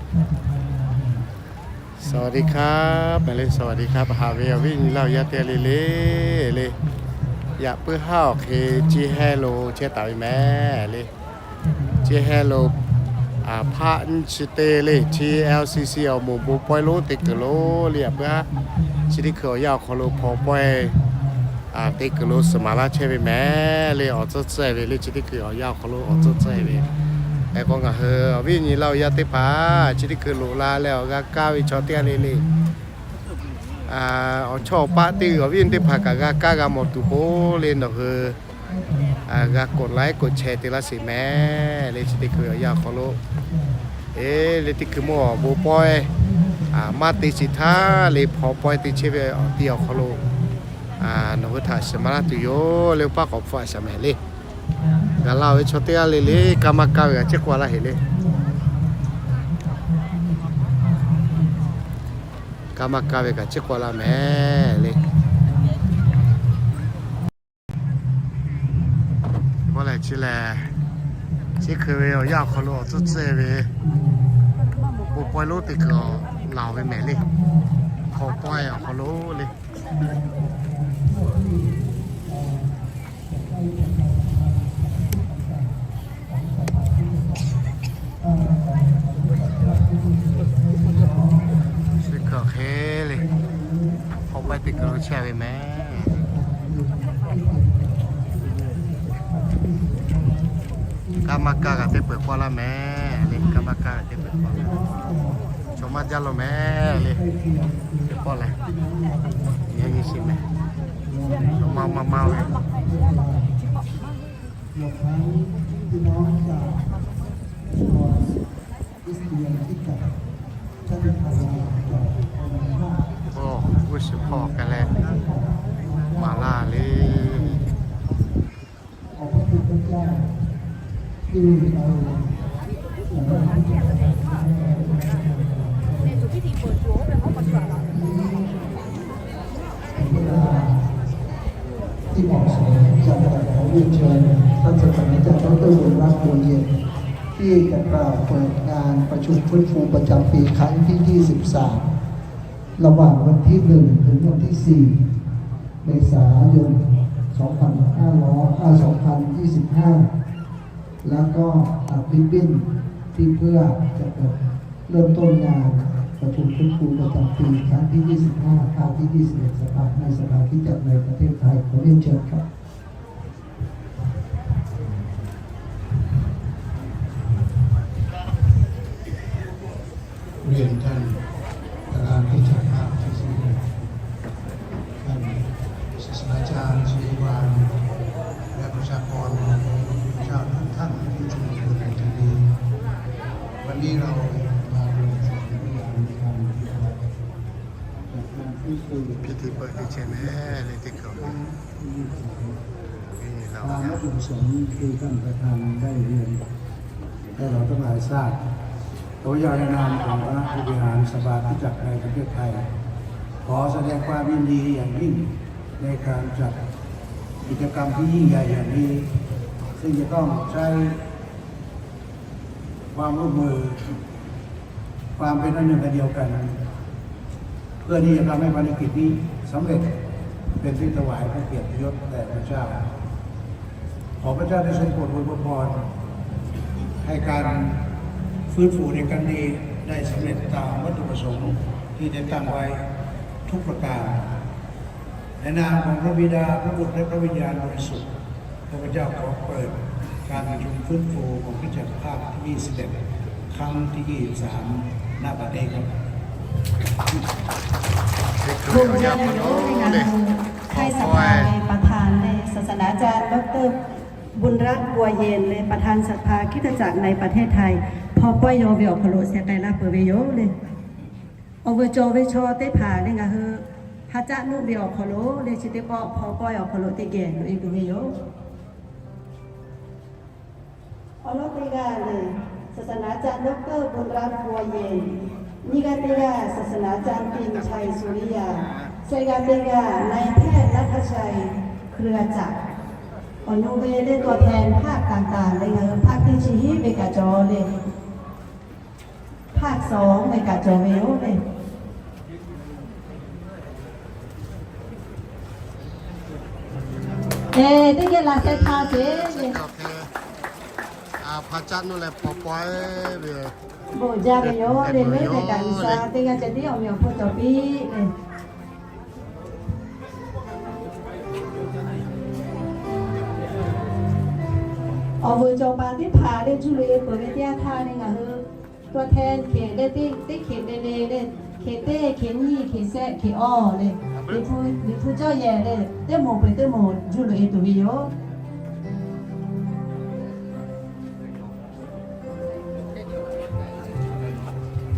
สวัสดีครับ mehˍ le, สวัสดีครับ haꞈ ve awˬ viˉ nyi laˇ awˬ yaˇ teˇ g'aˇ le le le. Yaꞈ puiˉ haˉ awˬ hk'e ciˇ hehˉ lo chehˇ taˍ ve mehˍ le. Ciˇ hehˉ lo, hpaˆ nyiˇ chi teˇ le, T L C C awˬ moˍ bon pawehˇ lonˉ te kuiˬ lo le, yaꞈ puiˉ haˉ chi teˇ hkui awˬ yanˇ awˬ hk'aw lo hpaw pawehˇ te kuiˬ lo suhˍ maˍ laˇ chehˇ ve mehˍ le. Awˬ tcuhˇ tcuhˇ ve le, chi teˇ hkui awˬ yanˇ awˬ hk'aw lo awˬ tcuhˇ tcuhˇ ve. Hk'e k'o ngaˬ hui awˬ viˉ nyi laˇ awˬ yaˇ teˇ hpaˍ chi teˇ hkui loꞈ la leh awˬ g'a kaˇ ve chaw teˇ g'aˇ le le. Awˬ chawˇ awˬ paˆ teˇ g'uiˬ awˬ viˉ nyi teˇ hpaˍ kaꞈ g'a kaˇ g'a mawˬ tuˬ k'o le, nawˬ hui g'a กดไลค์ กดแชร์ te laˇ sheˍ mehˍ le. Chi teˇ hkui awˬ yanˇ awˬ hk'aw lo, e, le teˇ hkui mawˇ awˬ bon pawehˇ maˇ te sheˍ htaˇ le, hpaw pawehˇ te chehˇ ve awˬ ti awˬ hk'aw lo nawˬ hui htaꞈ suhˍ maˍ laˇ tuˬ yoˬ le, paˆ k'awꞈ hpfuhˆ a shaˍ mehˍ le. Gaˬ la ve chaw teˇ g'aˇ le le, kaˇ maˇ kaˇ ve kaꞈ ciˉ k'oˆ laˇ heˍ le. Kaˇ maˇ kaˇ ve kaꞈ ciˉ k'oˆ laˇ mehˍ le. Pawehˇ lehˬ chi lehˬ, chi hkui ve awˬ yanˇ awˬ hk'aw lo awˬ tcuhˇ tcuhˇ ve, bon pawehˇ lonˉ te kuiˬ laˬ ve mehˍ le. Hpaw pawehˇ awˬ hk'aw lo le. Chi hkui hk'e le, hpaw pawehˇ te kuiˬ lo chehˇ ve mehˍ. Kaˇ maˇ kaˇ kaꞈ teˇ peuˬ k'oˆ laˇ mehˍ le. Kaˇ maˇ kaˇ kaꞈ teˇ peuˬ k'oˆ laˇ. Chaw maˇ jaˇ lo mehˍ le. Teˇ pawˆ lehˬ, yaꞈ nyi sheˍ mehˍ. Chaw maˇ maˇ maˇ ve. โอ้ g'uˇ suhˍ hpawˇ k'ai leh maˍ laˇ le. ที่เหมาะสม อยากจะขอเรียนเชิญท่านศาสตราจารย์ดอกเตอร์ บุญรัตน์ บัวเย็น ที่จะกล่าวเปิดงานประชุมฟื้นฟูประจำปีครั้งที่ ยี่สิบสาม ระหว่างวันที่ หนึ่ง ถึงวันที่ สี่ เมษายน สองพันห้าร้อย อ่า สองพันยี่สิบห้า แล้วก็ตัดริบบิ้นที่เพื่อจะเปิดเริ่มต้นงานประชุมฟื้นฟูประจำปีครั้งที่ ยี่สิบห้า คราวที่ ยี่สิบเอ็ด สภา ในสภาคริสตจักรในประเทศไทย ขอเรียนเชิญครับ เรียนท่านประธานคริสตจักรภาคที่สิบเอ็ด ท่านศาสตราจารย์ ศรีวาน และประชากรของพระเจ้าทุกท่านที่ชุมนุมอยู่ในที่นี้ วันนี้เรามารวมสมทบในการจัดงานฟื้นฟู Pithi peuˬ teˇ ceh mehˍ le teˇ hkui. ตามวัตถุประสงค์ที่ท่านประธานได้เรียนให้เราทั้งหลายทราบ ข้าพเจ้าในนามของคณะผู้บริหารสภาคริสตจักรในประเทศไทย ขอแสดงความยินดีอย่างยิ่งในการจัดกิจกรรมที่ยิ่งใหญ่อย่างนี้ ซึ่งจะต้องใช้ ความร่วมมือ ความเป็นอันหนึ่งอันเดียวกัน เพื่อที่จะทำให้ภารกิจนี้สำเร็จ เป็นที่ถวายพระเกียรติยศแด่พระเจ้า ขอพระเจ้าได้ทรงโปรดอวยพร ให้การฟื้นฟูในครั้งนี้ได้สำเร็จตามวัตถุประสงค์ที่ได้ตั้งไว้ทุกประการ ในนามของพระบิดา พระบุตร และพระวิญญาณบริสุทธิ์ ข้าพเจ้าขอเปิดการประชุมฟื้นฟูของคริสตจักรภาคที่ ยี่สิบเอ็ด ครั้งที่ ยี่สิบสาม ณ บัดนี้ครับ ภูมิใจในหลวงในนาม ไทยสภา ในประธานในศาสนาจารย์ ดอกเตอร์ บุญรัตน์ บัวเย็น ในประธานสภาคริสตจักรในประเทศไทย hpaw pawehˇ yaw ve awˬ hk'aw lo sheh k'ai laˇ peuˬ ve yoˬ le. Awˬ vuiˬ cawˬ ve chaw teˇ hpaˍ le ngaˬ hui ha caˆ nuˆ ve awˬ hk'aw lo le chi teˇ pawˆ hpaw pawehˇ awˬ hk'aw lo teˇ geh loꞈ e tuˬ ve yoˬ. Awˬ lawn teˇ g'aˇ le, ศาสนาจารย์ ดอกเตอร์ บุญรัตน์ บัวเย็น, nyiˇ g'aˇ teˇ g'aˇ ศาสนาจารย์ เปรมชัย สุริยา, shehˆ g'aˇ teˇ g'aˇ นายแพทย์ ณัฐชัย เครือจักร. Awˬ nu ve le ตัวแทนภาคต่างๆ le ngaˬ hui hpaˆ teˇ chi hiˉ ve kaꞈ cawˬ le. Hpaˆ suhˍ meh kaꞈ cawˬ ve yoˬ le. Eˬ, teˇ geh laˬ sheh htaˇ sheˍ le. Hpaˍ caˆ nuˇ leh hpaw pawehˇ ve bon jaˇ ve yoˬ le. Leuˉ leh kaꞈ G'uiˬsha teˇ g'aˇ ceh tiˉ awˬ meꞈ awˬ hponˇ cawˬ piˇ le. Awˬ vuiˬ cawˬ paˍ teˇ hpaˍ le, juˇ loꞈ e peuˬ ve teˇ yanˇ htaˇ le ngaˬ hui ตัวแทน hkeꞈ le, teˇ hkeꞈ le le le, hkeꞈ teˇ, hkeꞈ nyiˇ, hkeꞈ shehˆ, hkeꞈ awˇ le, Liꞈ hpu cawˇ yehˬ le, teˇ moˍ peuˬ teˇ moˍ juˇ loꞈ e tuˬ ve yoˬ.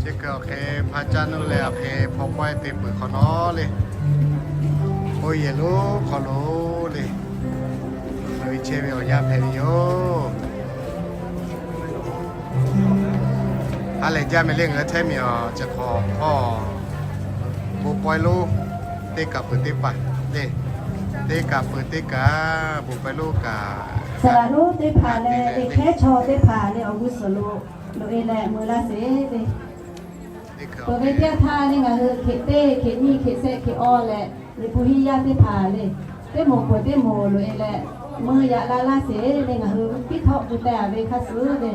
Chi hk'e awˬ hk'e hpaˍ caˆ nuˇ leh awˬ hk'e hpaw pawehˇ te peuˬ hk'awꞈ nawˉ le, bon yehˬ lonˉ hk'aw lo le, loꞈ e chehˇ ve awˬ yanˇ hpehꞈ ve yoˬ. Ha lehˬ jaˇ meh le, ngaˬ hui Htaiˇ miˬ awˬ ceh hk'aw hpawˇ bon pawehˇ lonˉ teˇ kaˬ peuˬ teˇ paˍ le, teˇ kaˬ peuˬ teˇ kaˬ bon pawehˇ lonˉ kaꞈ, saˍ laꞈ lonˉ teˇ hpaˍ leh teˇ hkehˉ chaw teˇ hpaˍ le awˬ g'uˇ suhˍ lo loꞈ e leh mui laˇ sheˍ le. Peuˬ ve teˇ yanˇ htaˇ le ngaˬ hui hkeꞈ teˇ, hkeꞈ nyiˇ, hkeꞈ shehˆ, hkeꞈ awˇ leh Liꞈ hpu hiˉ yaˇ teˇ hpaˍ le, teˇ moˍ peuˬ teˇ moˍ loꞈ e leh mui yaꞈ la laˇ sheˍ le. Ngaˬ hui piˇ htawˆ gu teh a ve hk'a suhˍ le.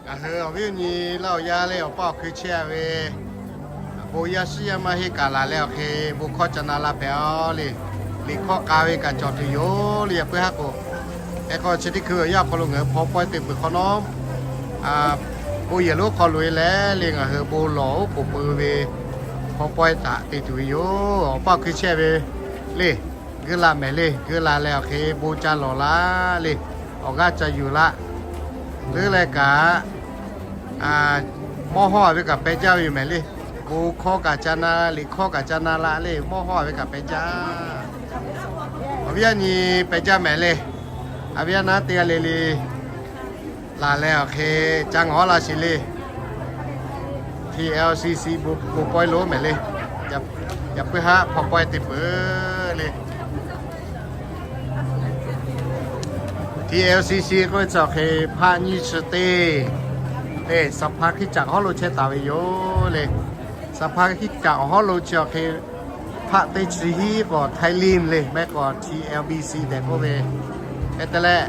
Ngaˬ hui awˬ viˉ awˬ nyi laˇ awˬ yaˇ le awˬ paˇ awˬ hkui chehˇ a ve, bon yaˇ shiˉ yaˇ maˇ heˆ kaꞈ laˬ leh awˬ hk'e bon hkawˇ ca na la hpehꞈ a le. Liꞈ hkawˇ k'a ve kaꞈ cawˬ tuˬ yoˬ le. Yaꞈ puiˉ haˉ k'o, hk'e k'o chi teˇ hkui awˬ yanˇ awˬ hk'aw lo ngaˬ hui hpaw pawehˇ te peuˬ hk'awꞈ nawˉ, bon yehˬ lonˉ hk'aw loꞈ e leh le ngaˬ hui bon lawˬ oˉ k'oˍ pui ve hpaw pawehˇ htaꞈ te tuˬ ve yoˬ. Awˬ paˇ awˬ hkui chehˇ ve le, geuˆ la mehˍ le. Geuˆ la leh awˬ hk'e bon ca lawˬ la le, awˬ g'aˇ ca yuˬ la. Leuˉ leh kaꞈ mawˇ hawˇ a ve kaꞈ peh jaˇ ve yoˬ mehˍ le. Bon hkawˇ kaꞈ ca na, liꞈ hkawˇ kaꞈ ca na la le, mawˇ hawˇ a ve kaꞈ peh jaˇ. Awˬ viˉ yaˇ nyi peh jaˇ mehˍ le. A viˉ yaˇ naˉ teˇ g'aˇ le le laˬ leh awˬ hk'e ca ngawˬ la sheˍ le. TLCC bon pawehˇ lonˉ mehˍ le. Yaꞈ puiˉ haˉ hpaw pawehˇ te peuˬ le. TLCC k'oˆ ve chi awˬ hk'e hpaˆ nyiˇ chi teˇ le, สภาคริสตจักร awˬ hawˉ lo chehˇ taˍ ve yoˬ le. สภาคริสตจักร awˬ hawˉ lo chi awˬ hk'e hpaˆ teˇ chi hiˉ k'o Thai Lim le, mehˍ k'o TLBC tehꞈ k'oˆ ve. Hk'e te leh,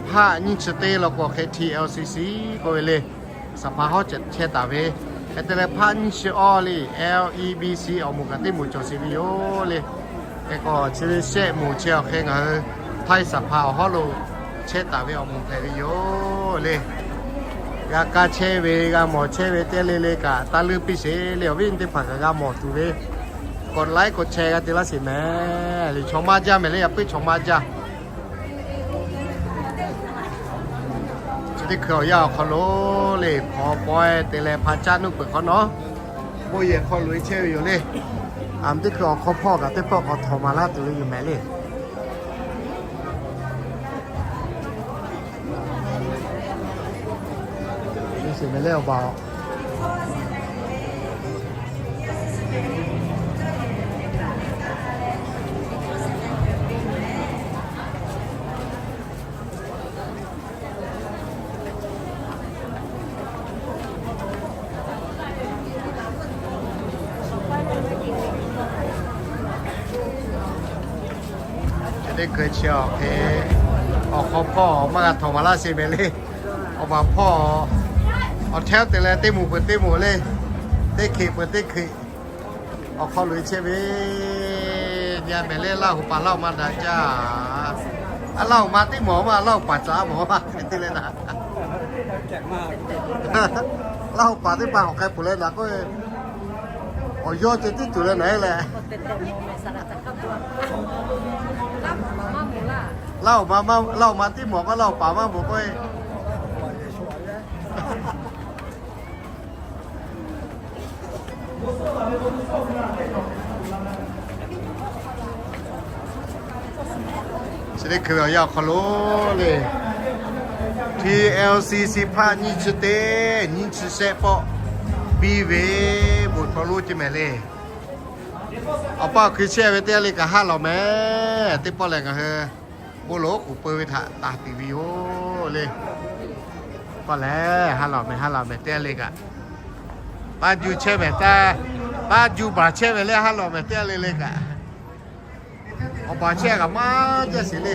hpaˆ nyiˇ chi teˇ law k'o hk'e TLCC k'oˆ ve le. สภา hawˉ chehˇ taˍ ve. Hk'e te leh hpaˆ nyiˇ chi awˇ le, LEBC awˬ moˍ kaꞈ teˇ moˍ cawˬ sheˍ ve yoˬ le. Hk'e k'o chi ve shehˆ moˍ chi awˬ hk'e ngaˬ hui ไทยสภา awˬ hawˉ lo chehˇ taˍ ve awˬ moˍ hpehꞈ ve yoˬ le. G'a kaˇ chehˇ ve, g'a mawˬ chehˇ ve teˇ le le kaꞈ taˇ leuˉ piˇ sheˍ le. Awˬ viˉ teˇ hpaˍ kaꞈ g'a mawˬ tuˬ ve, กดไลค์ กดแชร์ g'a te laˇ sheˍ mehˍ le. Chaw maˇ jaˇ mehˍ le, yaꞈ puiˉ chaw maˇ jaˇ. Chi teˇ hkui awˬ yanˇ awˬ hk'aw lo le hpaw pawehˇ te leh hpaˍ caˆ nuˇ peuˬ hk'awꞈ nawˉ, bon yehˬ hk'aw loꞈ e chehˇ ve yoˬ le. Aˬ, teˇ hkui awˬ hk'aw hpawˇ kaꞈ teˇ pawˆ k'awꞈ htawꞈ maˍ laˇ tuˬ ve yoˬ mehˍ le. Sheˍ mehˍ le awˬ baˬ Chi teˇ hkui chi awˬ hk'e awˬ hk'aw hpawˇ maˇ g'a htawꞈ maˍ laˇ sheˍ mehˍ le. Awˬ baˬ hpawˇ awˬ htaˇ te leh teˇ moˍ peuˬ teˇ moˍ le, teˇ hkeꞈ peuˬ teˇ hkeꞈ awˬ hk'aw loꞈ e chehˇ ve. Nyi a mehˍ le, Laˇ huˍ paˍ Laˇ huˍ ma daꞈ jaˇ. A Laˇ huˍ ma teˇ mawˬ maˇ, Laˇ huˍ paˍ caꞈ mawˬ maˇ hk'e te leh naˍ. Laˇ huˍ paˍ teˇ hpaˍ k'awꞈ k'ai peuˬ leh naˍ k'oˆ ve, awˬ yawˇ ceh tiˉ tuˬ leh naˍ e leh. Laˇ huˍ ma, Laˇ huˍ ma teˇ mawˬ k'o Laˇ huˍ paˍ maˇ mawˬ k'oˆ ve. Chi teˇ hkui ve awˬ yanˇ awˬ hk'aw lo le, TLCC hpaˆ nyiˇ chi teˇ nyiˇ chi shehˆ pawˆ biˇ ve bon hk'aw lo ce mehˍ le. Awˬ pa awˬ hkui chehˇ ve teˇ g'aˇ le kaꞈ haˉ lawˬ mehˍ. Teˇ pawˆ lehˬ ngaˬ hui bon lawˬ k'oˍ peu ve htaꞈ taˍ tiˍ ve yoˬ le. Pawˆ lehˬ haˉ lawˬ mehˍ, haˉ lawˬ mehˍ teˇ g'aˇ le kaꞈ. Paˇ juˇ chehˇ mehˍ taˇ, paˇ juˇ baˬ chehˇ ve lehˬ haˉ lawˬ mehˍ teˇ g'aˇ le le kaꞈ. Awˬ baˬ chehˇ kaꞈ maˇ jaˇ sheˍ le.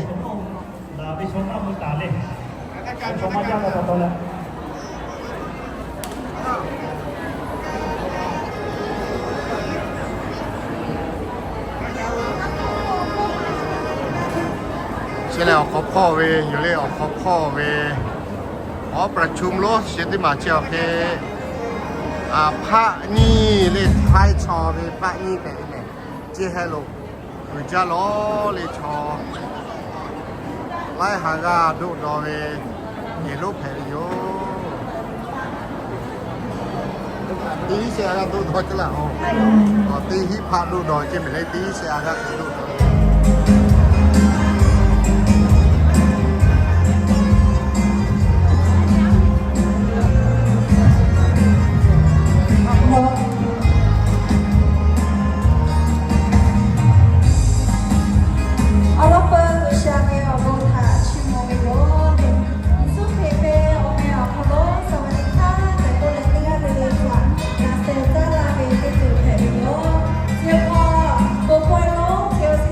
Chi lehˬ awˬ hk'aw hpawˇ ve yoˬ le, awˬ hk'aw hpawˇ ve awˬ ประชุม lonˉ chi teˇ maˬ chehˇ awˬ hk'e, hpaˆ nyiˇ le, htaiˇ chaw ve hpaˆ nyiˇ hpehꞈ ve mehˍ. Chi heh lo uiˍ jaˇ lawˬ le chaw laiˉ ha g'aˇ doˆ daw ve yeˬ lonˉ hpehꞈ ve yoˬ. Teˇ hinˉ shehˆ g'aˇ doˆ daw ceˇ laˇ-oˬ. Teˇ hinˉ hpaˆ doˆ daw ceˇ mehˍ le, teˇ hinˉ shehˆ g'aˇ doˆ daw. Awˬ lawn peuˬ G'uiˬsha ve awˬ bon htaꞈ chiˇ mvuh ve yoˬ. Yeˍsuˆ Hkriꞈ ve awˬ meh awˬ hk'aw lo สวัสดีค่ะ tehꞈ k'oˆ leh teˇ g'aˇ le le htaꞈ g'a sheh taˇ laˇ ve teˇ ceuˬ hpehꞈ ve yoˬ. Chi hk'aw bon hkawˇ lonˉ C O C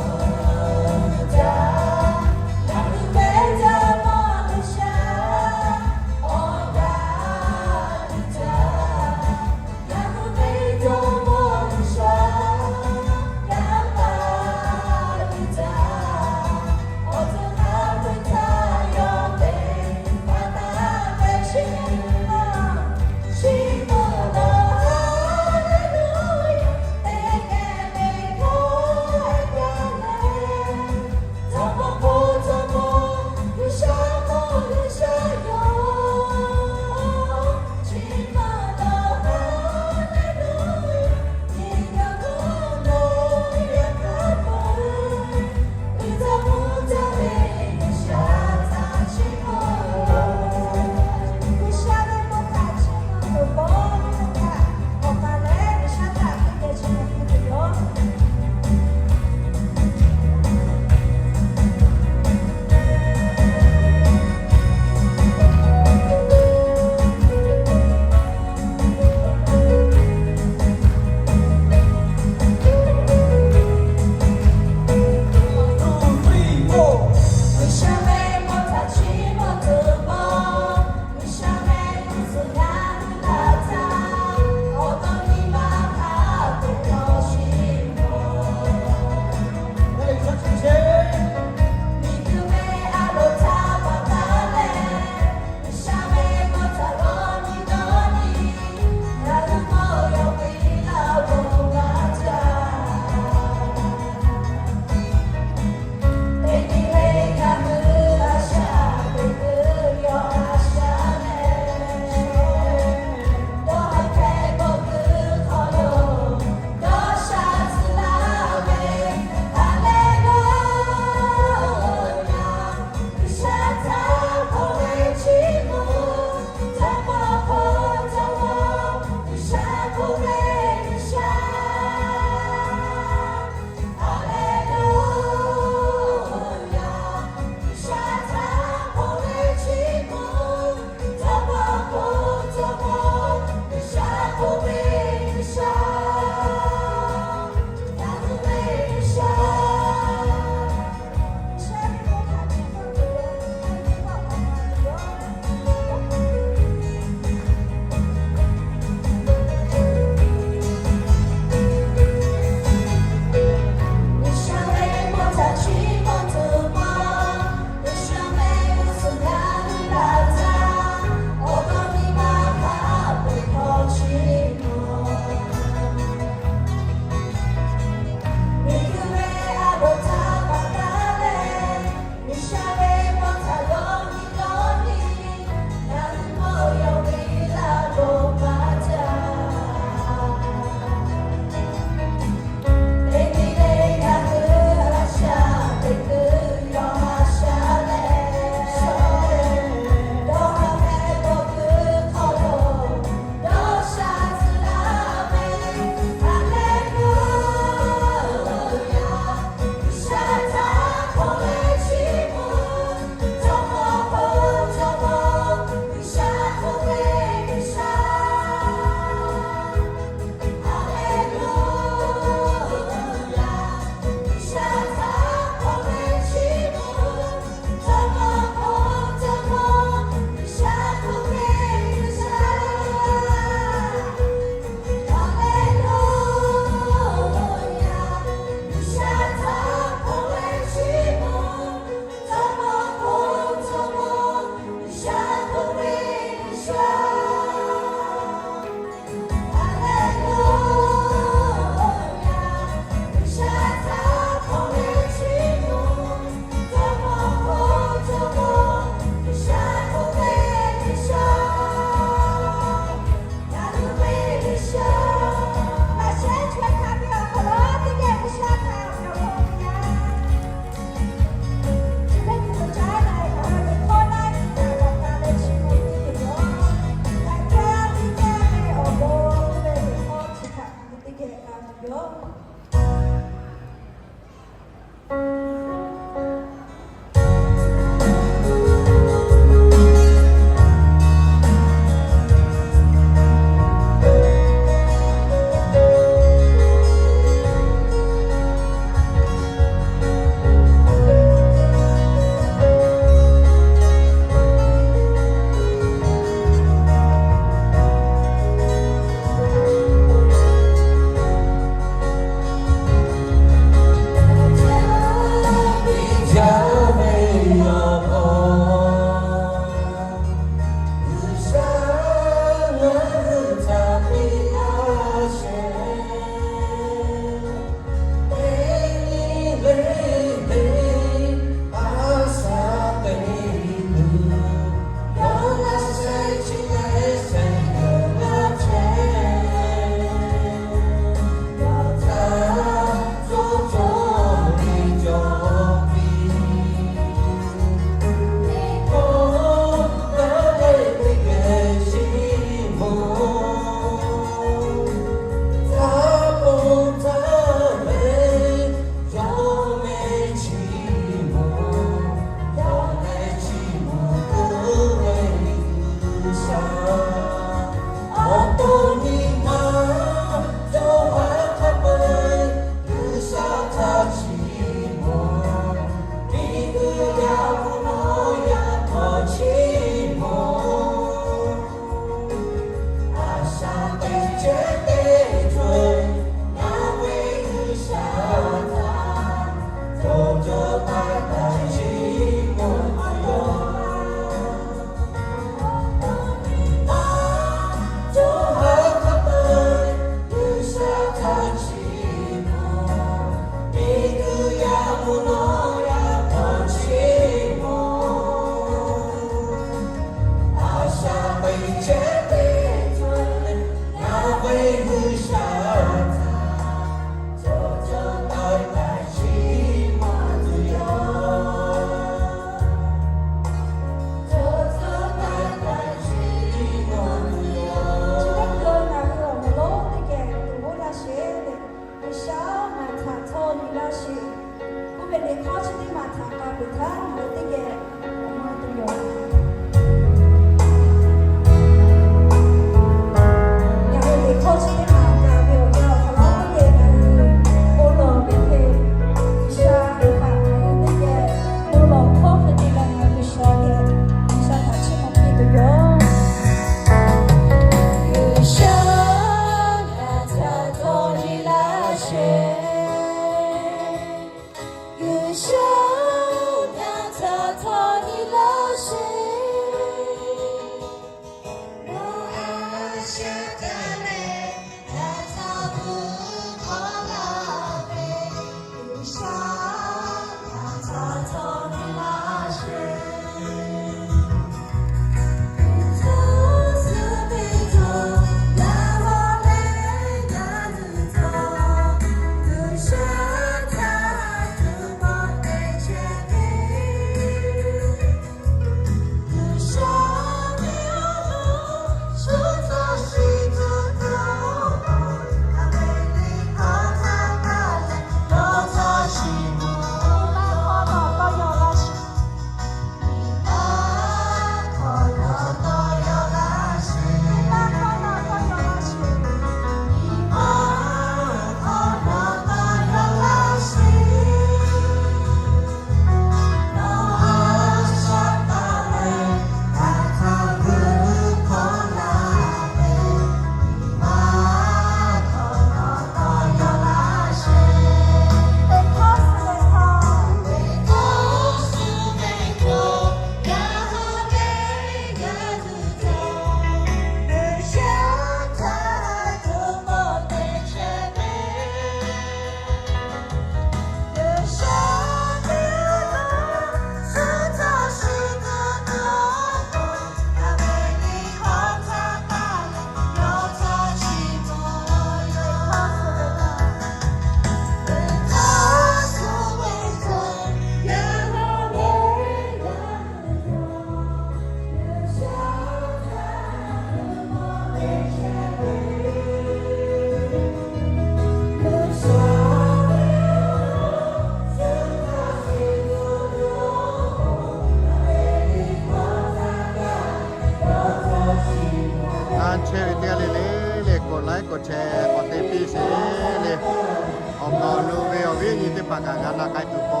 Kaꞈ g'a na k'ai tuˬ k'o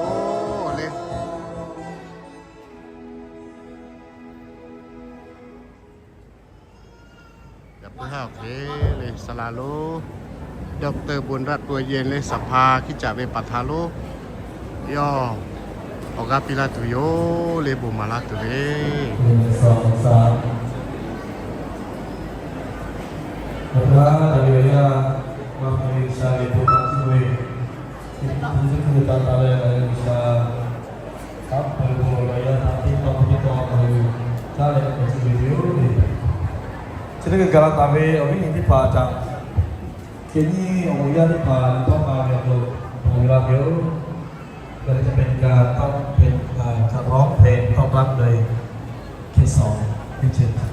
le. Yaꞈ puiˉ ha awˬ hk'e le, saˍ laˍ lonˉ ดอกเตอร์ บุญรัตน์ บัวเย็น le, สภาคริสตจักร ve ประธาน lonˉ yawˇ awˬ g'aˇ piˇ laˇ tuˬ yoˬ le, bon maˍ laˇ tuˬ le. Chi teˇ hkui gaˬ la taˍ ve awˬ viˉ awˬ nyi teˇ hpaˍ htaꞈ, kehˬ nyi awˬ moˍ yaˇ teˇ hpaˍ tawˆ la ve awˬ hk'aw lo hpawnˬ ve laˇ ve yoˬ. ก็เลยจะเป็นการร้องเพลง เอ่อ จะร้องเพลงต้อนรับเลย เขตสอง เรียนเชิญครับ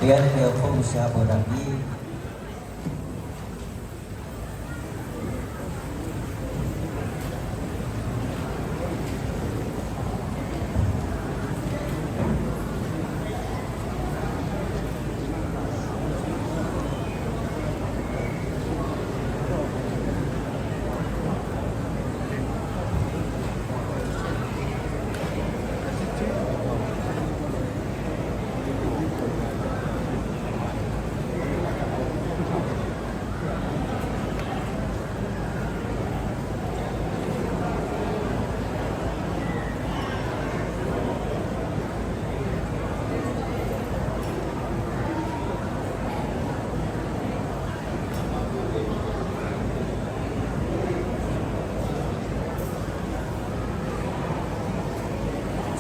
Teˇ g'aˇ le le awˬ hk'oˆ G'uiˬsha bon daꞈ piˇ.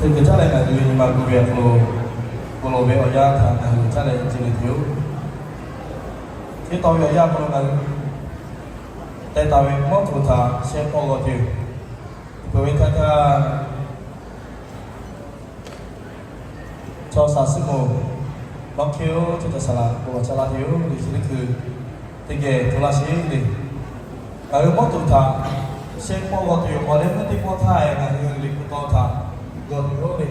Chi beuꞈ caˉ leh ngaˬ hui nyi ma gu ve awˬ hk'aw lo, bon lawˬ ve awˬ yanˇ htaꞈ ngaˬ hui caˉ leh ce le tuˬ yoˬ. Chi taw ve awˬ yanˇ hk'aw lo ngaˬ hui teh taˍ ve mawˇ tuˬ htaꞈ shehˆ pawˆ g'aw tuˬ yoˬ. Peuˬ ve htaˇ htaˇ, chaw saˍ suhˉ moˍ, maˇ hk'e-oˬ, chaw caˬ saˍ laꞈ k'oˍ laˬ ca la tuˬ yoˬ le. Chi teˇ hkui teˇ geh hto laˇ sheˍ le. Ngaˬ hui mawˇ tuˬ htaꞈ shehˆ pawˆ g'aw tuˬ yoˬ. Awˬ leh meuˇ teˇ pawˆ htaˇ ngaˬ hui liꞈ hpu taw htaꞈ g'aw tuˬ yoˬ le.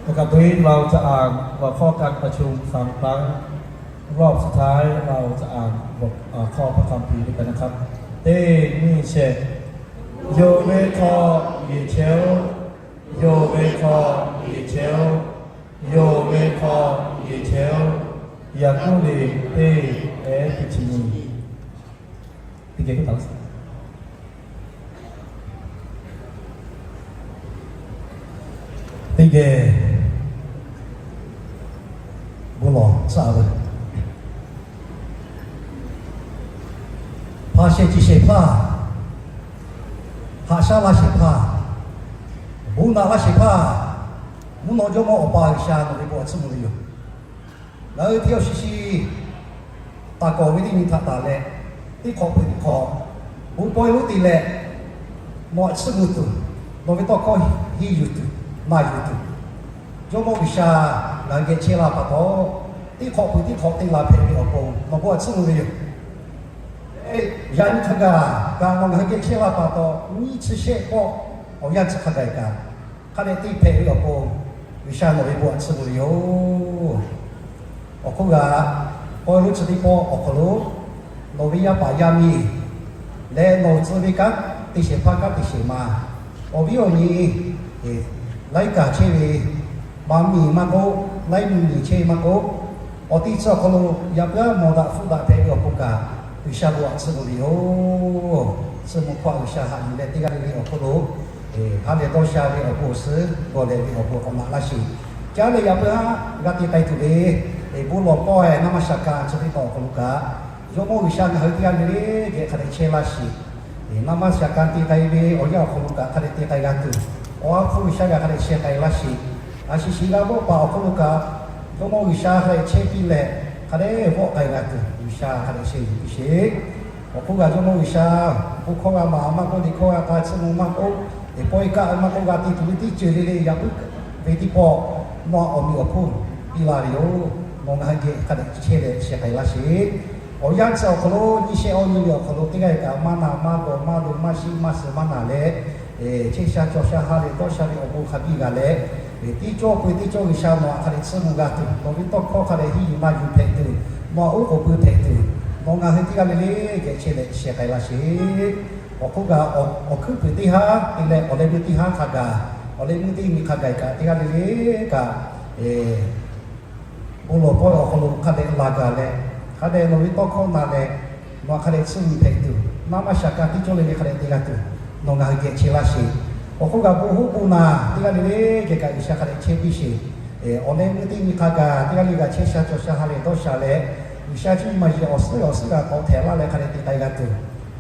ประกาศตัวเอง เราจะอ่านหัวข้อการประชุมสามครั้ง รอบสุดท้ายเราจะอ่านบท เอ่อ ข้อพระคัมภีร์ด้วยกันนะครับ Teˇ nyiˇ shehˆ. Yonˍ ve hk'aw yehˬ chehˇ-oˆ. Yonˍ ve hk'aw yehˬ chehˇ-oˆ. Yonˍ ve hk'aw yehˬ chehˇ-oˆ. Yaˍkoˆ liꞈ teˇ, ehˉ teˇ chi nyi. Teˇ geh, teˇ geh bon lawˬ shaˆ ve, hpa shehˍ chi shehˍ hpaˇ, haꞈ shaˉ laˇ shehˍ hpaˇ, bon naꞈ laˇ shehˍ hpaˇ, mvuhˇ naw Jawˇmawˇ Awˬ pa G'uiˬsha nawˬ ve bon htaꞈ tsuhˇ mvuh ve yoˬ. Ngaˬ hui teˇ awˬ shiˍ shiˍ taˍ kawˍ ve teˇ nyi htaꞈ taˍ leh, teˇ hk'awꞈ peuˬ teˇ hk'awꞈ bon pawehˇ lonˉ te leh, nawˬ htaꞈ tsuhˇ mvuh tuˬ, nawˬ ve tawˇ hkawˇ henˇ yuˬ tuˬ, na yuˬ tuˬ, Jawˇmawˇ G'uiˬsha ngaˬ hui geh chehˇ laˇ pa taw, teˇ hk'awꞈ peuˬ teˇ hk'awꞈ te laˬ hpehꞈ ve awˬ pon nawˬ bon htaꞈ tsuhˇ mvuh ve yoˬ. Yaꞈ nyi hk'a gaˬ kaꞈ nawˬ ngaˬ hui geh chehˇ laˇ pa taw, nyiˇ chi shehˆ pawˆ awˬ yanˇ chi hk'a gaˬ kaꞈ, hk'a dehꞈ te hpehꞈ ve awˬ pon, G'uiˬsha nawˬ ve bon htaꞈ tsuhˇ mvuh ve yoˬ. Awˬ hk'oˆ kaꞈ, k'awehˇ lonˉ chi teˇ pawˆ awˬ hk'aw lo nawˬ ve yaˇ paˍ yaˇ miˇ leh nawˬ tcuh ve kanˉ te shehˍ hpaˇ kanˉ te shehˍ ma, awˬ viˉ awˬ nyi laiˉ kaˍ chehˇ ve, maˇ miˬ maˇ k'oˆ, laiˉ miˬ nyi chehˇ maˇ k'oˆ, awˬ ti chi awˬ hk'aw lo yaꞈ puiˉ mawˬ daꞈ hpfuhˆ daꞈ hpehꞈ ve awˬ pon kaꞈ, G'uiˬsha bon htaꞈ tsuhˇ mvuh ve yoˬ. Tsuhˇ mvuh hkawˇ G'uiˬsha haꞈ yuˬ leh teˇ g'aˇ le le awˬ hk'oˆ lo ha lehˬ dawˇ sha ve awˬ bon awˬ suhˉ gawˬ lehˬ ve awˬ bon k'awꞈ naꞈ laˇ sheˍ. Ca leh yaꞈ puiˉ haˉ g'a te k'ai tuˬ ve, bon lawˬ pawehˇ naˇ maˇ shaˍ ka chi teˇ taw awˬ hk'aw lo kaꞈ, Jawˇmawˇ G'uiˬsha ngaˬ hui teˇ g'aˇ le le geh hk'a dehꞈ chehˇ laˇ sheˍ. Naˇ maˇ shaˍ ka te k'ai ve awˬ yanˇ awˬ hk'aw lo kaꞈ hk'a dehꞈ te k'ai g'a tuˬ, Awˬ ha hpu G'uiˬsha g'a hk'a dehꞈ sheh k'ai laˇ sheˍ. A shu shiˍ g'a vawˆ paˍ awˬ hk'aw lo kaꞈ, Jawˇmawˇ G'uiˬsha hk'a dehꞈ chehˇ piˇ leh, hk'a dehꞈ vawˆ k'ai g'a tuˬ G'uiˬsha hk'a dehꞈ sheh yuˬ piˇ sheˍ. Awˬ hk'oˆ kaꞈ Jawˇmawˇ G'uiˬsha, bon hkawˇ g'a maˍ maˇ k'oˆ, liꞈ hkawˇ g'a k'a tsuhˇ mvuh maˇ k'oˆ, pawehˇ kaˆ maˇ k'oˆ, g'a te tuˬ ve teˇ ceuˬ le le yaꞈ puiˉ ve teˇ pawˆ, nawˬ awˬ meꞈ awˬ hponˇ piˇ la ve yoˬ. Nawˬ ngaˬ hui geh hk'a dehꞈ chehˇ leh sheh k'ai laˇ sheˍ. Awˬ yanˇ chi awˬ hk'aw lo nyiˇ shehˆ awˇ nyi ve awˬ hk'aw lo teˇ g'aˇ kaꞈ maˇ na maˇ gawˬ maˇ lo maˇ shiˉ maˇ suh maˇ na leh, chehˇ sha cawˬ sha ha lehˬ dawˇ sha ve awˬ bon hk'a biˇ g'a leh, teˇ cawˇ peuˬ teˇ cawˇ G'uiˬsha nawˬ htaꞈ hk'a dehꞈ tsuhˇ mvuh g'a tuˬ, nawˬ ve tawˇ hkawˇ hk'a dehꞈ henˇ yuˬ na yuˬ hpehꞈ tuˬ, nawˬ oˉ k'oˍ pui hpehꞈ tuˬ, nawˬ ngaˬ hui teˇ g'aˇ le le geh chehˇ leh sheh k'ai laˇ sheˍ. Awˬ hk'oˆ kaꞈ awˬ hkuiˉ puiˍ teˇ haˉ te leh awˬ leh meuˇ teˇ haˉ hk'a gaˬ, awˬ leh meuˇ teˇ nyi hk'a gaˬ kaꞈ teˇ g'aˇ le le kaꞈ bon lawˬ pawehˇ awˬ hk'aw lo hk'a dehꞈ laˬ gaˬ leh, hk'a dehꞈ nawˬ ve tawˇ hkawˇ na leh, nawˬ hk'a dehꞈ tsuhˇ mvuh hpehꞈ tuˬ, naˇ maˇ shaˍ ka teˇ cawˇ le le hk'a dehꞈ te g'a tuˬ, nawˬ ngaˬ hui geh chehˇ laˇ sheˍ. Awˬ hk'oˆ kaꞈ bon hoˉ bon naˬ teˇ g'aˇ le le geh kaꞈ G'uiˬsha hk'a dehꞈ chehˇ piˇ sheˍ. Awˬ leh meuˇ teˇ nyi hk'a gaˬ teˇ g'aˇ le g'a chehˇ sha cawˬ sha ha lehˬ dawˇ sha leh, G'uiˬsha chi maˬ yeˬ awˬ suhˉ awˬ suhˉ g'a k'awꞈ htehꞈ laˇ leh hk'a dehꞈ te k'ai g'a tuˬ,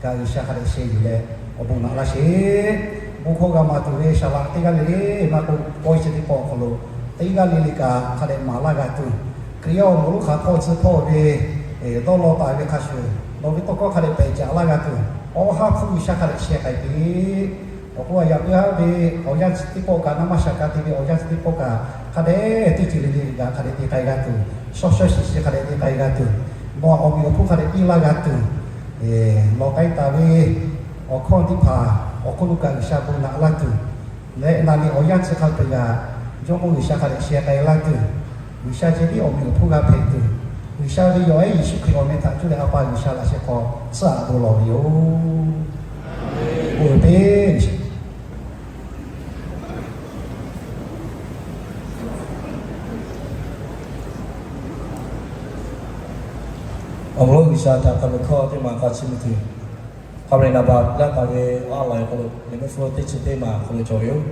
kaꞈ G'uiˬsha hk'a dehꞈ sheh yuˬ leh awˬ bon naꞈ laˇ sheˍ. Bon hkawˇ g'a maˍ tuˬ ve shaˍ laꞈ teˇ g'aˇ le le maˇ k'oˆ, kawehˇ chi teˇ pawˆ awˬ hk'aw lo teˇ g'aˇ le le kaꞈ hk'a dehꞈ maˍ laˇ g'a tuˬ, Hkriꞈ yaˇ awˬ moˍ lonˉ hk'aˬ hpawˇ tcuh hpawˇ ve dawˇ law taˍ ve hk'a shuˍ, nawˬ ve tawˇ hkawˇ hk'a dehꞈ pehˬ caꞈ laˇ g'a tuˬ, Awˬ ha hpu G'uiˬsha hk'a dehꞈ sheh k'ai piˇ. Awˬ hk'oˆ a yaꞈ puiˉ haˉ ve awˬ yanˇ chi teˇ pawˆ kaꞈ, naˇ maˇ shaˍ ka te ve awˬ yanˇ chi teˇ pawˆ kaꞈ, Hk'a dehꞈ teˇ ceuˬ le le g'a hk'a dehꞈ te k'ai g'a tuˬ, shawˉ shawˉ shiˍ shiˍ hk'a dehꞈ te k'ai g'a tuˬ, nawˬ awˬ meꞈ awˬ hponˇ hk'a dehꞈ piˇ laˇ g'a tuˬ, lawˬ k'ai taˍ ve awˬ hkawˇ teˇ hpaˍ awˬ hk'oˆ lo kaꞈ G'uiˬsha bon naꞈ laˇ tuˬ, leh na le awˬ yanˇ chi hk'a peu-eˬ g'aꞈ Jawˇmawˇ G'uiˬsha hk'a dehꞈ sheh k'ai laˇ tuˬ, G'uiˬsha ceh tiˉ awˬ meꞈ awˬ hponˇ g'a hpehꞈ tuˬ, G'uiˬsha ve yawˬ ehˉ Yeˍsuˆ Hkriꞈ awˬ meh htaꞈ cuˇ leh A pa G'uiˬsha laꞈ sheh hk'aw tcuhˉ aꞈ bon lawˬ ve yoˬ. Bon uiˍ peˇ. Awˬ bon lawˉ G'uiˬsha htaꞈ k'a lo htawˇ teˇ maˬ k'a chiˇ mvuh tuˬ, hk'a peu-eˬ naˍ baˬ daꞈ taˍ ve awˬ a laˬ hk'aw lo, Liꞈ mehˆ hpu teˇ chi teˇ maˬ hk'aw lo cawˬ ve yoˬ.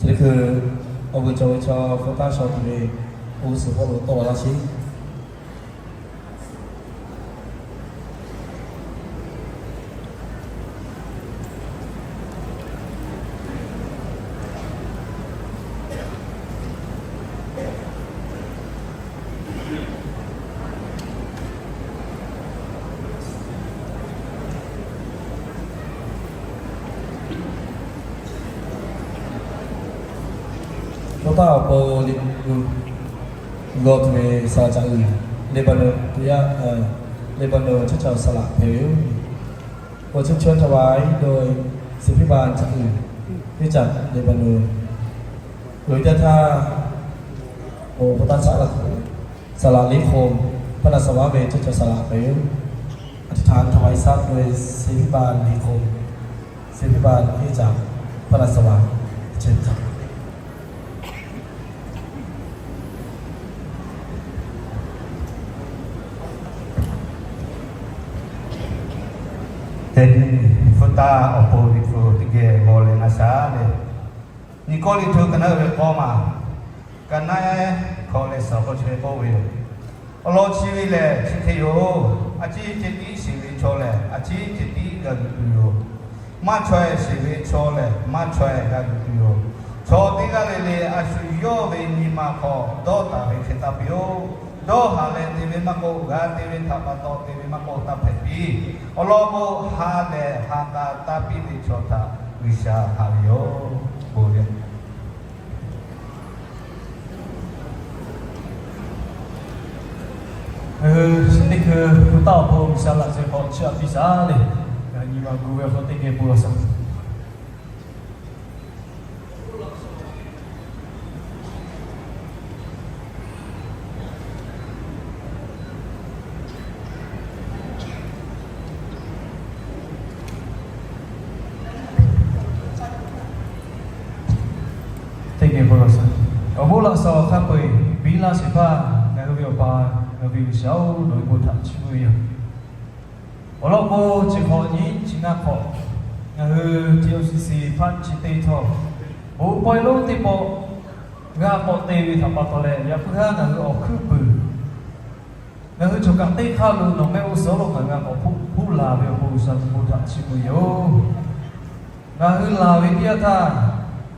Chi hk'e, awˬ vuiˬ cawˬ ve chaw hpu taˇ shaw tuˬ ve, awˬ g'uˇ suhˍ hpawˇ lo tawˆ la laˇ sheˍ. Chaw taˇ awˬ pon Liꞈ hpu g'aw tuˬ ve saˍ laꞈ ca uiˍ, Leˍbaˍnonˍ, Leˍbaˍnonˍ chaw ca saˍ laꞈ hpehꞈ ve yoˬ. ขอเชิญชวนถวายโดยศิลปินจากอื่น คริสตจักรเลบานอน หรือจะถ้า โอ้ พระต้าสาระ สาระนิคม พระนครสวรรค์ เวชจักรสาระเปลว อธิษฐานถวายทรัพย์โดยศิลปินนิคม ศิลปินคริสตจักรพระนครสวรรค์ เชิญครับ Teˇ nyi hpu taˇ awˬ pon liꞈ hpu teˇ geh g'aw leh na shaˉ leh, Niˆkawˇ liꞈ hpu ka naˉ ve k'awˇ maˬ, ka naˉ hkawꞈ leh suhˍ k'awꞈ chi ve k'oˆ ve yoˬ. Awˬ lawn chi ve lehˬ chi hk'e yoˬ. A ciˉ ceh tiˉ sheˍ ve chaw lehˬ, a ciˉ ceh tiˉ g'a yuˬ tuˬ yoˬ. Maˇ chaweh sheˍ ve chaw lehˬ, maˇ chaweh g'a yuˬ tuˬ yoˬ. Chaw teˇ g'aˇ le le a shu yawˇ ve nyi ma hk'aw dawˇ taˍ ve hk'e taˇ piˇ-oˆ. Dawˇ haˍ leh te ve maˇ k'oˆ, g'a te ve htaꞈ pa taw te ve maˇ k'oˆ, taˇ hpehꞈ piˇ. Awˬ lawn k'o, ha lehˬ ha k'a taˇ piˇ ve chaw htaꞈ G'uiˬsha haꞈ ve yoˬ. Bon leh Ngaˬ hui chi teˇ hkui hpu taˇ awˬ pon G'uiˬsha laꞈ sheh hk'aw chiˇ aꞈ piˇ shaˉ leh, ngaˬ hui nyi ma gu ve awˬ hk'aw teˇ geh bon laꞈ shaˍ. Teˇ geh bon laꞈ shaˍ. Awˬ bon laꞈ shaˍ awˬ hk'a peu-eˬ piˇ laˇ shehˍ hpaˇ ngaˬ hui ve Awˬ pa, ngaˬ hui ve G'uiˬsha-oˬ, nawˬ ve bon htaꞈ chiˇ mvuh ve yoˬ. Awˬ lawn k'o, chi hk'awꞈ nyi chi ngaˇ hk'awꞈ, ngaˬ hui T O C C hpaˆ chi teˇ htawˇ, bon pawehˇ lonˉ teˇ pawˆ g'a k'awꞈ te ve htaꞈ pa taw leh, yaꞈ puiˉ haˉ ngaˬ hui awˬ hkuiˉ puiˍ, ngaˬ hui choˬ kaꞈ teˇ hk'aˇ lo nawˬ mehˆ g'uˇ suhˍ lo ngaˬ hui g'a k'awꞈ hpuˆ laˬ ve awˬ pon G'uiˬsha ve bon htaꞈ chiˇ mvuh yoˬ. Ngaˬ hui laˬ ve teˇ yanˇ htaˇ,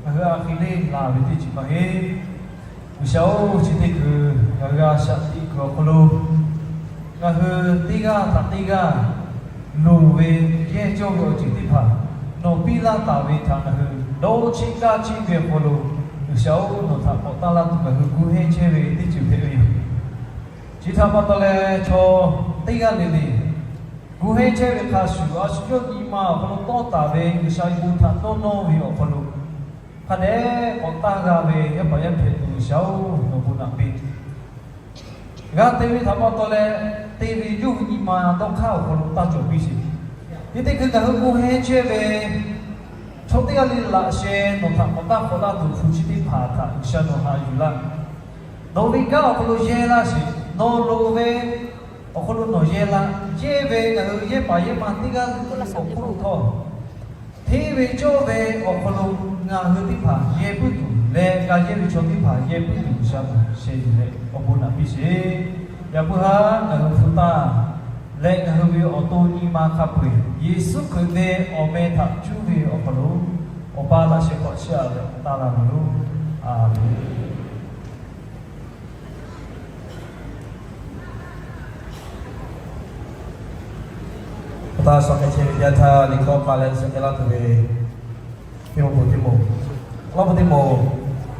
ngaˬ hui a hk'e le laˬ ve teˇ ceuˬ maˇ heˆ. G'uiˬsha-oˬ, chi teˇ hkui ngaˬ hui a shaꞈ tiꞈ kuiˬ awˬ hk'aw lo, ngaˬ hui teˇ g'aˇ htaꞈ teˇ g'aˇ loˍ ve yehˇ cawˇ ve awˬ ceuˬ teˇ hpaˍ nawˬ piˇ laˇ taˍ ve htaꞈ ngaˬ hui dawˇ chiˆ kaˇ chiˆ ve awˬ hk'aw lo, G'uiˬsha-oˬ, nawˬ htaꞈ k'awꞈ taˇ laˇ tuˬ ngaˬ hui gu hehnˇ chehˇ ve teˇ ceuˬ hpehꞈ ve yoˬ. Chi htaꞈ pa taw leh, chaw teˇ g'aˇ le le gu hehnˇ chehˇ ve hk'a shuˍ, a shu yawˇ nyi ma awˬ hk'aw lo tawˇ taˍ ve G'uiˬsha ve bon htaꞈ dawˇ nawˇ ve awˬ hk'aw lo, hk'a dehꞈ k'awꞈ taˇ g'a ve yaˇ paˍ yaˇ hpehꞈ tuˬ G'uiˬsha-oˬ, nawˬ bon naꞈ piˇ. G'a te ve htaꞈ pa taw leh, te ve yawˇ hui nyi ma dawˇ hk'aˇ awˬ hk'aw lo taˇ cawˬ piˇ sheˍ. Chi teˇ hkui ngaˬ hui gu hehnˇ chehˇ ve chaw teˇ g'aˇ le laꞈ sheh nawˬ htaꞈ k'awꞈ taˇ hk'awꞈ laˇ tuˬ hpu chi teˇ hpaˍ htaꞈ G'uiˬsha nawˬ haꞈ yuˬ laˇ. Nawˬ ve kanˉ awˬ hk'aw lo yehˇ laˇ sheˍ. Nawˬ loˍ ve awˬ hk'aw lo nawˬ yehˇ laˇ. Yehˇ ve ngaˬ hui yehˇ paˍ yehˇ ma teˇ g'aˇ le le awˬ hk'oˆ lo htawˇ, hteˇ ve cawˇ ve awˬ hk'aw lo ngaˬ hui teˇ hpaˍ yehˇ puiˉ tuˬ leh, g'a yehˇ ve chaw teˇ hpaˍ yehˇ puiˉ tuˬ G'uiˬsha nawˬ sheh yuˬ leh awˬ bon naꞈ piˇ sheˍ. Yaꞈ puiˉ haˉ ngaˬ hui hpu taˇ leh ngaˬ hui ve awˬ to nyi ma hk'a peu-eˬ Yeˍsuˆ Hkriꞈ ve awˬ meh htaꞈ cuˇ ve awˬ hk'aw lo, Awˬ pa laꞈ sheh hk'aw chiˇ aꞈ leh taˇ laˇ ve yoˬ. Aˬ menˍ. Hpu taˇ shaw hk'e chehˇ ve teˇ yanˇ htaˇ, liꞈ hkawˇ k'a leh suh k'ai laˇ tuˬ ve, teˇ moˍ peuˬ teˇ moˍ, lawˇ peuˬ teˇ moˍ,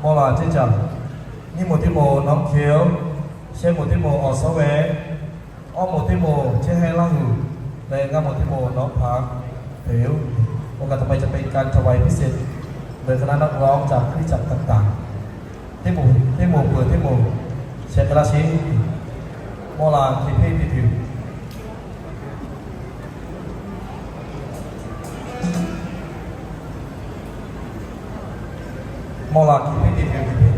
Mawˇ laˬ ceˇ caˬ, nyiˇ moˍ teˇ moˍ Nawˉ hkiˇ-oˬ, shehˆ moˍ teˇ moˍ Awˬ sawˉ ve, awˇ moˍ teˇ moˍ Chehˇ Hehnˇ Laˇ huˍ, leh ngaˇ moˍ teˇ moˍ Nawˉ hpaˍ hpehꞈ-oˬ. โอกาสต่อไปจะเป็นการถวายพิเศษ โดยคณะนักร้องจากคริสตจักรต่างๆ teˇ moˍ, teˇ moˍ peuˬ teˇ moˍ shehˆ k'ai laˇ sheˍ. Mawˇ laˬ hkiˇ hpeˇ teˇ tuˬ, mawˇ laˬ hkiˇ hpeˇ teˇ tuˬ, hkiˇ hpeˇ.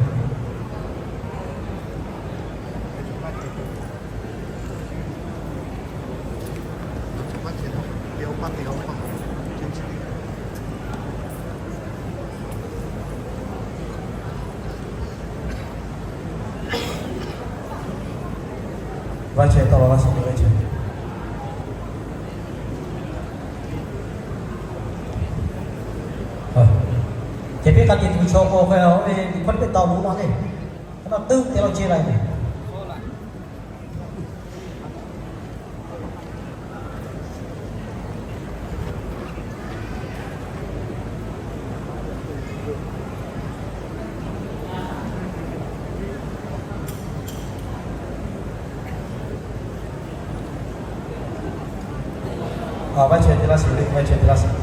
Vaˇ chehˇ tawˇ la laˇ sheˍ ve vaˇ chehˇ. Ceh piˇ k'a te tuˬ chaw k'o hk'e, oˇ ve hkawˇ teˇ hpaˍ taw lo maˇ le. Hk'e naˇ tuˉ te laˇ chehˇ la ve. Aˬ, vaˇ chaweh te laˇ sheˍ le, vaˇ chaweh te laˇ sheˍ.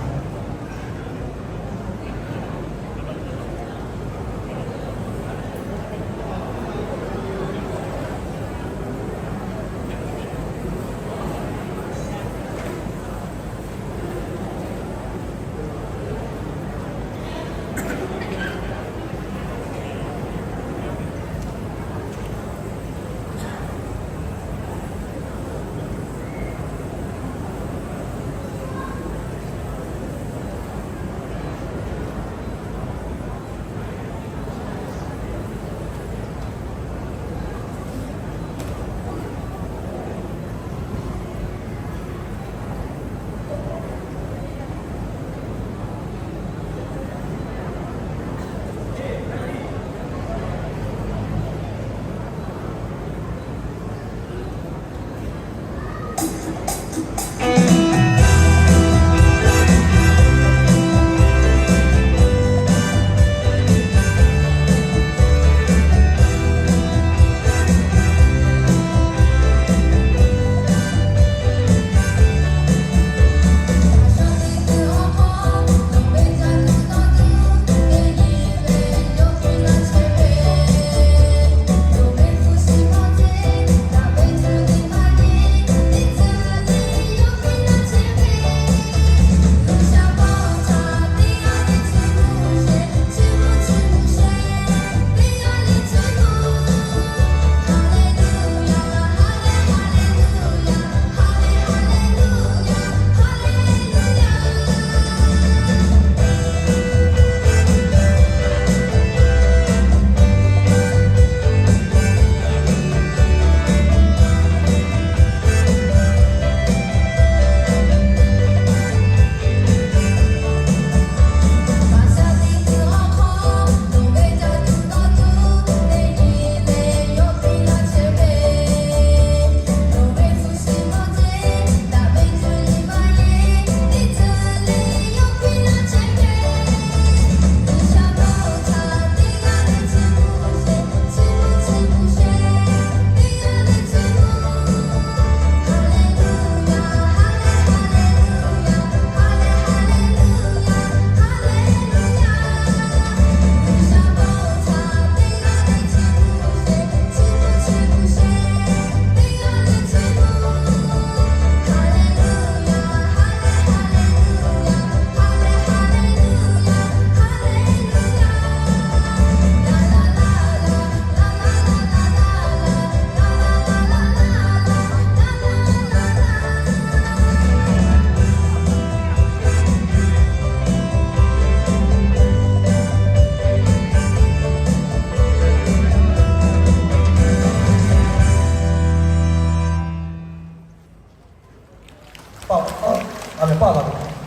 Paˆ, aˬ, laˬ mehˍ paˆ,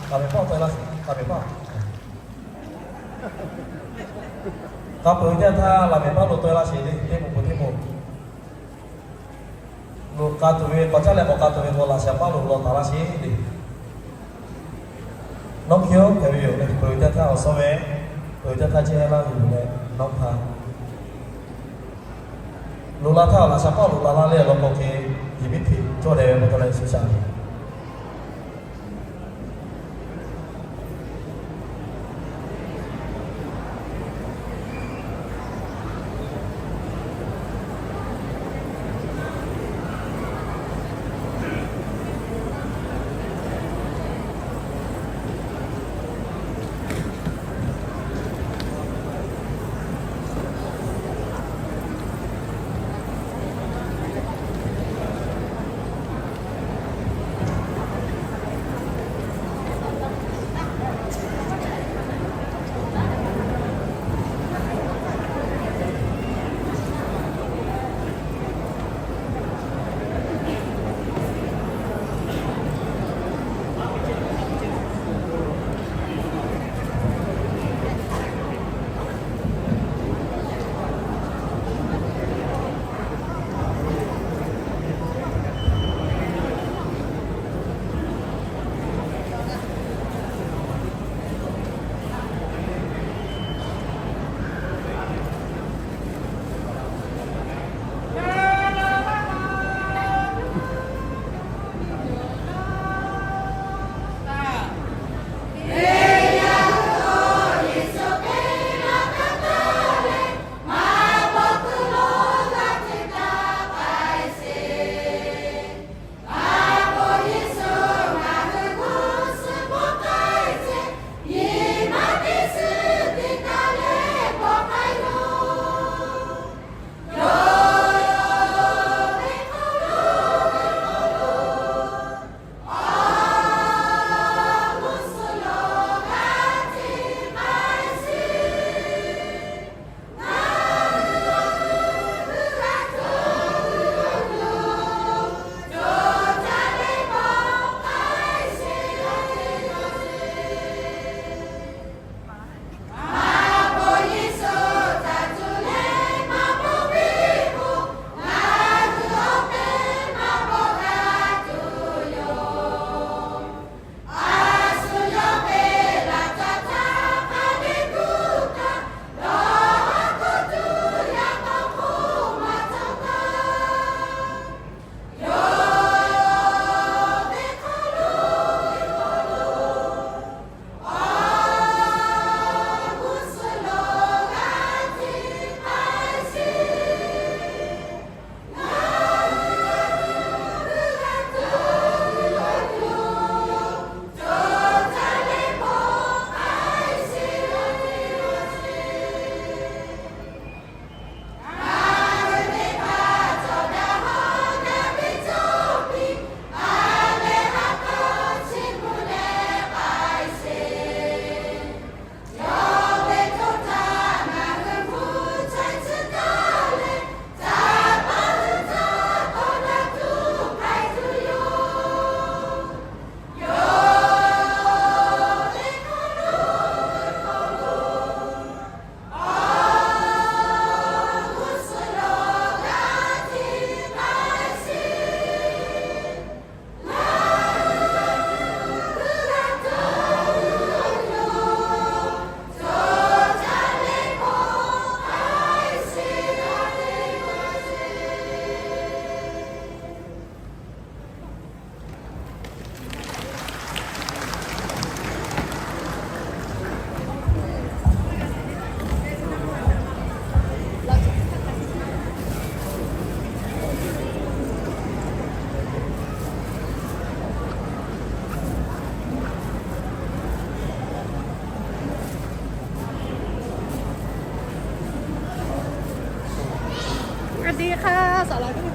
laˬ mehˍ paˆ tawˆ e laˇ sheˍ, laˬ mehˍ paˆ. K'a peuˬ ve teˇ htaˇ laˬ mehˍ paˆ lo tawˆ e laˇ sheˍ le, teˇ moˍ peuˬ teˇ moˍ. Loꞈ k'a tuˬ ve k'awꞈ caˉ leh k'awꞈ k'a tuˬ ve k'o, laꞈ shaˍ paˆ lo law taˍ laˇ sheˍ le. Nawˉ hkiˇ oˉ hpehꞈ ve yoˬ le, peuˬ teˇ htaˇ awˬ suhˉ ve, peuˬ teˇ htaˇ chehˇ laˇ ve yoˬ leh, nawˉ htaˇ loꞈ la htaˇ laꞈ shaˍ paˆ loꞈ la laˇ le, awˬ lawn k'awꞈ hk'e, yehˬ miˉ hpeꞈ cawˇ leh ve pa taw leh shu shaˍ le. Hk'a saˍ laˍ ve.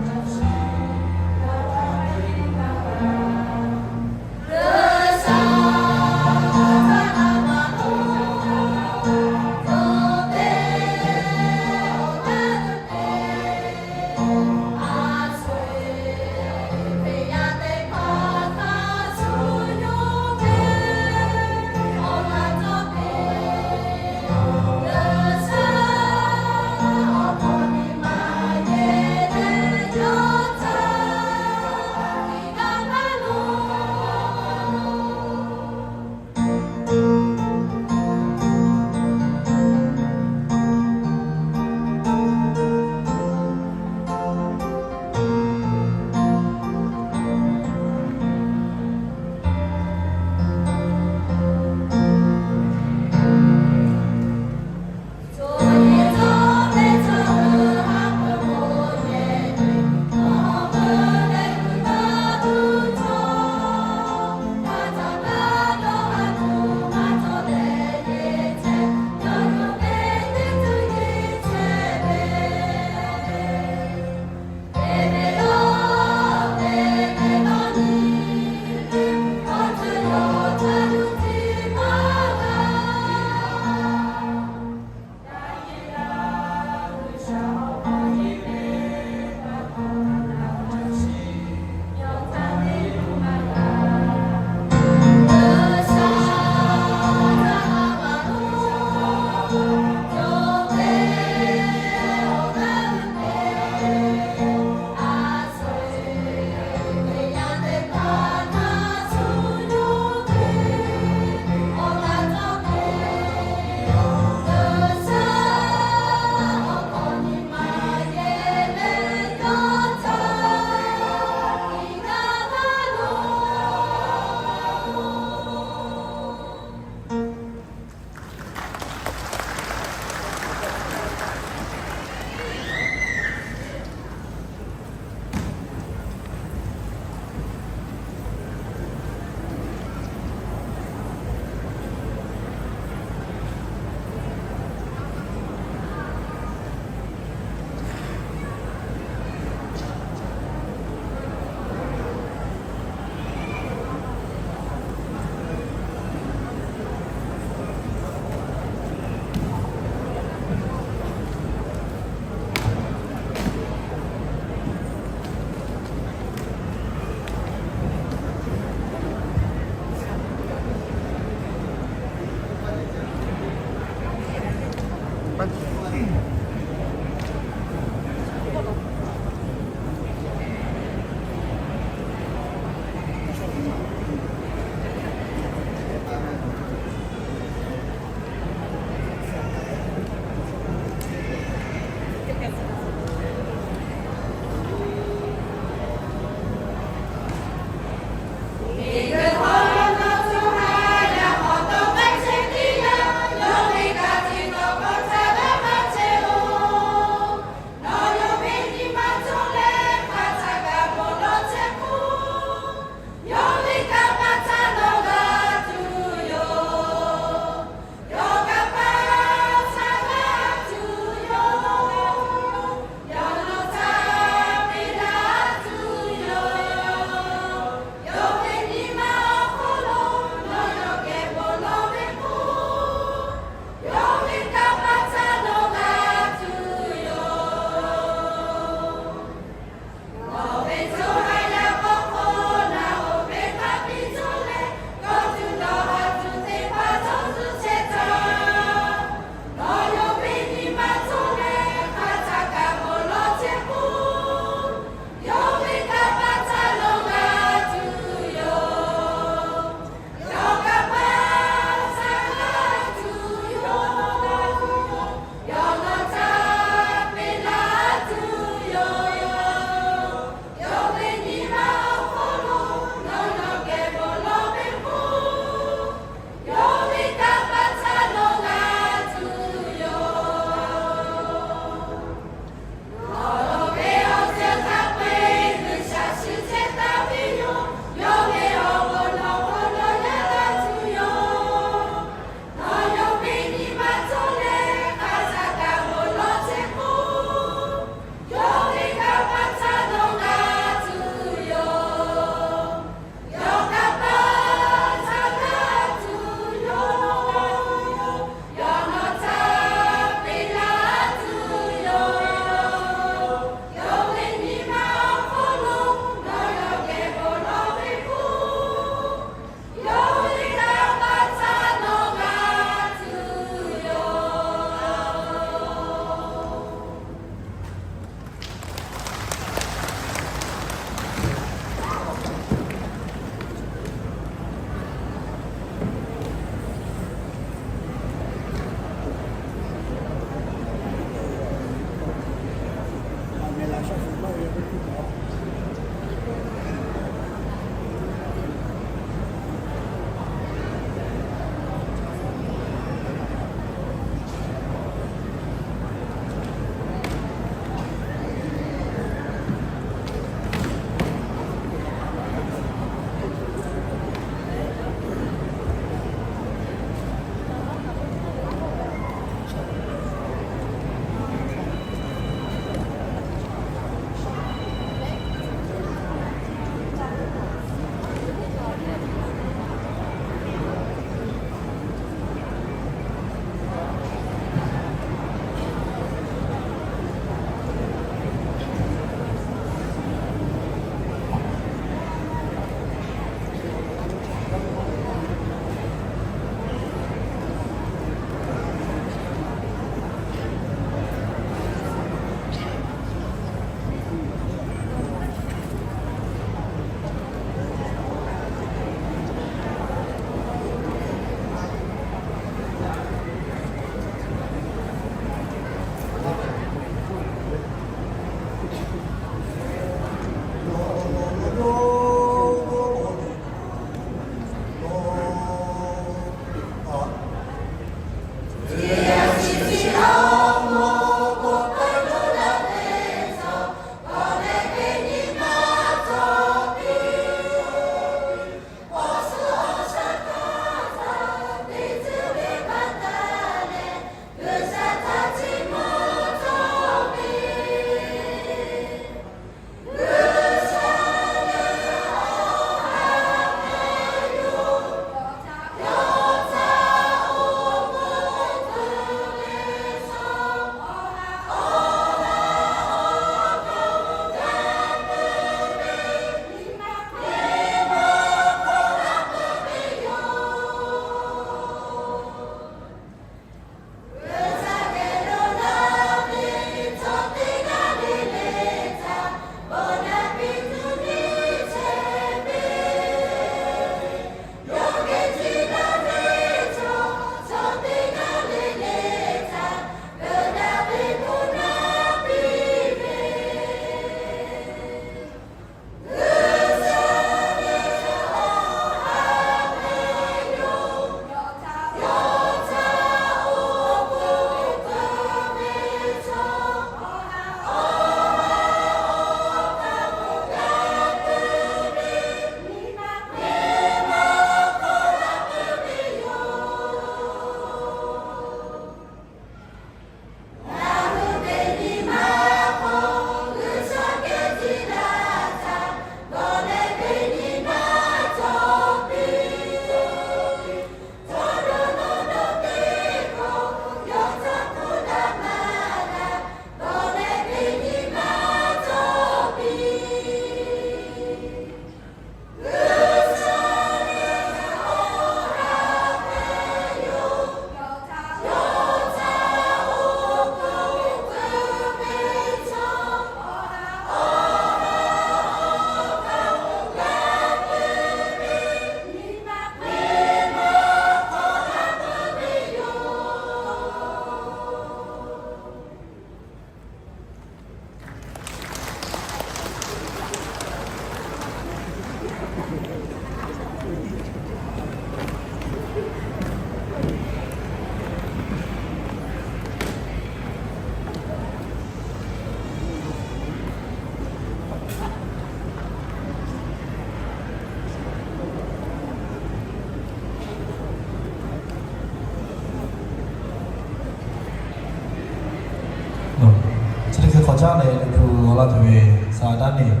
Taˇ leh liꞈ hpu g'aw laˇ tuˬ ve Saˍtanˍ liꞈ,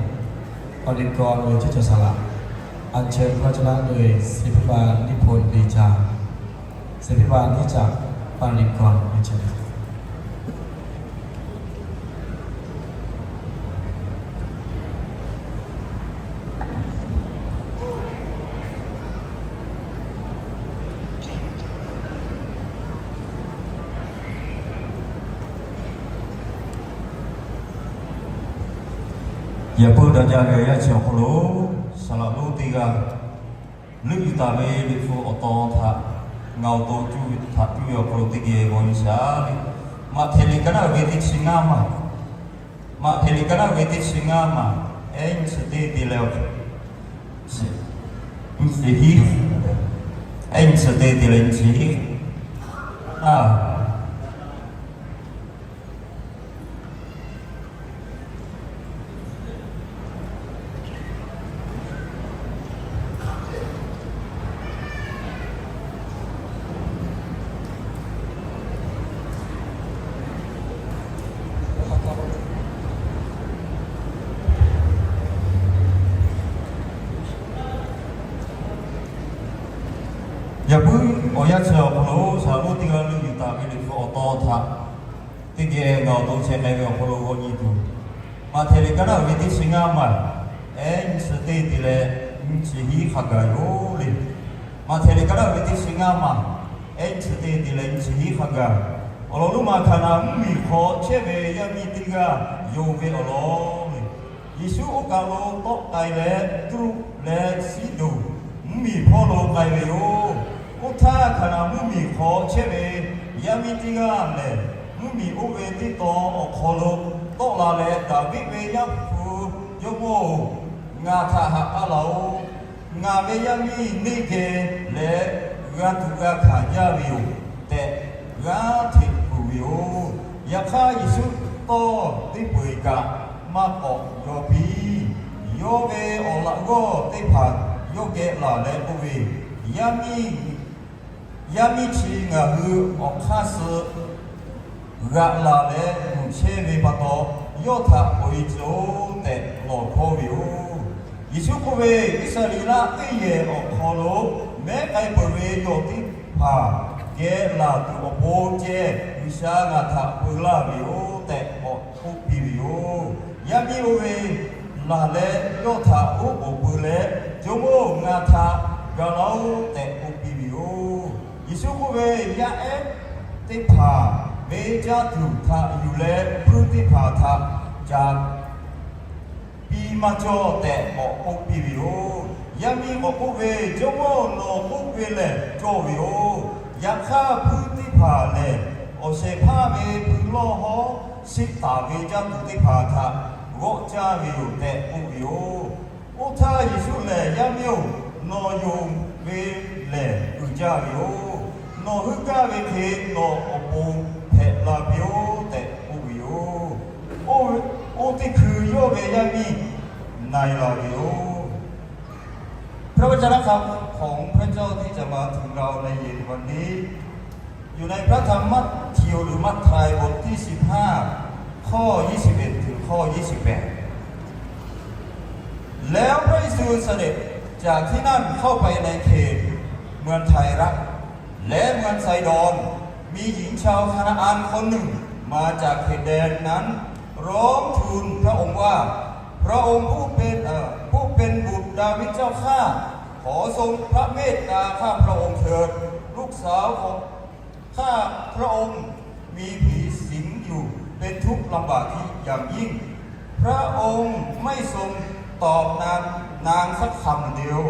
awˬ liꞈ kawˬ ve ceˇ cawˬ saˍ laꞈ, อัญเชิญพระชนะ โดย เสพบาล นิพนธ์ปรีชา เสพบาล นิจจปริกร เรียนเชิญ Yaꞈ puiˉ daꞈ jaˇ ve awˬ yanˇ chi awˬ hk'aw lo, saˍ laꞈ lonˉ teˇ g'aˇ leuˆ yuˬ taˍ ve liꞈ hpu awˬ tawn htaꞈ ngaˬ awˬ to cuˇ ve htaꞈ cuˇ ve awˬ hk'aw lo teˇ geh g'aw nyi shaˍ le. Maꞈhtehˍ liꞈ ka naˆ ve teˇ chi ngaˇ maˬ, Maꞈhtehˍ liꞈ ka naˆ ve teˇ chi ngaˇ maˬ, ehˉ nyi chi teˇ te leh, nyi chi hiˉ, ehˉ nyi chi teˇ te leh nyi chi hiˉ a Yaꞈ puiˉ awˬ yanˇ chi awˬ hk'aw lo saˍ laꞈ lonˉ teˇ g'aˇ leuˆ yuˬ taˍ ve liꞈ hpu awˬ tawn htaꞈ teˇ geh ngaˬ awˬ to chehˇ k'ai ve awˬ hk'aw lo g'aw nyi tuˬ, Maꞈhtehˍ liꞈ ka naˆ ve teˇ chi ngaˇ maˬ, ehˉ nyi chi teˇ te leh nyi chi hiˉ hk'a gaˬ yoˬ le. Maꞈhtehˍ liꞈ ka naˆ ve teˇ chi ngaˇ maˬ, ehˉ nyi chi teˇ te leh nyi chi hiˉ hk'a gaˬ. Awˬ lawn lonˉ ma hkaˍnanˍ mvuhˇmiˬ hk'aw chehˇ ve yaˇ miˇ teˇ g'aˇ yonˍ ve awˬ lawn le. Yeˍsuˆ oˇ kaˬ lo tawˆ k'ai leh, truˆ leh siˉ doˍ mvuhˇmiˬ hpawˇ lo k'ai ve yoˬ. Oˇ htaˇ, hkaˍnanˍ mvuhˇmiˬ hk'aw chehˇ ve yaˇ miˇ teˇ g'aˇ lehˬ, mvuhˇmiˬ oˇ ve teˇ tawn awˬ hk'aw lo tawˆ la leh, Daˍviˆ ve Yaˇ hpu Jawˇmawˇ-oˬ, ngaˬ htaꞈ haꞈ k'aˇ laˬ-oˬ. Ngaˬ ve yaˇ miˇ neˇ geh leh g'a tuꞈ g'a hkanˍ jaˇ ve yoˬ tehꞈ, g'aˇ hteꞈ kuˬ ve yoˬ. Yaꞈ hk'aˇ, Yeˍsuˆ tawˇ teˇ peu-eˬ kaꞈ maˇ k'awꞈ yaw piˇ. Yawˇ ve awˬ laꞈ g'awˇ teˇ hpaˍ yawˇ geh laˬ leh k'oˆ ve, Yaˇ miˇ, yaˇ miˇ chi ngaˬ hui awˬ hk'aˇ suh g'aꞈ laˬ leh luˬ chehˇ ve pa taw, yawˇ htaꞈ peuˬ-e tcuh-oˆ tehꞈ lawˬ hkawˇ ve yoˬ. Yeˍsuˆ k'oˆ ve, Iˉsaˍreˍlaˆ teˇ yehˬ awˬ hk'aw lo mehˉ k'ai peuˬ ve yawˬ teˇ hpaˍ geh laˬ tuˬ awˬ pon ceh G'uiˬsha ngaˬ htaꞈ peu laˇ ve yoˬ tehꞈ k'awꞈ k'oˆ piˇ ve yoˬ. Yaˇ miˇ oˇ ve laˬ leh yawˇ htaꞈ oˉ k'oˍ peu leh, Jawˇmawˇ-oˬ, ngaˬ htaꞈ ga laˇ-oˆ tehꞈ k'oˆ piˇ ve yoˬ. Yeˍsuˆ k'oˆ ve, Yaˇ ehˉ teˇ hpaˍ venˇ caˇ tuˬ htaꞈ yuˬ leh, hpuiˇ teˇ hpaˍ htaꞈ caˍ piˇ maˇ cawˇ tehꞈ k'awꞈ k'oˆ piˇ ve yoˬ. Yaˇ miˇ k'awꞈ k'oˆ ve, Jawˇmawˇ-oˬ, nawˬ k'oˆ ve lehˬ cawˇ ve yoˬ. Yaꞈ hk'aˇ, hpuiˇ teˇ hpaˍ lehˬ awˬ shehˍ hpaˇ ve hpui lawˇ hawˉ shiˆ taˍ ve caˇ tuˬ teˇ hpaˍ htaꞈ g'awˆ caˇ ve yoˬ tehꞈ k'oˆ ve yoˬ. Oˇ htaˇ Yeˍsuˆ lehˬ, Yaˇ miˇ-oˬ, nawˬ yonˍ ve lehˬ uiˍ jaˇ ve yoˬ. Nawˬ heuˆ gaˇ ve hk'e nawˬ awˬ pon hpehꞈ la piˇ-oˆ tehꞈ k'oˆ ve yoˬ. Oˇ, oˇ teˇ hkui yawˇ ve yaˇ miˇ na-e la ve yoˬ. พระวจนะคำของพระเจ้าที่จะมาถึงเราในเย็นวันนี้ อยู่ในพระธรรมมัทธิวหรือมัทธิวบทที่ สิบห้า ข้อ ยี่สิบเอ็ด ถึงข้อ ยี่สิบแปด แล้วพระเยซูเสด็จจากที่นั่นเข้าไปในเขตเมืองไทรัสและเมืองไซดอน มีหญิงชาวคานาอันคนหนึ่งมาจากเขตแดนนั้น ร้องทูลพระองค์ว่า พระองค์ผู้เป็น เอ่อ ผู้เป็นบุตรดาวิดเจ้าข้า ขอทรงพระเมตตาข้าพระองค์เถิด ลูกสาวของข้าพระองค์มีผีสิงอยู่ เป็นทุกข์ลำบากอย่างยิ่ง พระองค์ไม่ทรงตอบนาง นางสักคำเดียว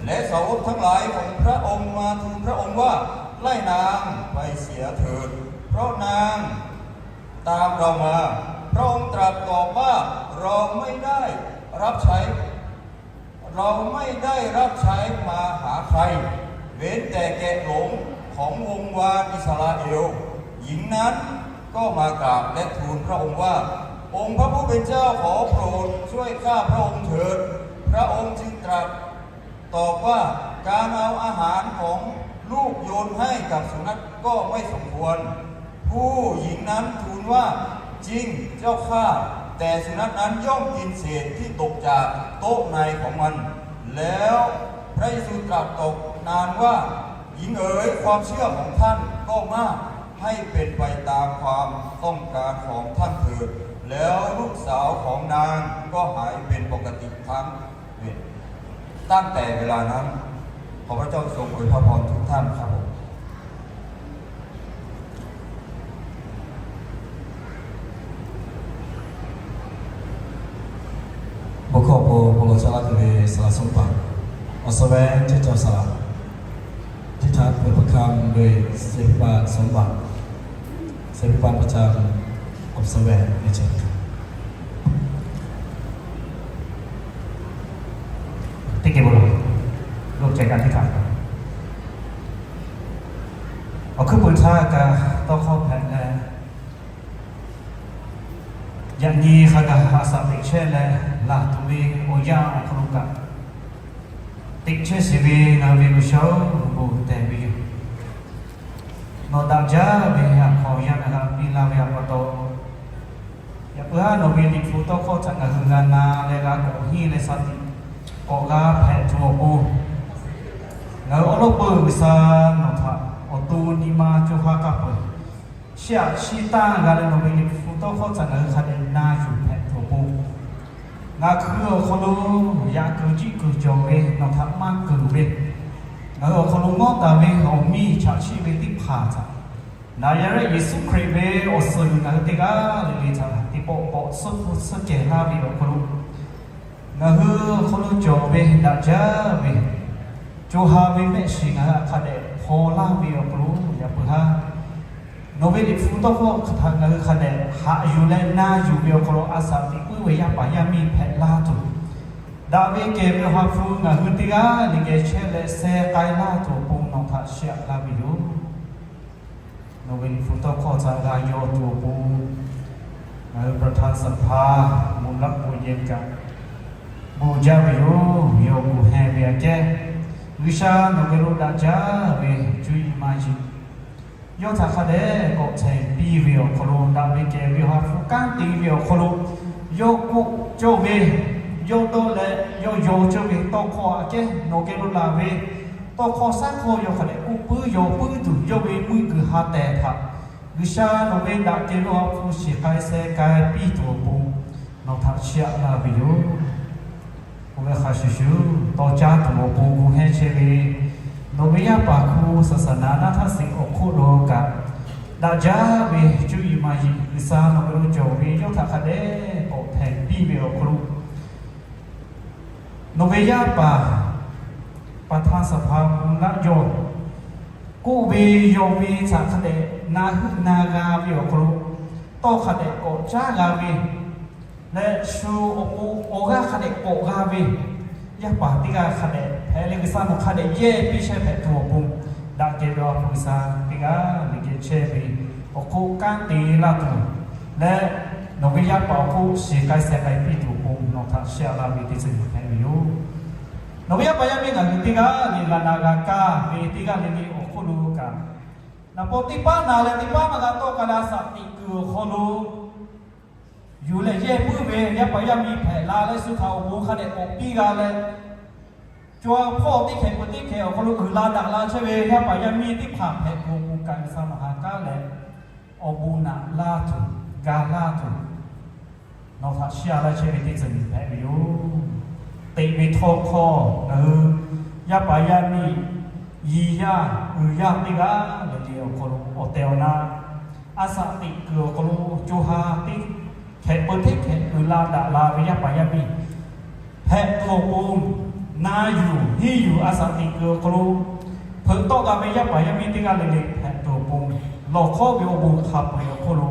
และสาวกทั้งหลายของพระองค์มาทูลพระองค์ว่า ไล่นางไปเสียเถิด เพราะนาง ตามเรามา พระองค์ตรัสตอบว่า เราไม่ได้รับใช้ เราไม่ได้รับใช้มาหาใคร เว้นแต่แกะหลงของวงศ์วานอิสราเอล หญิงนั้นก็มากราบและทูลพระองค์ว่า องค์พระผู้เป็นเจ้าขอโปรดช่วยข้าพระองค์เถิด พระองค์จึงตรัส ตอบว่า การเอาอาหารของลูกโยนให้กับสุนัขก็ไม่สมควร ผู้หญิงนั้นทูลว่า จริงเจ้าข้า แต่สุนัขนั้นย่อมกินเศษที่ตกจากโต๊ะในของมัน แล้วพระเยซูตรัสตอบนางว่า หญิงเอ๋ย ความเชื่อของท่านก็มาก ให้เป็นไปตามความต้องการของท่านเถิด แล้วลูกสาวของนางก็หายเป็นปกติทั้ง ตั้งแต่เวลานั้น ขอพระเจ้าทรงอวยพระพรทุกท่านครับผม Bon hkawˇ awˬ pon bon lawˬ caˇ laˇ tuˬ ve saˍ laꞈ sawˉ paˍ, awˬ suhˍ ve teˇ cawˬ saˍ laꞈ, teˇ htaꞈ peuˬ hpaˍ hkaˇ ve สิบแปดสมบัติ สิบแปดประจำ awˬ suhˍ ve teˇ cawˬ ติเกโบโล ร่วมใจกันอธิษฐาน Awˬ hkuiˉ puiˍ htaˇ kaꞈ tawˇ hkawˇ hpehꞈ leh, yaꞈ nyi hk'a gaˬ a saꞈ teꞈ chehˇ leh, laˬ tuˬ ve awˬ yanˇ awˬ hk'aw lo kaꞈ teꞈ chehˇ sheˍ ve ngaˬ hui ve G'uiˬsha-oˬ, bon tehˬ ve yoˬ. Nawˬ daꞈ jaˇ ve a hk'aw yanˇ ngaˬ hui piˇ laˇ ve a pa taw, yaꞈ puiˉ haˉ nawˬ ve Liꞈ hpu tawˇ hkawˇ htaꞈ ngaˬ hui g'a na leh g'a k'awꞈ henˇ leh shaˍ tiꞈ k'awꞈ g'a hpehꞈ tuˬ awˬ pon, ngaˬ hui awˉ lawˉ peuˬ G'uiˬsha nawˬ htaꞈ awˬ to nyi ma co ha kaˇ peuˬ, chiˇ aꞈ chiˇ taˇ g'a leh nawˬ ve Liꞈ hpu tawˇ hkawˇ htaꞈ ngaˬ hui hk'a dehꞈ na yuˬ hpehꞈ tuˬ awˬ pon, ngaˬ hui awˬ hk'aw lo yaꞈ kuiˬ jiˆ kuiˬ cawˬ ve nawˬ htaꞈ maˇ keunˍ ve, ngaˬ hui awˬ hk'aw lo mawˇ taˍ ve awˬ miˇ chaꞈ chiˆ ve teˇ hpaˍ htaꞈ, Naˍzaˍrehˆ Yeˍsuˆ Hkriꞈ ve awˬ suhˍ g'uiˬ ngaˬ hui teˇ g'aˇ le le htaꞈ teˇ pawˆ pawˆ suhˉ hpu suhˉ kehˬ laˇ ve awˬ hk'aw lo, ngaˬ hui awˬ hk'aw lo cawˬ ve daꞈ jaˇ ve co ha ve mehˆ shiˍ ngaˬ hui htaꞈ hk'a dehꞈ hpaw laˇ ve awˬ hk'aw lo, yaꞈ puiˉ haˉ nawˬ ve Liꞈ hpu tawˇ hkawˇ htaꞈ ngaˬ hui hk'a dehꞈ haꞈ yuˬ leh na yuˬ ve awˬ hk'aw lo a saꞈ teꞈ puiˉ ve yaˇ paˍ yaˇ miˇ hpehꞈ laˇ tuˬ, daꞈ ve kehˬ ve Awˬ ha hpu ngaˬ hui teˇ g'aˇ le geh chehˇ leh seh k'ai laˇ tuˬ awˬ pon nawˬ htaꞈ chiˇ aꞈ laˇ ve yoˬ. Nawˬ ve Liꞈ hpu tawˇ hkawˇ htaꞈ g'a yaw tuˬ awˬ pon, ngaˬ hui ประธานสภา Mvuhˇ laˆ bon yehˬ kaꞈ bon jaˇ ve yoˬ. Yawˇ kuˬ heh ve aꞈ kehˉ, G'uiˬsha nawˬ geh lo daꞈ jaˇ ve cuˇ yiˍ maˇ yiˍ yawˇ htaꞈ hk'a dehꞈ k'awꞈ hteꞈ piˇ ve awˬ hk'aw lo, daꞈ ve kehˬ ve Awˬ ha hpu kanˉ te ve awˬ hk'aw lo, yawˇ k'oˆ cawˇ ve, yawˇ dawˇ leh yawˇ yaw cawˇ ve tawˇ hkawˇ aꞈ kehˉ nawˬ geh lo laˬ ve tawˇ hkawˇ shaˉ hkawˇ yawˇ hk'a dehꞈ k'oˆ puiˉ yaw puiˉ tuˬ, yawˇ ve meuˇ kuiˬ ha tehˬ htaꞈ G'uiˬsha nawˬ ve daꞈ kehˬ ve Awˬ ha hpu shiˍ k'ai seh k'ai piˇ tuˬ awˬ pon nawˬ htaꞈ chiˇ aꞈ laˇ ve yoˬ. Oˇ ve hk'a shuˍ shuˍ, tawˇ caˇ tuˬ awˬ pon gu heh chehˇ ve nawˬ ve yaˇ paˍ hku saˍsaˍnaˍ naˆ htaˇ sheˍ awˬ hk'oˆ lo kaꞈ, daꞈ jaˇ ve cuˇ yiˍ maˇ yiˍ G'uiˬsha nawˬ ve lo cawˬ ve yawˇ htaꞈ hk'a dehꞈ k'awꞈ hteꞈ piˇ ve awˬ hk'aw lo, nawˬ ve yaˇ paˍ ประธานสภา Mvuhˇ laˆ yawˇ k'oˆ ve, yaw ve htaꞈ hk'a dehꞈ na heuˆ na g'a ve awˬ hk'aw lo, tawˇ hk'a dehꞈ k'awꞈ caˉ g'a ve leh, shu awˬ pon awˬ g'aˇ hk'a dehꞈ k'awꞈ g'a ve yaˇ paˍ teˇ g'aˇ hk'a dehꞈ hpehꞈ leh, G'uiˬsha nawˬ hk'a dehꞈ yehˇ piˇ chehˇ hpehꞈ tuˬ awˬ pon, daꞈ kehˬ ve Awˬ ha hpu G'uiˬsha teˇ g'aˇ le geh chehˇ ve awˬ hk'oˆ kanˉ te laˇ tuˬ leh, nawˬ ve yaˇ paˍ awˬ hk'oˆ shiˍ k'ai seh k'ai piˇ tuˬ awˬ pon nawˬ htaꞈ chiˇ aꞈ laˇ ve teˇ ceuˬ hpehꞈ ve yoˬ. Nawˬ ve yaˇ paˍ yaˇ miˇ ngaˬ hui teˇ g'aˇ le g'a na g'a kaˇ ve teˇ g'aˇ le le awˬ hk'oˆ lo kaꞈ, naˍ paw teˇ paˉ na leh teˇ paˉ maˇ g'a tawˆ k'ai leh a saꞈ teꞈ kuiˬ awˬ hk'aw lo yuˬ leh yehˇ puiˉ ve yaˇ paˍ yaˇ miˇ hpehꞈ la leh, shu htaꞈ awˬ bon hk'a dehꞈ k'awꞈ piˇ g'a leh, co ha hpawˇ teˇ hkehꞈ peuˬ teˇ hkehꞈ awˬ hk'aw lo uiˍ la daꞈ la chehˇ ve yaˇ paˍ yaˇ miˇ teˇ hpaˍ hpehꞈ tuˬ awˬ pon kaꞈ G'uiˬsha nawˬ ha k'aˉ leh, awˬ bon naꞈ laˇ tuˬ, ga laˇ tuˬ, nawˬ htaꞈ chiˇ aꞈ laˇ chehˇ ve teˇ ceuˬ hpehꞈ ve yoˬ. Teꞈ ve htawˇ hkawˇ ngaˬ hui yaˇ paˍ yaˇ miˇ, yiˍ yaˇ uiˍ yaˇ teˇ g'aˇ le le awˬ hk'aw lo awˬ tehˬ awˬ na a saꞈ teꞈ kuiˬ awˬ hk'aw lo co ha teˇ hkehꞈ peuˬ teˇ hkehꞈ uiˍ la daꞈ la ve yaˇ paˍ yaˇ miˇ hpehꞈ tuˬ awˬ pon, na yuˬ henˇ yuˬ a saꞈ teꞈ kuiˬ awˬ hk'aw lo hpeuꞈ tawˆ g'a ve yaˇ paˍ yaˇ miˇ teˇ g'aˇ le le hpehꞈ tuˬ awˬ pon, lawˬ hkawˉ ve awˬ bon hk'a peu-eˬ awˬ hk'oˆ lo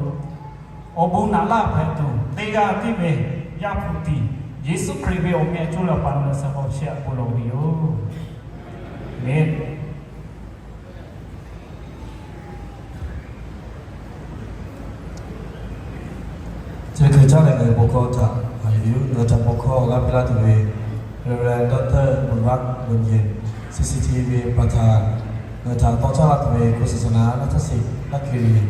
awˬ bon naꞈ laˇ hpehꞈ tuˬ, teˇ g'aˇ tiˉ ve Yaˇ hpu tiˍ Yeˍsuˆ Hkriꞈ ve awˬ meh coˇ leh pa na leh sa k'aw chiˇ aꞈ bon lawˬ ve yoˬ. Aˍmenˍ. Chi hk'e caˇ leh ngaˬ hui bon hkawˇ htaꞈ haꞈ yuˬ ve yoˬ. Ngaˬ hui htaꞈ bon hkawˇ g'a piˇ laˇ tuˬ ve Reverend Doctor Mvuhˇ laˆ Bon Yehˬ, C C T V ประธาน, ngaˬ hui htaꞈ tawˇ caˇ laˇ tuˬ ve ครูศาสนา นักทักษิณ นักเรียน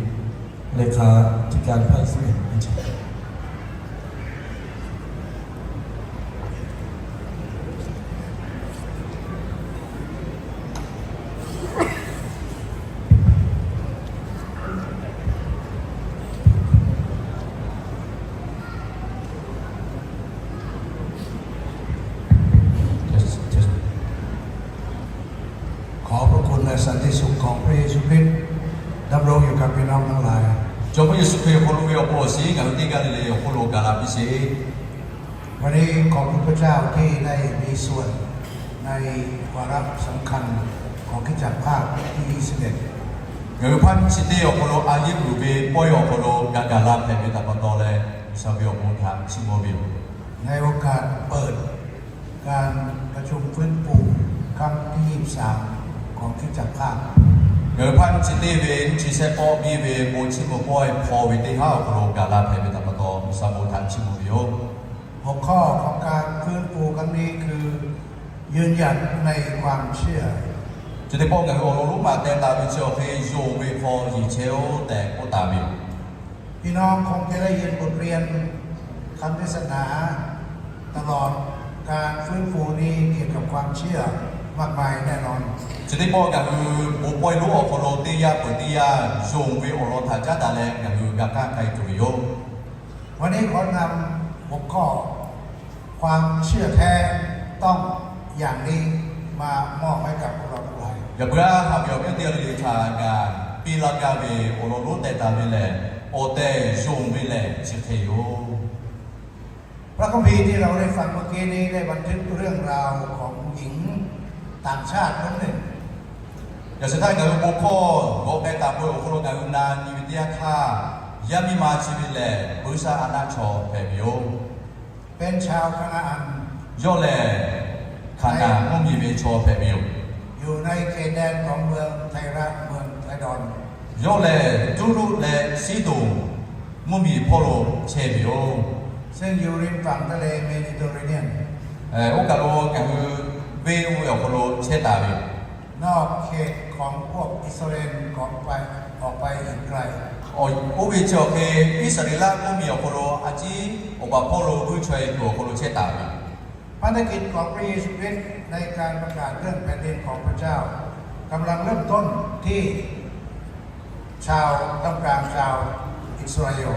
เลขาธิการภาค สิบเอ็ด อาจารย์ สันติสุขของพระเยซูคริสต์ดำรงอยู่กับพี่น้องทั้งหลาย Jawˇmawˇ Yeˍsuˆ Hkriꞈ awˬ hk'aw lo ve awˬ bon awˬ shinˉ ngaˬ hui teˇ g'aˇ le le awˬ hk'oˆ lo gaˬ la piˇ sheˍ. วันนี้ขอบคุณพระเจ้าที่ได้มีส่วนในวาระสำคัญของคริสตจักรภาพที่อิสราเอล Ngaˬ hui hpaˇ chi teˇ awˬ hk'aw lo a yehˉ uiˍ ve pawehˇ awˬ hk'aw lo gaˬ gaˬ la hpehꞈ ve htaꞈ pa taw leh, G'uiˬsha ve awˬ bon htaꞈ chiˇ mvuh ve yoˬ. ในโอกาสเปิดการประชุมฟื้นฟูครั้งที่ยี่สิบสามของคริสตจักรภาพ Ngaˬ hui hpaˇ chi teˇ ve nyiˇ chi shehˆ k'awˆ biˇ ve bon chiˇ mvuh pawehˇ hpaw ve teˇ haˉ awˬ hk'aw lo gaˬ la hpehꞈ ve htaꞈ pa taw, G'uiˬsha bon htaꞈ chiˇ mvuh ve yoˬ. หัวข้อของการฟื้นฟูครั้งนี้คือยืนหยัดในความเชื่อ Chi teˇ pawˆ ngaˬ hui awˬ lawn lonˉ ma teh taˍ ve chi awˬ hk'e, yonˍ ve hk'aw yeˬ chehˇ-oˆ tehꞈ k'oˆ taˍ ve yoˬ. พี่น้องคงจะได้ยินบทเรียนคำเทศนาตลอดการฟื้นฟูนี้เกี่ยวกับความเชื่อมากมายแน่นอน Chi teˇ pawˆ ngaˬ hui bon pawehˇ lonˉ awˬ hk'aw lo teˇ yanˇ peuˬ teˇ yanˇ yonˍ ve awˬ lawn htaꞈ caˉ daꞈ leh ngaˬ hui g'a kaˇ k'ai tuˬ ve yoˬ. วันนี้ขอนำหัวข้อ ความเชื่อแท้ต้องอย่างนี้มามอบให้กับพวกเราทั้งหลาย Yaꞈ puiˉ aˉ haꞈ ve awˬ viˉ teˇ g'aˇ le le htaꞈ ngaˬ piˇ laˇ gaˇ ve awˬ lawn lonˉ teh taˍ ve lehˬ, awˬ tehˬ yonˍ ve lehˬ chi hk'e yoˬ. พระคัมภีร์ที่เราได้ฟังเมื่อกี้นี้ได้บันทึกเรื่องราวของหญิงต่างชาติคนหนึ่ง Yaꞈ sheh htaˇ ngaˬ hui bon hkawˇ g'awꞈ k'ai taˍ peuˬ awˬ hk'aw lo ngaˬ hui na nyi ve teˇ yanˇ htaˇ, yaˇ miˇ ma chi ve lehˬ Buiˇshaˆaˍnaˆ chaw hpehꞈ ve yoˬ. เป็นชาวคานาอัน Yawˇ lehˬ Hkaˍnanˍ mvuhˇmiˬ ve chaw hpehꞈ ve yoˬ. อยู่ในเขตแดนของเมืองไทระ เมืองไซดอน Yawˇ lehˬ Tuˇruˆ leh Siˉdonˍ mvuhˇmiˬ hpawˇ lo chehˇ ve yoˬ. ซึ่งอยู่ริมฝั่งทะเลเมดิเตอร์เรเนียน Oˇ kaˬ lo ngaˬ hui venˇ oˇ ve awˬ hk'aw lo chehˇ taˍ ve yoˬ. นอกเขตของพวกอิสราเอลของไป ออกไปอีกไกล Oˇ ve chi awˬ hk'e Iˉsaˍreˍlaˆ mvuhˇmiˬ awˬ hk'aw lo a ciˉ awˬ baˬ hpawˇ lo vuiˇ chaweh tuˬ awˬ hk'aw lo chehˇ taˍ ve yoˬ. พันธกิจของพระเยซูคริสต์ในการประกาศเรื่องแผ่นดินของพระเจ้ากำลังเริ่มต้นที่ชาวท่ามกลางชาวอิสราเอล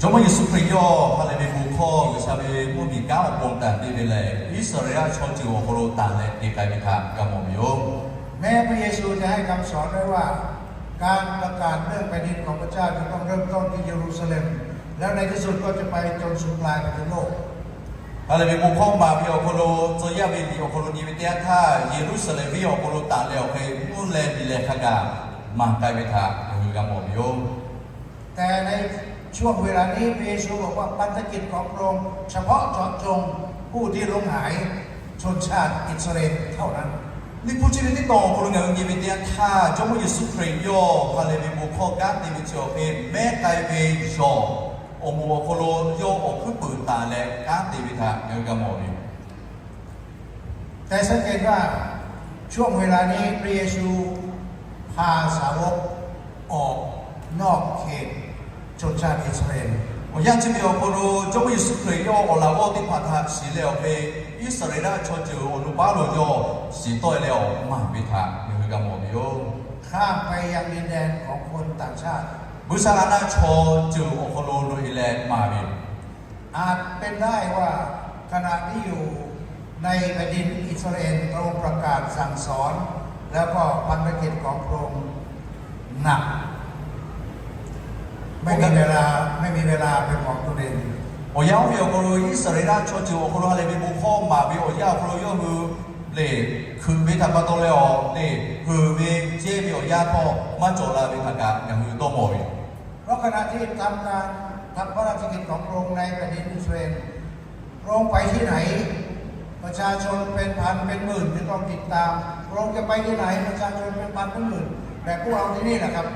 Jawˇmawˇ Yeˍsuˆ Hkriꞈ yawˇ ha lehˬ ve bon hkawˇ G'uiˬsha ve mvuhˇmiˬ kanˉ awˬ pon tanˬ te ve lehˬ, Iˉsaˍreˍlaˆ chaw ceuˬ awˬ hk'aw lo tanˬ leh te k'ai ve htaꞈ g'a mawˬ ve yoˬ. แม้พระเยซูจะให้คำสอนไว้ว่าการประกาศเรื่องแผ่นดินของพระเจ้าจะต้องเริ่มต้นที่เยรูซาเล็ม แล้วในที่สุดก็จะไปจนสุดปลายแผ่นดินโลก Ha lehˬ ve bon hkawˇ maˍ ve awˬ hk'aw lo, tcuh yaˇ ve liꞈ awˬ hk'aw lo nyi ve teˇ yanˇ htaˇ, Yeˍruˆsaˍlehnˍ venˇ awˬ hk'aw lo tanˬ leh awˬ hk'e mvuhˇ leh miˬ leh hk'a gaˬ maˍ k'ai ve htaꞈ ngaˬ hui g'a mawˬ ve yoˬ. แต่ในช่วงเวลานี้พระเยซูบอกว่าพันธกิจของพระองค์เฉพาะเจาะจงผู้ที่หลงหายชนชาติอิสราเอลเท่านั้น Liꞈ hpu chi ve teˇ tawn awˬ hk'aw lo ngaˬ hui nyi ve teˇ yanˇ htaˇ, Jawˇmawˇ Yeˍsuˆ Hkriꞈ yawˇ ha lehˬ ve bon hkawˇ kanˉ te ve chi awˬ hk'e mehˉ k'ai ve yawˬ awˬ moˍ awˬ hk'aw lo yawˇ awˬ hkuiˉ puiˍ tanˬ leh kanˉ te ve htaꞈ ngaˬ hui g'a mawˬ ve yoˬ. แต่สังเกตว่าช่วงเวลานี้พระเยซูพาสาวกออกนอกเขตชนชาติอิสราเอล Awˬ yanˇ chi ve awˬ hk'aw lo Jawˇmawˇ Yeˍsuˆ Hkriꞈ yawˇ awˬ laꞈ g'awˇ teˇ hpaˍ htaꞈ shiˍ leh awˬ hk'e, Iˉsaˍreˍlaˆ chaw ceuˬ awˬ nu paˉ lo yawˇ shiˍ tawˆ e leh awˬ maˍ ve htaꞈ ngaˬ hui g'a mawˬ ve yoˬ. ข้ามไปยังดินแดนของคนต่างชาติ Buiˇshaˆaˍnaˆ chaw ceuˬ awˬ hk'aw lo loꞈ e leh maˍ ve yoˬ. อาจเป็นได้ว่าขณะที่อยู่ในแผ่นดินอิสราเอล พระองค์ประกาศสั่งสอน แล้วก็พันธกิจของพระองค์หนัก ไม่มีเวลา ไม่มีเวลาเป็นของตัวเอง Awˬ yanˇ oˇ ve awˬ hk'aw lo Iˉsaˍreˍlaˆ chaw ceuˬ awˬ hk'aw lo ha lehˬ ve bon hkawˇ maˍ ve awˬ yanˇ awˬ hk'aw lo yawˇ hui lehˬ hkui ve htaꞈ pa taw leh awˬ lehˬ heuˬ ve jehˇ ve awˬ yanˇ htawˇ maˇ cawˬ la ve htaꞈ kaꞈ ngaˬ hui dawˇ mawˬ ve yoˬ. เพราะขณะที่ทำการทำพระราชกิจของพระองค์ในแผ่นดินอิสราเอล พระองค์ไปที่ไหน ประชาชนเป็นพันเป็นหมื่นที่ต้องติดตาม พระองค์จะไปที่ไหน ประชาชนเป็นพันเป็นหมื่น แบบพวกเราที่นี่แหละครับ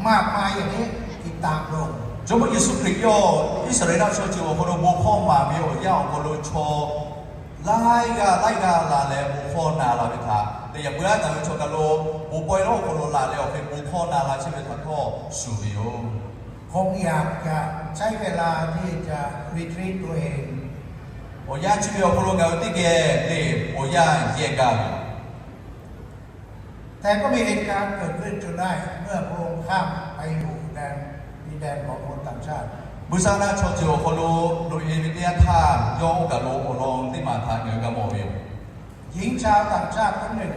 มากมายอย่างนี้ติดตามพระองค์ Jawˇmawˇ Yeˍsuˆ Hkriꞈ yawˇ Iˉsaˍreˍlaˆ chaw ceuˬ awˬ hk'aw lo bon hkawˇ maˍ ve awˬ yanˇ awˬ hk'aw lo chaw laiˉ g'aˇ laiˉ g'aˇ la leh bon hkawˇ na la ve htaꞈ leh yaꞈ puiˉ aˉ ngaˬ hui chaw kaˬ lo bon pawehˇ lonˉ awˬ hk'aw lo la leh awˬ hk'e bon hkawˇ na la chehˇ ve htaꞈ htawˇ shuˍ ve yoˬ. คงอยากจะใช้เวลาที่จะ retreat ตัวเอง Awˬ yanˇ chi ve awˬ hk'aw lo ngaˬ hui teˇ geh lehˬ awˬ yanˇ yehˇ gaˇ ve yoˬ. แต่ก็มีเหตุการณ์เกิดขึ้นจนได้ เมื่อพระองค์ข้ามไปอยู่แดน ดินแดนของคนต่างชาติ Buiˇshaˆaˍnaˆ chaw ceuˬ awˬ hk'aw lo loꞈ e ve teˇ yanˇ htaˇ, yawˇ oˇ kaˬ lo awˬ lawn teˇ maˬ htaꞈ ngaˬ hui g'a mawˬ ve yoˬ. หญิงชาวต่างชาติคนหนึ่ง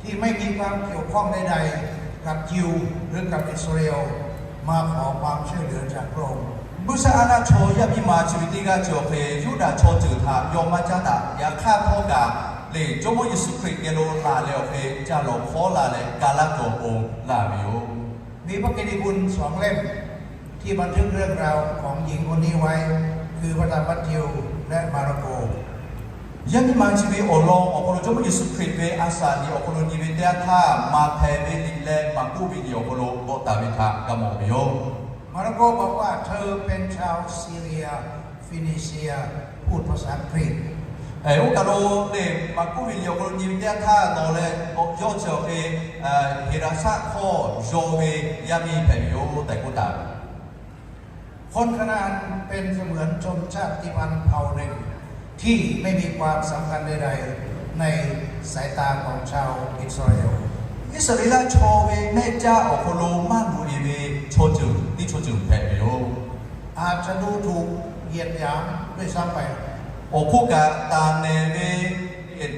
ที่ ที่ไม่มีความเกี่ยวข้องใดๆกับยิวหรือกับอิสราเอล มาขอความช่วยเหลือจากพระองค์ Buiˇshaˆaˉnaˆ chaw yaˇ miˇ ma chi ve teˇ g'aˇ chi awˬ hk'e Yuˇdaꞈ chaw ceuˬ htaꞈ yawˇ maˇ caˉ daꞈ. Yaꞈ hk'aˇ htawˇ kaꞈ lehˬ, Jawˇmawˇ Yeˍsuˆ Hkriꞈ geh lo laˬ leh awˬ hk'e ca lawˬ hkawˉ la leh ga laˇ tuˬ awˬ pon laˬ ve yoˬ. มีพระกิตติคุณสองเล่ม ที่บันทึกเรื่องราวของหญิงคนนี้ไว้ คือพระธรรมมัทธิวและมาระโก Yaˇ miˇ ma chi ve awˬ lawn awˬ hk'aw lo Jawˇmawˇ Yeˍsuˆ Hkriꞈ ve a shaꞈ liꞈ awˬ hk'aw lo nyi ve teˇ yanˇ htaˇ, Maꞈhtehˍ ve liꞈ leh Maˍkuˆ ve liꞈ awˬ hk'aw lo bvuhꞈ taˍ ve htaꞈ g'a mawˬ ve yoˬ. มาระโกบอกว่าเธอเป็นชาวซีเรีย พูดภาษากรีก Oˇ kaˬ lo lehˬ, Maˍkuˆ ve liꞈ awˬ hk'aw lo nyi ve teˇ yanˇ htaˇ nawˬ leh yawˇ chi awˬ hk'e Heˍlaˍsaˆ hkawˇ yaw ve yaˇ miˇ hpehꞈ ve yoˬ tehꞈ k'oˆ taˍ ve คนคานาอันเป็นเสมือนชนชาติพันธุ์เผ่าหนึ่งที่ไม่มีความสำคัญใดๆในสายตาของชาวอิสราเอล Iˉsaˍreˍlaˆ chaw ve mehˆ caˇ awˬ hk'aw lo maˇ loꞈ e ve chaw ceuˬ teˇ chaw ceuˬ hpehꞈ ve yoˬ. อาจจะดูถูกเหยียดหยามด้วยซ้ำไป Awˬ hk'oˆ kaꞈ, taˍ nehˬ ve,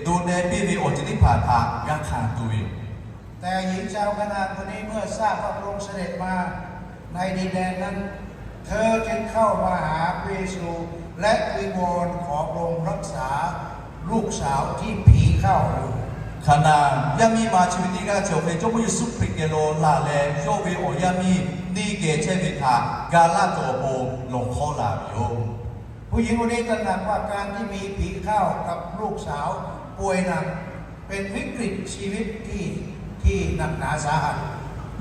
do neh piˇ ve awˬ ceuˬ teˇ hpaˍ htaꞈ g'a hkanˍ tuˬ ve yoˬ. แต่หญิงชาวคานาอันคนนี้เมื่อทราบว่าพระองค์เสด็จมาในดินแดนนั้น เธอจึงเข้ามาหาพระเยซูและวิงวอนขอพระองค์รักษาลูกสาวที่ผีเข้าอยู่ Hkaˍnanˍ yaˇ miˇ ma chi ve teˇ g'aˇ chi awˬ hk'e Jawˇmawˇ Yeˍsuˆ Hkriꞈ geh lo laˬ leh, yawˇ ve awˬ yaˇ miˇ neˇ geh chehˇ ve htaꞈ ga laˇ tuˬ awˬ pon lawˬ hkawˉ la ve yoˬ. ผู้หญิงคนนี้ตระหนักว่าการที่มีผีเข้ากับลูกสาวป่วยหนัก เป็นวิกฤตชีวิตที่ที่หนักหนาสาหัส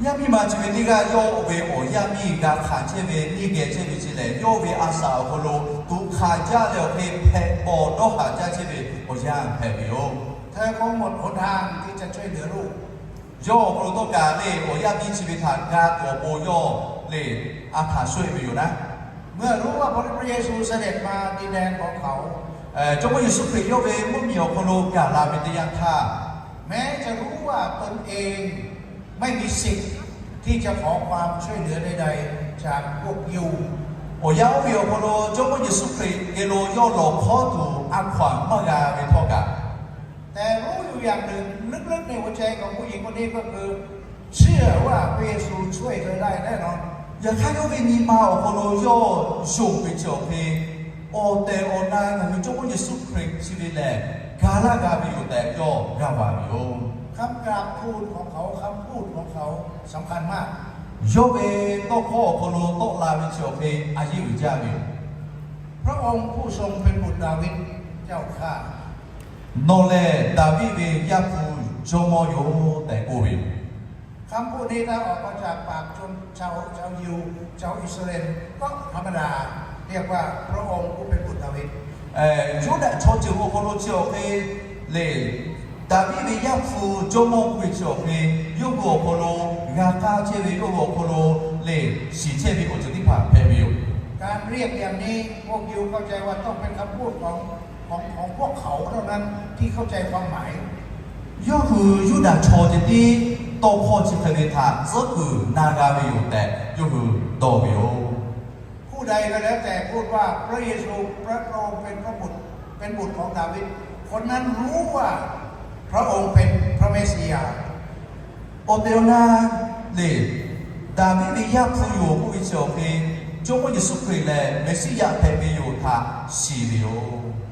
Yaˇ miˇ ma chi ve teˇ g'aˇ yawˇ ve awˬ yaˇ miˇ g'a hkanˍ chehˇ ve neˇ geh chehˇ ve chi lehˬ, yawˇ ve a shaꞈ awˬ hk'aw lo tuꞈ hk'aˬ jaˇ leh awˬ hk'e hpehꞈ bawˬ dawˇ haˍ jaˇ chehˇ ve awˬ yanˇ hpehꞈ ve yoˬ. เธอคงหมดหนทางที่จะช่วยเหลือลูก Yawˇ awˬ hk'aw lo tawˇ kaꞈ lehˬ, awˬ yaˇ miˇ chi ve htaꞈ g'a tuˬ awˬ pon yawˇ lehˬ a hkanˍ shawehˆ ve yoˬ naˉ. เมื่อรู้ว่าพระเยซูเสด็จมาดินแดนของเขา Jawˇmawˇ Yeˍsuˆ Hkriꞈ yawˇ ve mvuhˇmiˬ awˬ hk'aw lo gaˬ la ve teˇ yanˇ htaˇ, แม้จะรู้ว่าตนเองไม่มีสิทธิ์ที่จะขอความช่วยเหลือใดๆ จากพวกยิว Awˬ yanˇ oˇ ve awˬ hk'aw lo Jawˇmawˇ Yeˍsuˆ Hkriꞈ geh lo yawˇ lawˬ hkawˉ tuˬ a hkaw anˬ maˇ g'a ve htawˇ kaꞈ, แต่รู้อยู่อย่างหนึ่ง ลึกๆในหัวใจของเขา ผู้หญิงคนนี้ก็คือ เชื่อว่าพระเยซูช่วยเธอได้แน่นอน Yaꞈ hk'aˇ yawˇ ve nyi ma awˬ hk'aw lo yawˇ yonˍ ve chi awˬ hk'e, awˬ tehˬ awˬ na ngaˬ hui Jawˇmawˇ Yeˍsuˆ Hkriꞈ chi ve lehˬ, ga laˇ g'a ve yoˬ tehꞈ yawˇ g'a mawˬ ve yoˬ. คำกราบทูลของเขา คำพูดของเขาสำคัญมาก Yawˇ ve tawˇ hkawˇ awˬ hk'aw lo tawˆ la ve chi awˬ hk'e a yeˇ uiˍ jaˇ ve yoˬ. พระองค์ผู้ทรงเป็นบุตรดาวิดเจ้าข้า Nawˬ lehˬ Daˍviˆ ve Yaˇ hpu jawˇmawˇ yoˬ tehꞈ k'oˆ ve yoˬ. คำพูดนี้ถ้าออกมาจากปากชนชาวชาวยิว ชาวอิสราเอล ก็ธรรมดา เรียกว่าพระองค์ผู้เป็นบุตรดาวิด Yuˇdaꞈ chaw ceuˬ awˬ hk'aw lo chi awˬ hk'e lehˬ, Daˍviˆ ve Yaˇ hpu jawˇmawˇ k'oˆ ve chi awˬ hk'e, yawˇ hui awˬ hk'aw lo g'a k'aˇ chehˇ ve, yawˇ hui awˬ hk'aw lo lehˬ shiˍ chehˇ ve awˬ ceuˬ teˇ hpaˍ hpehꞈ ve yoˬ. การเรียกอย่างนี้ พวกยิวเข้าใจว่าต้องเป็นคำพูดของของของพวกเขาเท่านั้นที่เข้าใจความหมาย Yawˇ hui Yuˇdaꞈ chaw ceh tiˉ tawˇ hkawˇ chi hk'e ve htaꞈ tcuhˉ kuiˬ na g'a ve yoˬ tehꞈ yawˇ hui dawˇ ve yoˬ. ผู้ใดก็แล้วแต่พูดว่าพระเยซูพระพระองค์เป็นพระบุตรเป็นบุตรของดาวิด คนนั้นรู้ว่าพระองค์เป็นพระเมสสิยาห์ Awˬ tehˬ awˬ na lehˬ, Daˍviˆ ve Yaˇ hpu yoˬ k'oˆ ve chi awˬ hk'e, Jawˇmawˇ Yeˍsuˆ Hkriꞈ lehˬ Meˍsiˉyaꞈ hpehꞈ ve yoˬ htaꞈ shiˍ ve yoˬ.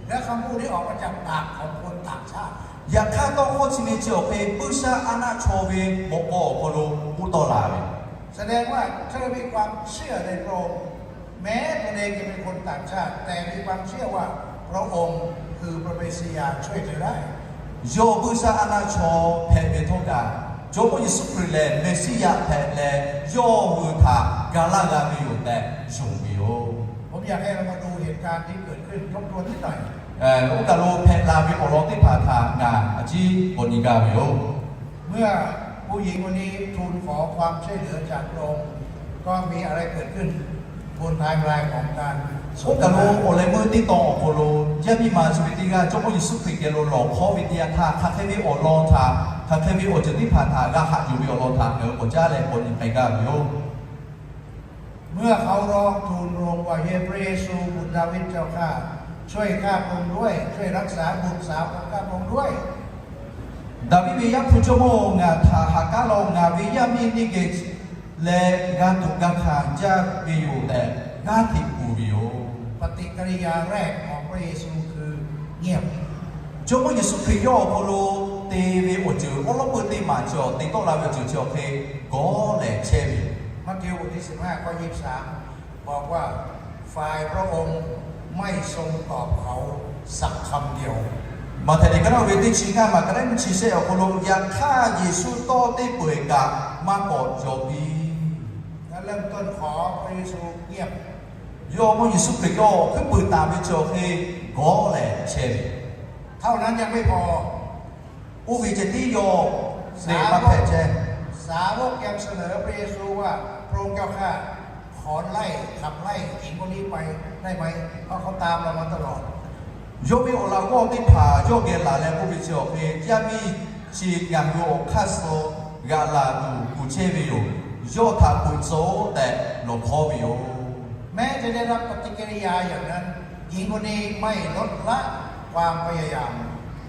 และคำพูดนี้ออกมาจากปากของคนต่างชาติ Yaꞈ hk'aˇ tawˇ hkawˇ chi ve chi awˬ hk'e Buiˇshaˆaˉnaˆ chaw ve mawꞈ k'aw awˬ hk'aw lo k'oˆ tawˆ la ve yoˬ. แสดงว่าเธอมีความเชื่อในพระองค์ แม้ตนเองจะเป็นคนต่างชาติ แต่มีความเชื่อว่าพระองค์เป็นพระเมสสิยาห์ Yawˇ Buiˇshaˆaˉnaˆ chaw hpehꞈ ve htawˇ kaꞈ, Jawˇmawˇ Yeˍsuˆ Hkriꞈ lehˬ Meˍsiˉyaꞈ hpehꞈ leh, yawˇ hui htaꞈ ga laˇ g'a ve yoˬ tehꞈ yonˍ ve yoˬ. ผมอยากให้เรามาดูเหตุการณ์ที่เกิดขึ้น ทบทวนนิดหน่อย Oˇ kaˬ lo hpehꞈ la ve awˬ lawn teˇ hpaˍ htaꞈ ngaˬ a ciˉ k'awꞈ nyi gaˇ ve yoˬ. เมื่อผู้หญิงคนนี้ทูลขอความช่วยเหลือจากพระองค์ ก็มีอะไรเกิดขึ้นบนไทม์ไลน์ของการ Oˇ kaˬ lo awˬ leh meuˇ teˇ tawn awˬ hk'aw lo yaˇ miˇ ma chi ve teˇ g'aˇ Jawˇmawˇ Yeˍsuˆ Hkriꞈ geh lo lawˬ hkawˉ ve teˇ yanˇ htaˇ, hk'aˬ hk'e ve awˬ lawn htaꞈ, hk'aˬ hk'e ve awˬ ceuˬ teˇ hpaˍ htaꞈ g'a haꞈ yuˬ ve awˬ lawn htaꞈ ngaˬ hui k'awꞈ caˉ leh k'awꞈ nyi k'ai gaˇ ve yoˬ. เมื่อเขาร้องทูลพระองค์ว่า เฮ พระเยซูบุตรดาวิดเจ้าข้า ช่วยข้าพระองค์ด้วย ช่วยรักษาบุตรสาวของข้าพระองค์ด้วย Daˍviˆ ve Yaˇ hpu Jawˇmawˇ-oˬ, ngaˬ htaꞈ ha k'aˉ laˇ-oˆ. Ngaˬ ve yaˇ miˇ neˇ geh leh g'a tuꞈ g'a hkanˍ jaˇ ve yoˬ tehꞈ g'aˇ hteꞈ kuˬ ve yoˬ. ปฏิกิริยาแรกของพระเยซูคือเงียบ Jawˇmawˇ Yeˍsuˆ Hkriꞈ yawˇ awˬ hk'aw lo te ve awˬ ceuˬ awˉ lawˉ peuˇ teˇ maˬ chi awˬ te tawˆ la ve awˬ ceuˬ chi awˬ hk'e gawˇ lehˬ chehˇ ve yoˬ. มัทธิวบทที่สิบห้าข้อยี่สิบสามบอกว่าฝ่ายพระองค์ไม่ทรงตอบเขาสักคำเดียว Maꞈhtehˍ liꞈ ka naˆ ve teˇ chi ngaˇ maˬ ka naˆ nyiˇ chi shehˆ awˬ hk'aw lo, yaꞈ hk'aˇ Yeˍsuˆ tawˇ teˇ peu-eˬ kaꞈ maˇ k'awꞈ cawˬ piˇ. และเริ่มต้นของพระเยซูเงียบ Jawˇmawˇ Yeˍsuˆ Hkriꞈ yawˇ hkuiˉ puiˍ taˍ ve chi awˬ hk'e gawˇ lehˬ chehˇ ve. เท่านั้นยังไม่พอ Oˇ ve ceh tiˉ yawˇ lehˬ maˇ hpehꞈ chehˇ. สาวกยังเสนอพระเยซูว่า พระองค์เจ้าข้า ขอไล่ขับไล่หญิงคนนี้ไปได้ไหม เพราะเขาตามเรามาตลอด Yawˇ ve awˬ laꞈ g'awˇ teˇ hpaˍ yawˇ geh laˬ leh k'oˆ ve chi awˬ hk'e, Yaˇ miˇ chi ngaˬ hui awˬ hk'aˇ suh g'aꞈ laˬ tuˬ kuˬ chehˇ ve yoˬ. Yawˇ htaꞈ peuꞈ tcuh-oˆ tehꞈ lawˬ hkawˉ ve yoˬ. แม้จะได้รับปฏิกิริยาอย่างนั้น หญิงคนนี้ไม่ลดละความพยายาม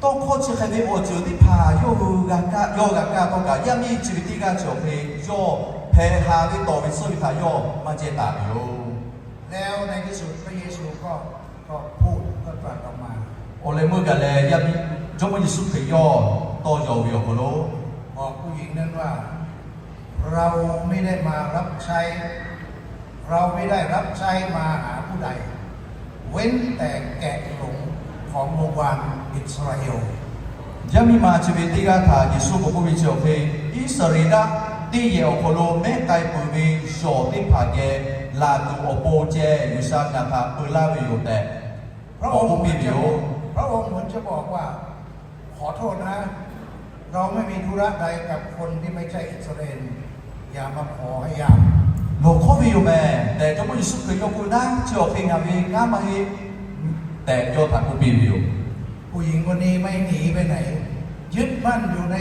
Tawˇ hkawˇ chi hk'e ve awˬ ceuˬ teˇ hpaˍ yawˇ hui g'a kaˇ, yawˇ g'a kaˇ htawˇ kaꞈ, yaˇ miˇ chi ve teˇ g'aˇ chi awˬ hk'e yawˇ hpehꞈ haˍ ve tawˍ ve suhˉ ve htaꞈ yawˇ maˇ cehˇ taˍ ve yoˬ. แล้วในที่สุดพระเยซูก็ก็พูดก็ตรัสออกมา Awˬ leh meuˇ gaˬ leh yaˇ miˇ Jawˇmawˇ Yeˍsuˆ Hkriꞈ yawˇ tawˇ yaw ve awˬ hk'aw lo, บอกผู้หญิงนั้นว่า เราไม่ได้มารับใช้ เราไม่ได้รับใช้มาหาผู้ใด เว้นแต่แกะหลงของวงวานอิสราเอล Yaˇ miˇ ma chi ve teˇ g'aˇ htaꞈ Yeˍsuˆ k'awꞈ k'oˆ ve chi awˬ hk'e, Iˉsaˍreˍlaˆ teˇ yehˬ awˬ hk'aw lo mehˉ k'ai peuˬ ve yawˬ teˇ hpaˍ geh laˬ tuˬ awˬ pon ceh G'uiˬsha ngaˬ htaꞈ peu laˇ ve yoˬ tehꞈ k'awꞈ k'oˆ piˇ ve yoˬ. พระองค์เหมือนจะบอกว่า ขอโทษนะ เราไม่มีธุระใดกับคนที่ไม่ใช่อิสราเอล อย่ามาขอให้ยาก Lawˬ hkawˉ ve yoˬ mehˍ tehꞈ Jawˇmawˇ Yeˍsuˆ Hkriꞈ yawˇ k'oˆ ve, Naˉ, chi awˬ hk'e ngaˬ ve g'aˇ maˇ heˆ tehꞈ yawˇ htaꞈ k'oˆ piˇ ve yoˬ. ผู้หญิงคนนี้ไม่หนีไปไหน ยึดมั่นอยู่ใน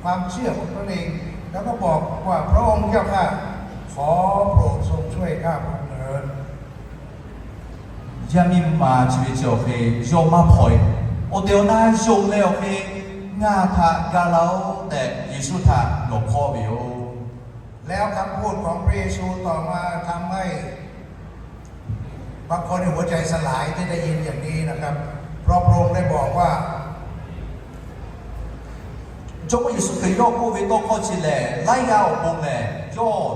ความเชื่อของตนเอง แล้วก็บอกว่า พระองค์เจ้าข้า ขอโปรดทรงช่วยข้าพระองค์เถิด Yaˇ miˇ ma chi ve chi awˬ hk'e yawˇ maˇ hpaw-e. Awˬ tehˬ awˬ na yonˍ leh awˬ hk'e ngaˬ htaꞈ ga laˇ-oˆ tehꞈ Yeˍsuˆ htaꞈ lawˬ hkawˉ ve yoˬ. แล้วคำพูดของพระเยซูต่อมาทำให้ บางคนในหัวใจสลายที่ได้ยินอย่างนี้นะครับ เพราะพระองค์ได้บอกว่า Jawˇmawˇ Yeˍsuˆ Hkriꞈ yawˇ k'oˆ ve tawˇ hkawˇ chi lehˬ, laiˉ g'aˇ awˬ pon lehˬ yawˇ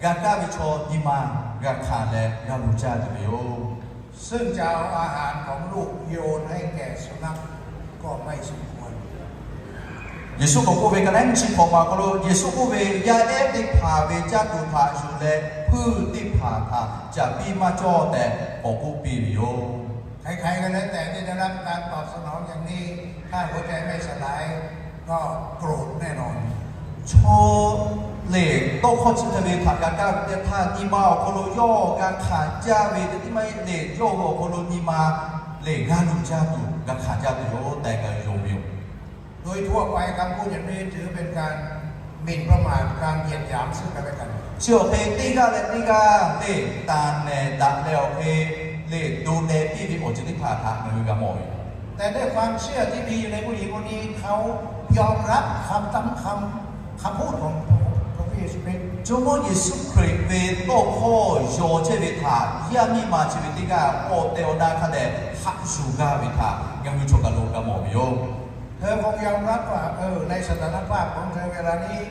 g'a kaˇ ve chaw nyi ma g'a hkanˍ leh g'a luˬ jaˇ tuˬ ve yoˬ. ซึ่งจะเอาอาหารของลูกโยนให้แก่สุนัขก็ไม่สมควร Yeˍsuˆ k'awꞈ k'oˆ ve, ka naˉ nyiˇ chi hk'awꞈ ma awˬ hk'aw lo Yeˍsuˆ k'oˆ ve, Yaˇ ehˉ teˇ hpaˍ ve caˇ tuˬ htaꞈ yuˬ leh hpuiˇ teˇ hpaˍ htaꞈ caˍ piˇ maˇ cawˇ tehꞈ k'awꞈ k'oˆ piˇ ve yoˬ. ใครๆก็แล้วแต่ที่ได้รับการตอบสนองอย่างนี้ ถ้าหัวใจไม่สลาย ก็โกรธแน่นอน Chaw lehˬ tawˇ hkawˇ chi hk'e ve htaꞈ g'a kaˇ ve teˇ htaˇ, nyi ma awˬ hk'aw lo yawˇ g'a hkanˍ jaˇ ve teˇ tiˉ maˇ heˆ lehˬ, yawˇ hui awˬ hk'aw lo nyi ma lehˬ g'a luˬ jaˇ tuˬ, g'a hkanˍ jaˇ tuˬ yoˬ tehꞈ ngaˬ hui yonˍ ve yoˬ. โดยทั่วไปคำพูดอย่างนี้ถือเป็นการหมิ่นประมาท การเหยียดหยามซึ่งกันและกัน Chi awˬ hk'e teˇ g'aˇ leh teˇ g'aˇ lehˬ tanˬ nehˬ daꞈ leh awˬ hk'e lehˬ do leh piˇ ve awˬ ceuˬ teˇ hpaˍ htaꞈ ngaˬ hui g'a mawˬ ve yoˬ. แต่ด้วยความเชื่อที่มีอยู่ในผู้หญิงคนนี้ เขายอมรับคำตั้งคำ คำพูดของพระเยซูคริสต์ Jawˇmawˇ Yeˍsuˆ Hkriꞈ ve tawˇ hkawˇ yaw chehˇ ve htaꞈ yaˇ miˇ ma chi ve teˇ g'aˇ awˬ tehˬ awˬ na hk'a dehꞈ haꞈ yuˬ g'a ve htaꞈ ngaˬ hui chaw kaˬ lo g'a mawˬ ve yoˬ. เธอคงยอมรับว่า เออ ในสถานภาพของเธอเวลานี้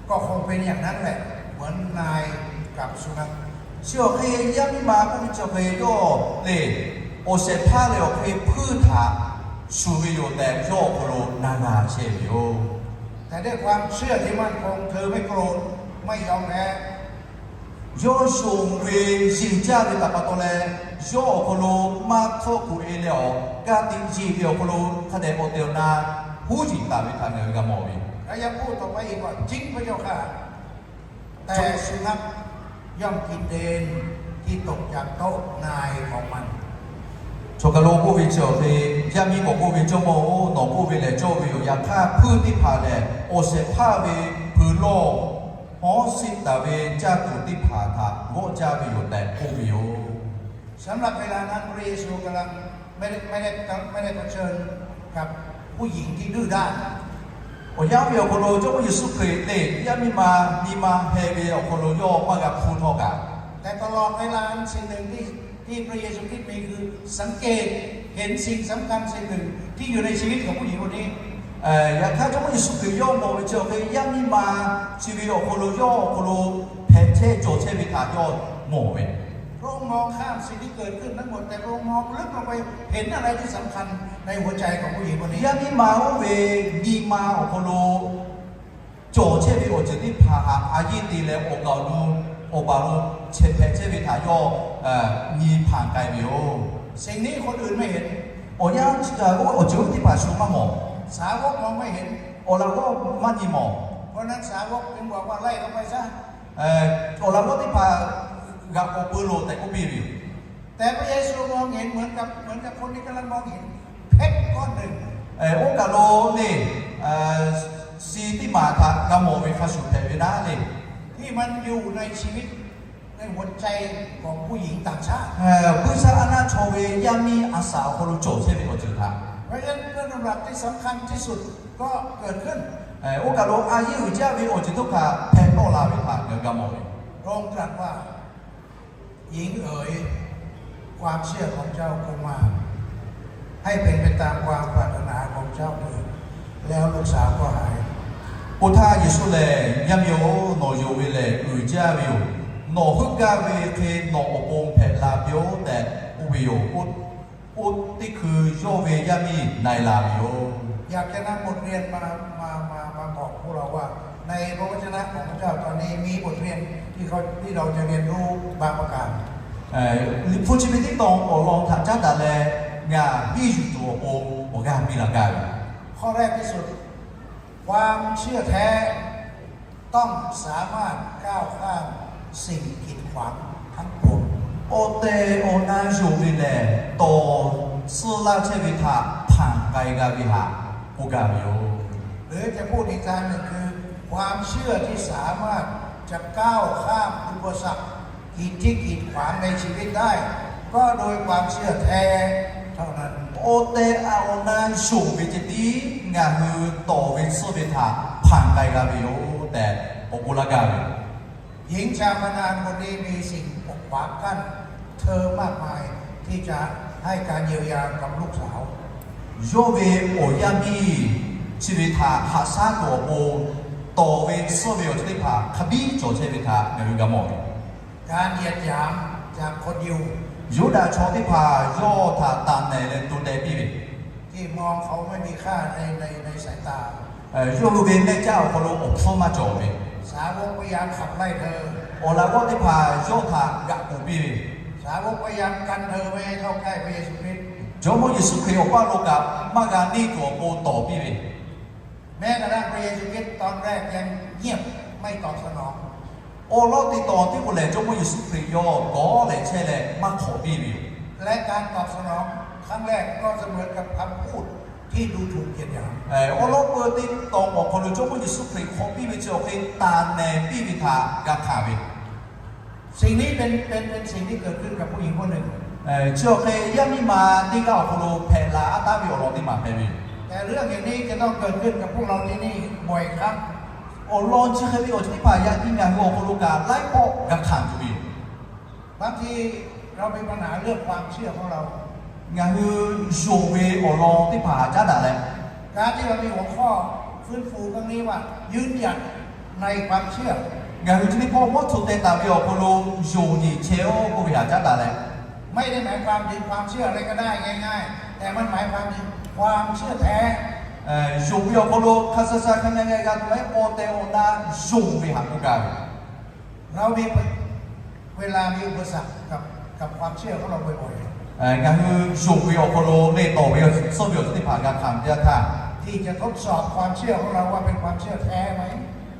ก็คงเป็นอย่างนั้นแหละ เหมือนนายกับสุนัข Chi awˬ hk'e yaˇ miˇ ma k'oˆ ve chi awˬ hk'e yawˇ lehˬ, awˬ shehˍ hpaˇ lehˬ awˬ hk'e hpuiˇ htaꞈ shuˍ ve yoˬ tehꞈ yawˇ awˬ hk'aw lo na g'a chehˇ ve yoˬ. แต่ด้วยความเชื่อที่มั่นคง เธอไม่โกรธ ไม่ยอมแพ้ Yawˇ yonˍ ve yeˬ jaˇ ve htaꞈ pa taw leh, yawˇ awˬ hk'aw lo maˇ htawˇ kuˬ e leh awˬ ka tiꞈ yeˬ ve awˬ hk'aw lo hk'a dehꞈ awˬ tehˬ awˬ na huˉ yiˍ taˍ ve htaꞈ ngaˬ hui g'a mawˬ ve yoˬ. และยังพูดต่อไปอีกว่า จริงพระเจ้าข้า แต่สุนัขย่อมกินเอนที่ตกจากโต๊ะนายของมัน Chaw kaˬ lo k'oˆ ve chi awˬ hk'e, yaˇ miˇ k'awꞈ k'oˆ ve, Jawˇmawˇ-oˬ, nawˬ k'oˆ ve lehˬ cawˇ ve yoˬ. Yaꞈ hk'aˇ hpuiˇ teˇ hpaˍ lehˬ, awˬ shehˍ hpaˇ ve hpui lawˇ hawˉ siˆ taˍ ve caˇ tuˬ teˇ hpaˍ htaꞈ g'awˆ jaˇ ve yoˬ tehꞈ k'oˆ ve yoˬ. สำหรับเวลานั้นพระเยซูกำลังไม่ได้ไม่ได้ไม่ได้เผชิญกับผู้หญิงที่ดื้อด้าน Awˬ yanˇ ve awˬ hk'aw lo Jawˇmawˇ Yeˍsuˆ Hkriꞈ lehˬ, yaˇ miˇ ma nyi ma heh ve awˬ hk'aw lo yawˇ maˇ g'a hpuˇ htawˇ kaꞈ,แต่ตลอดเวลาอันสิ่งหนึ่งที่ที่พระเยซูคริสต์มีคือ สังเกตเห็นสิ่งสำคัญสิ่งหนึ่งที่อยู่ในชีวิตของผู้หญิงคนนี้ Yaꞈ hk'aˇ Jawˇmawˇ Yeˍsuˆ Hkriꞈ yawˇ mawˬ ve chi awˬ hk'e yaˇ miˇ ma chi ve awˬ hk'aw lo yawˇ awˬ hk'aw lo hpehꞈ chehˇ cawˬ chehˇ ve htaꞈ yawˇ mawˬ ve. พระองค์มองข้ามสิ่งที่เกิดขึ้นทั้งหมด แต่พระองค์มองลึกลงไปเห็นอะไรที่สำคัญในหัวใจของผู้หญิงคนนี้ Yaˇ miˇ ma oˇ ve nyi ma awˬ hk'aw lo cawˬ chehˇ ve awˬ ceuˬ teˇ hpaˍ htaꞈ a yeˇ te leh awˬ kaˍ awˬ nu awˬ baˬ lo chehˇ hpehꞈ chehˇ ve htaꞈ yawˇ nyi hpanˍ k'ai ve yoˬ. สิ่งนี้คนอื่นไม่เห็น Awˬ yanˇ awˬ ceuˬ oˇ teˇ hpaˍ shu maˇ mawˬ. สาวกมองไม่เห็น Awˬ laꞈ g'awˇ maˇ nyi mawˬ. เพราะฉะนั้นสาวกจึงบอกว่าไล่เขาไปซะ Awˬ laꞈ g'awˇ teˇ hpaˍ g'aꞈ k'awꞈ peu loˬ tehꞈ k'oˆ piˇ ve yoˬ. แต่พระเยซูมองเห็นเหมือนกับเหมือนกับคนที่กำลังมองเห็นเพชรก้อนหนึ่ง Oˇ kaˬ lo lehˬ, shi teˇ maˬ htaꞈ g'a mawˬ ve hk'a shuˍ hpehꞈ ve naˉ lehˬ, ที่มันอยู่ในชีวิตในหัวใจของผู้หญิงต่างชาติ Buiˇshaˆaˉnaˆ chaw ve yaˇ miˇ a saˍ awˬ hk'aw lo cawˬ chehˇ ve awˬ ceuˬ htaꞈ เพราะฉะนั้นเรื่องราวที่สำคัญที่สุดก็เกิดขึ้น Oˇ kaˬ lo a yeˇ uiˍ jaˇ ve awˬ ceuˬ teˇ hpaˍ hpehꞈ tawˆ la ve htaꞈ ngaˬ hui g'a mawˬ ve. พระองค์ตรัสว่า หญิงเอ๋ย ความเชื่อของเจ้าคงมา ให้เป็นไปตามความปรารถนาของเจ้าเถิด แล้วลูกสาวก็หาย Oˇ htaˇ Yeˍsuˆ lehˬ, Yaˇ miˇ-oˬ, nawˬ yonˍ ve lehˬ uiˍ jaˇ ve yoˬ. Nawˬ heuˆ gaˇ ve hk'e nawˬ awˬ pon hpehꞈ la piˇ-oˆ tehꞈ k'oˆ ve yoˬ. Oˇ teˇ hkui yawˇ ve yaˇ miˇ na-e la ve yoˬ. อยากจะนำบทเรียนมามามามาบอกพวกเราว่าในพระวจนะของพระเจ้าตอนนี้มีบทเรียนที่เขาที่เราจะเรียนรู้บางประการ Liꞈ hpu chi ve teˇ tawn awˬ lawn htaꞈ caˉ daꞈ leh ngaˬ piˇ yuˬ tuˬ awˬ pon awˬ g'aˇ piˇ la gaˇ ve. ข้อแรกที่สุด ความเชื่อแท้ต้องสามารถก้าวข้ามสิ่งกีดขวางทั้งปวง Awˬ tehˬ awˬ na yonˍ ve lehˬ, tawˍ tsuhˇ laˇ chehˇ ve htaꞈ hpanˍ k'ai g'a ve htaꞈ k'oˆ gaˇ ve yoˬ. หรือจะพูดอีกทางหนึ่งคือความเชื่อที่สามารถจะก้าวข้ามอุปสรรค กิจที่กีดขวางในชีวิตได้ก็โดยความเชื่อแท้เท่านั้น Awˬ tehˬ awˬ na yonˍ ve ceh tiˉ ngaˬ hui tawˍ ve tsuhˇ ve htaꞈ hpanˍ k'ai g'a ve yoˬ tehꞈ k'awꞈ k'oˆ laˇ gaˇ ve. หญิงชาวคานาอันคนนี้มีสิ่งขวางกั้นเธอมากมายที่จะให้การเยียวยากับลูกสาว Yawˇ ve awˬ yaˇ miˇ chi ve htaꞈ haꞈ shaˉ tuˬ awˬ pon tawˍ ve tsuhˇ ve awˬ ceuˬ teˇ hpaˍ hk'a biˇ cawˬ chehˇ ve htaꞈ ngaˬ hui g'a mawˬ ve. การเหยียดหยามจากคนยิว Yuˇdaꞈ chaw teˇ hpaˍ yawˇ htaꞈ taˍ nehˬ leh to teh piˇ ve. ที่มองเขาไม่มีค่าในในในสายตา Yawˇ hui ve mehˆ caˇ awˬ hk'aw lo awˬ hpfuhˇ maˇ cawˬ ve. สาวกพยายามขับไล่เธอ Awˬ laꞈ g'awˇ teˇ hpaˍ yawˇ htaꞈ g'aꞈ k'oˍ piˇ ve. สาวกพยายามกันเธอไม่ให้เข้าใกล้พระเยซูคริสต์ Jawˇmawˇ Yeˍsuˆ Hkriꞈ awˬ paˇ lo kaꞈ maˇ g'a neˇ tuˬ awˬ pon tawˍ piˇ ve. แม้กระทั่งพระเยซูคริสต์ตอนแรกยังเงียบไม่ตอบสนอง Awˬ lawn teˇ tawn tiˉ k'o lehˬ, Jawˇmawˇ Yeˍsuˆ Hkriꞈ yawˇ gawˉ leh chehˇ leh maˇ hk'awꞈ piˇ ve yoˬ. และการตอบสนองครั้งแรกก็เสมือนกับคำพูดที่ดูถูกเหยียดหยาม Awˬ lawn peu teˇ tawn awˬ hk'aw lo Jawˇmawˇ Yeˍsuˆ Hkriꞈ hk'awꞈ piˇ ve chi awˬ hk'e taˍ nehˬ piˇ ve htaꞈ g'a hkanˍ ve. สิ่งนี้เป็นเป็นเป็นสิ่งที่เกิดขึ้นกับผู้หญิงคนหนึ่ง Chi awˬ hk'e yaˇ miˇ ma teˇ g'aˇ awˬ hk'aw lo hpehꞈ la aˉ taˉ ve awˬ lawn teˇ maˬ hpehꞈ ve yoˬ. แต่เรื่องอย่างนี้จะต้องเกิดขึ้นกับพวกเราที่นี่บ่อยครั้ง Awˬ lawn chi hk'e ve awˬ ceuˬ teˇ hpaˍ yaꞈ nyi ngaˬ hui awˬ hk'aw lo kaꞈ laiˉ pawˆ g'a hkanˍ tuˬ ve yoˬ. บางทีเรามีปัญหาเรื่องความเชื่อของเรา Ngaˬ hui yonˍ ve awˬ lawn teˇ hpaˍ caˉ daꞈ leh, การที่เรามีหัวข้อฟื้นฟูครั้งนี้ว่ายืนหยัดในความเชื่อ Ngaˬ hui chi teˇ pawˆ mawˇ hto teh taˍ ve awˬ hk'aw lo yonˍ nyi chehˇ-oˆ k'oˆ ve htaꞈ caˉ daꞈ leh, ไม่ได้หมายความถึงความเชื่ออะไรก็ได้ง่ายๆ แต่มันหมายความถึงความเชื่อแท้ Yonˍ ve awˬ hk'aw lo hk'a sha sha hk'a nyaˇ nyaˇ g'a tuˬ leh awˬ tehˬ awˬ na yonˍ ve htaꞈ k'oˆ gaˇ ve. เรามีเวลามีอุปสรรคกับกับความเชื่อของเราบ่อยๆ Ngaˬ hui yonˍ ve awˬ hk'aw lo leh tawˍ ve tsuhˇ ve awˬ ceuˬ teˇ hpaˍ g'a hkanˍ ve teˇ yanˇ htaˇ, ที่จะทดสอบความเชื่อของเราว่าเป็นความเชื่อแท้ไหม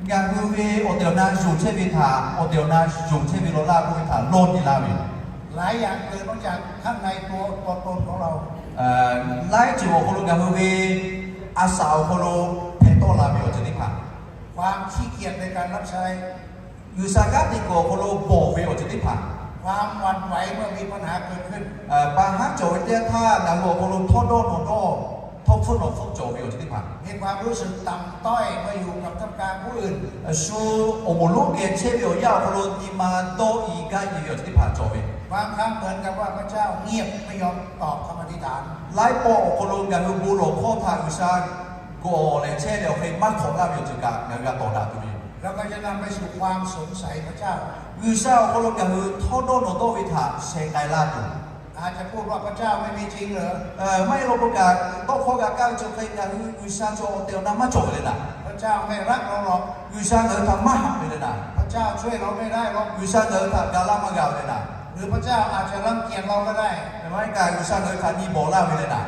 Ngaˬ hui ve awˬ tehˬ awˬ na yonˍ chehˇ ve htaꞈ awˬ tehˬ awˬ na yonˍ chehˇ ve law laˇ k'oˆ ve htaꞈ lawˇ nyi laˇ ve. หลายอย่างเกิดมาจากข้างในตัวตัวตนของเรา Laiˉ ceuˬ awˬ hk'aw lo ngaˬ hui ve a saˍ awˬ hk'aw lo hpehꞈ tawˆ la ve awˬ ceuˬ teˇ hpaˍ, ความขี้เกียจในการรับใช้ G'uiˬsha kanˉ te kuiˬ awˬ hk'aw lo bawˬ ve awˬ ceuˬ teˇ hpaˍ, ความหวั่นไหวเมื่อมีปัญหาเกิดขึ้น Pa haˉ cawˬ ve teˇ yanˇ htaˇ ngaˬ hui awˬ hk'aw lo htawˇ dawˇ nawˬ dawˇ Htawˇ hpfuhˆ nawˬ hpfuhˆ cawˬ ve awˬ ceuˬ teˇ hpaˍ, มีความรู้สึกต่ำต้อยเมื่ออยู่กับท่ามกลางผู้อื่น shu awˬ moˍ lonˉ geh chehˇ ve awˬ yanˇ awˬ hk'aw lo nyi ma dawˇ i gaˇ i ve awˬ ceuˬ teˇ hpaˍ cawˬ ve. บางครั้งเหมือนกับว่าพระเจ้าเงียบไม่ยอมตอบคำอธิษฐาน Laiˉ pawˆ awˬ hk'aw lo ngaˬ hui bon lawˬ hkawˇ htaꞈ G'uiˬsha gawˬ leh chehˇ leh awˬ hk'e maˇ hk'awꞈ laˇ ve awˬ ceuˬ kaꞈ ngaˬ hui g'a tawˍ daꞈ tuˬ ve yoˬ. เราก็จะนำไปสู่ความสงสัยพระเจ้า G'uiˬsha awˬ hk'aw lo ngaˬ hui htawˇ dawˇ nawˬ dawˇ ve htaꞈ sheh k'ai laˇ tuˬ อาจจะพูดว่าพระเจ้าไม่มีจริงเหรอ Maˇ heˆ law k'o kaꞈ tawˇ hkawˇ g'a kaˇ ve chi hk'e ngaˬ hui G'uiˬsha cawˬ awˬ tehˬ awˬ na maˇ cawˬ ve le naˍ. พระเจ้าไม่รักเราหรอก G'uiˬsha ngaˬ hui htaꞈ maˇ haꞈ ve le naˍ. พระเจ้าช่วยเราไม่ได้หรอก G'uiˬsha ngaˬ hui htaꞈ ga laˇ maˇ g'a ve le naˍ. หรือพระเจ้าอาจจะรังเกียจเราก็ได้ Maˇ heˆ kaꞈ G'uiˬsha ngaˬ hui htaꞈ nyi bawˬ laˇ ve le naˍ.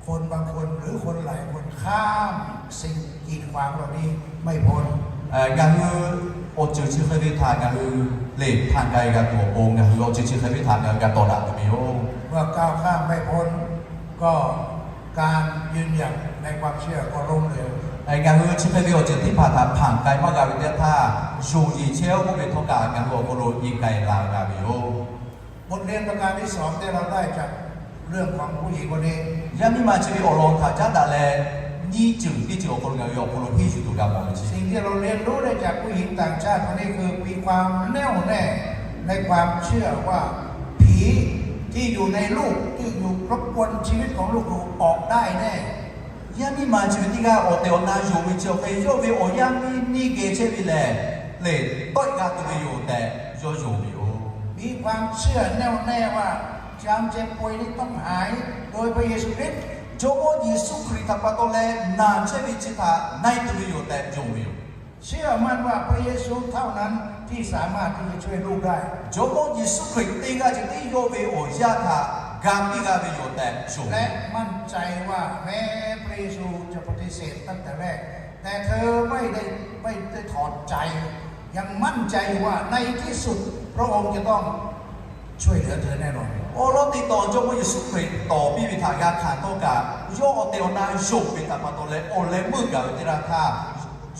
คนบางคนหรือคนหลายคนข้ามสิ่งกีดขวางเหล่านี้ไม่พ้น Ngaˬ hui awˬ ceuˬ chi hk'e ve htaꞈ ngaˬ hui lehˬ hpanˍ k'ai g'a tuˬ awˬ pon ngaˬ hui awˬ ceuˬ chi hk'e ve htaꞈ ngaˬ hui g'a tawˍ daꞈ tuˬ ve yoˬ. เมื่อก้าวข้ามไม่พ้น ก็การยืนหยัดในความเชื่อก็ล้มเหลว Ngaˬ hui chi hk'e ve awˬ ceuˬ teˇ hpaˍ htaꞈ hpanˍ k'ai maˇ g'a ve teˇ htaˇ, yonˍ yeˬ chehˇ oˇ k'oˆ ve htawˇ kaꞈ ngaˬ hui awˬ hk'aw lo iˉ k'ai la g'a ve yoˬ. บทเรียนประการที่สองที่เราได้จากเรื่องของผู้หญิงคนนี้ Yaˇ miˇ ma chi ve awˬ lawn htaꞈ caˉ daꞈ leh, nyiˇ ceuˬ teˇ ceuˬ awˬ hk'aw lo ngaˬ hui awˬ hk'aw lo henˇ yuˬ tuˬ g'a mawˬ ve chi สิ่งที่เราเรียนรู้ได้จากผู้หญิงต่างชาติคนนี้คือมีความแน่วแน่ในความเชื่อว่าผีที่อยู่ในลูกที่อยู่รบกวนชีวิตของลูกอยู่ออกได้แน่ Yaˇ miˇ ma chi ve teˇ g'aˇ awˬ tehˬ awˬ na yonˍ ve chi awˬ hk'e yawˇ ve awˬ yaˇ miˇ neˇ geh chehˇ ve lehˬ, lehˬ tawˆ g'a tuˬ ve yoˬ tehꞈ yawˇ yonˍ ve yoˬ. มีความเชื่อแน่วแน่ว่าความเจ็บป่วยนี้ต้องหายโดยพระเยซูคริสต์ Jawˇmawˇ Yeˍsuˆ Hkriꞈ htaꞈ pa taw leh naˬ chehˇ ve chi htaꞈ na-e tuˬ ve yoˬ tehꞈ yonˍ ve yoˬ. เชื่อมั่นว่าพระเยซูเท่านั้นที่สามารถที่จะช่วยลูกได้ Jawˇmawˇ Yeˍsuˆ Hkriꞈ teˇ g'aˇ ceh tiˉ yawˇ ve awˬ yaˇ htaꞈ ga piˇ g'a ve yoˬ tehꞈ yonˍ ve yoˬ. และมั่นใจว่าแม้พระเยซูจะปฏิเสธตั้งแต่แรก แต่เธอไม่ได้ไม่ได้ถอดใจ ยังมั่นใจอยู่ว่าในที่สุดพระองค์จะต้องช่วยเหลือเธอแน่นอน Awˬ lawn teˇ tawn Jawˇmawˇ Yeˍsuˆ Hkriꞈ tawˍ piˇ ve htaꞈ g'a hkanˍ htawˇ kaꞈ, yawˇ awˬ tehˬ awˬ na yonˍ ve htaꞈ pa taw leh awˬ leh meuˇ gaˬ ve teˇ g'aˇ htaˇ,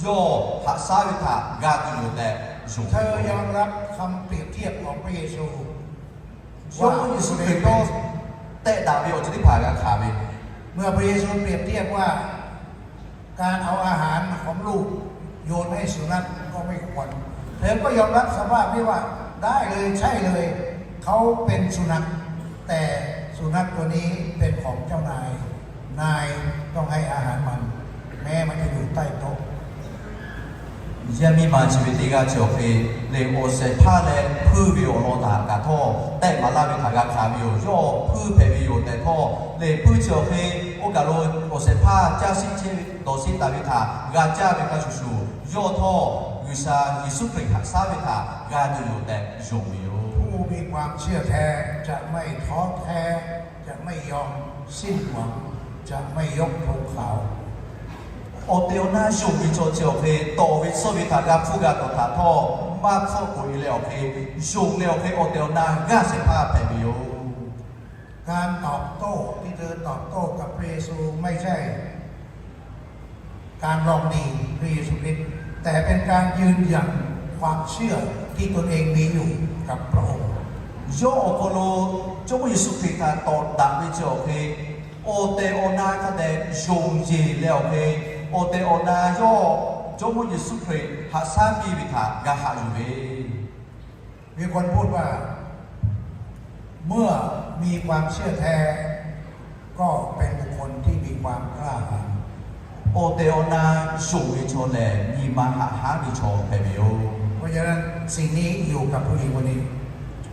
yawˇ haꞈ shaˉ ve htaꞈ g'a tuˬ yoˬ tehꞈ yonˍ ve yoˬ. เธอยอมรับคำเปรียบเทียบของพระเยซู Jawˇmawˇ Yeˍsuˆ Hkriꞈ yawˇ tehˆ daꞈ ve awˬ ceuˬ teˇ hpaˍ g'a hkanˍ ve เมื่อพระเยซูเปรียบเทียบว่า การเอาอาหารของลูกโยนให้สุนัขก็ไม่ควร เธอก็ยอมรับสภาพนี้ว่าได้เลยใช่เลย เขาเป็นสุนัข แต่สุนัขตัวนี้เป็นของเจ้านาย นายต้องให้อาหารมัน แม้มันจะอยู่ใต้โต๊ะ Yaˇ miˇ ma chi ve teˇ g'aˇ chi awˬ hk'e lehˬ, awˬ shehˍ hpaˇ leh hpuiˇ ve awˬ lawn htaꞈ kaꞈ htawˇ tehˆ maˍ laˇ ve htaꞈ g'a hkanˍ ve yoˬ. Yawˇ hpuiˇ hpehꞈ ve yoˬ tehꞈ htawˇ lehˬ, hpuiˇ chi awˬ hk'e oˇ kaˬ lo awˬ shehˍ hpaˇ caˇ sheˆ chehˇ ve dawˬ sheˆ taˍ ve htaꞈ g'a caˇ ve hk'a shuˍ shuˍ, yawˇ htawˇ G'uiˬsha Yeˍsuˆ Hkriꞈ haꞈ shaˉ ve htaꞈ g'a tuˬ yoˬ tehꞈ yonˍ ve yoˬ. ผู้มีความเชื่อแท้จะไม่ท้อแท้ จะไม่ยอมสิ้นหวัง จะไม่ยกธงขาว Awˬ tehˬ awˬ na yonˍ ve chaw chi awˬ hk'e tawˍ ve tsuhˇ ve htaꞈ g'a hpfuhˇ g'a tawˍ htaꞈ htawˇ maˇ hpfuhˆ k'oꞈ e leh awˬ hk'e, yonˍ leh awˬ hk'e awˬ tehˬ awˬ na g'aˇ shehˍ hpaˇ hpehꞈ ve yoˬ. การตอบโต้ที่เธอตอบโต้กับพระเยซู ไม่ใช่ การลองดีพระเยซูคริสต์ แต่เป็นการยืนยันความเชื่อที่ตนเองมีอยู่กับพระองค์ Yawˇ awˬ hk'aw lo Jawˇmawˇ Yeˍsuˆ Hkriꞈ htaꞈ tawˍ daꞈ ve chi awˬ hk'e, awˬ tehˬ awˬ na hk'a dehꞈ yonˍ yeˬ leh awˬ hk'e, awˬ tehˬ awˬ na yawˇ Jawˇmawˇ Yeˍsuˆ Hkriꞈ haꞈ shaˉ piˇ ve htaꞈ g'a haꞈ yuˬ ve มีคนพูดว่า เมื่อมีความเชื่อแท้ ก็เป็นบุคคลที่มีความกล้าหาญ Awˬ tehˬ awˬ na yonˍ ve chaw lehˬ, nyi ma haꞈ haˉ ve chaw hpehꞈ ve yoˬ. เพราะฉะนั้นสิ่งนี้อยู่กับผู้หญิงคนนี้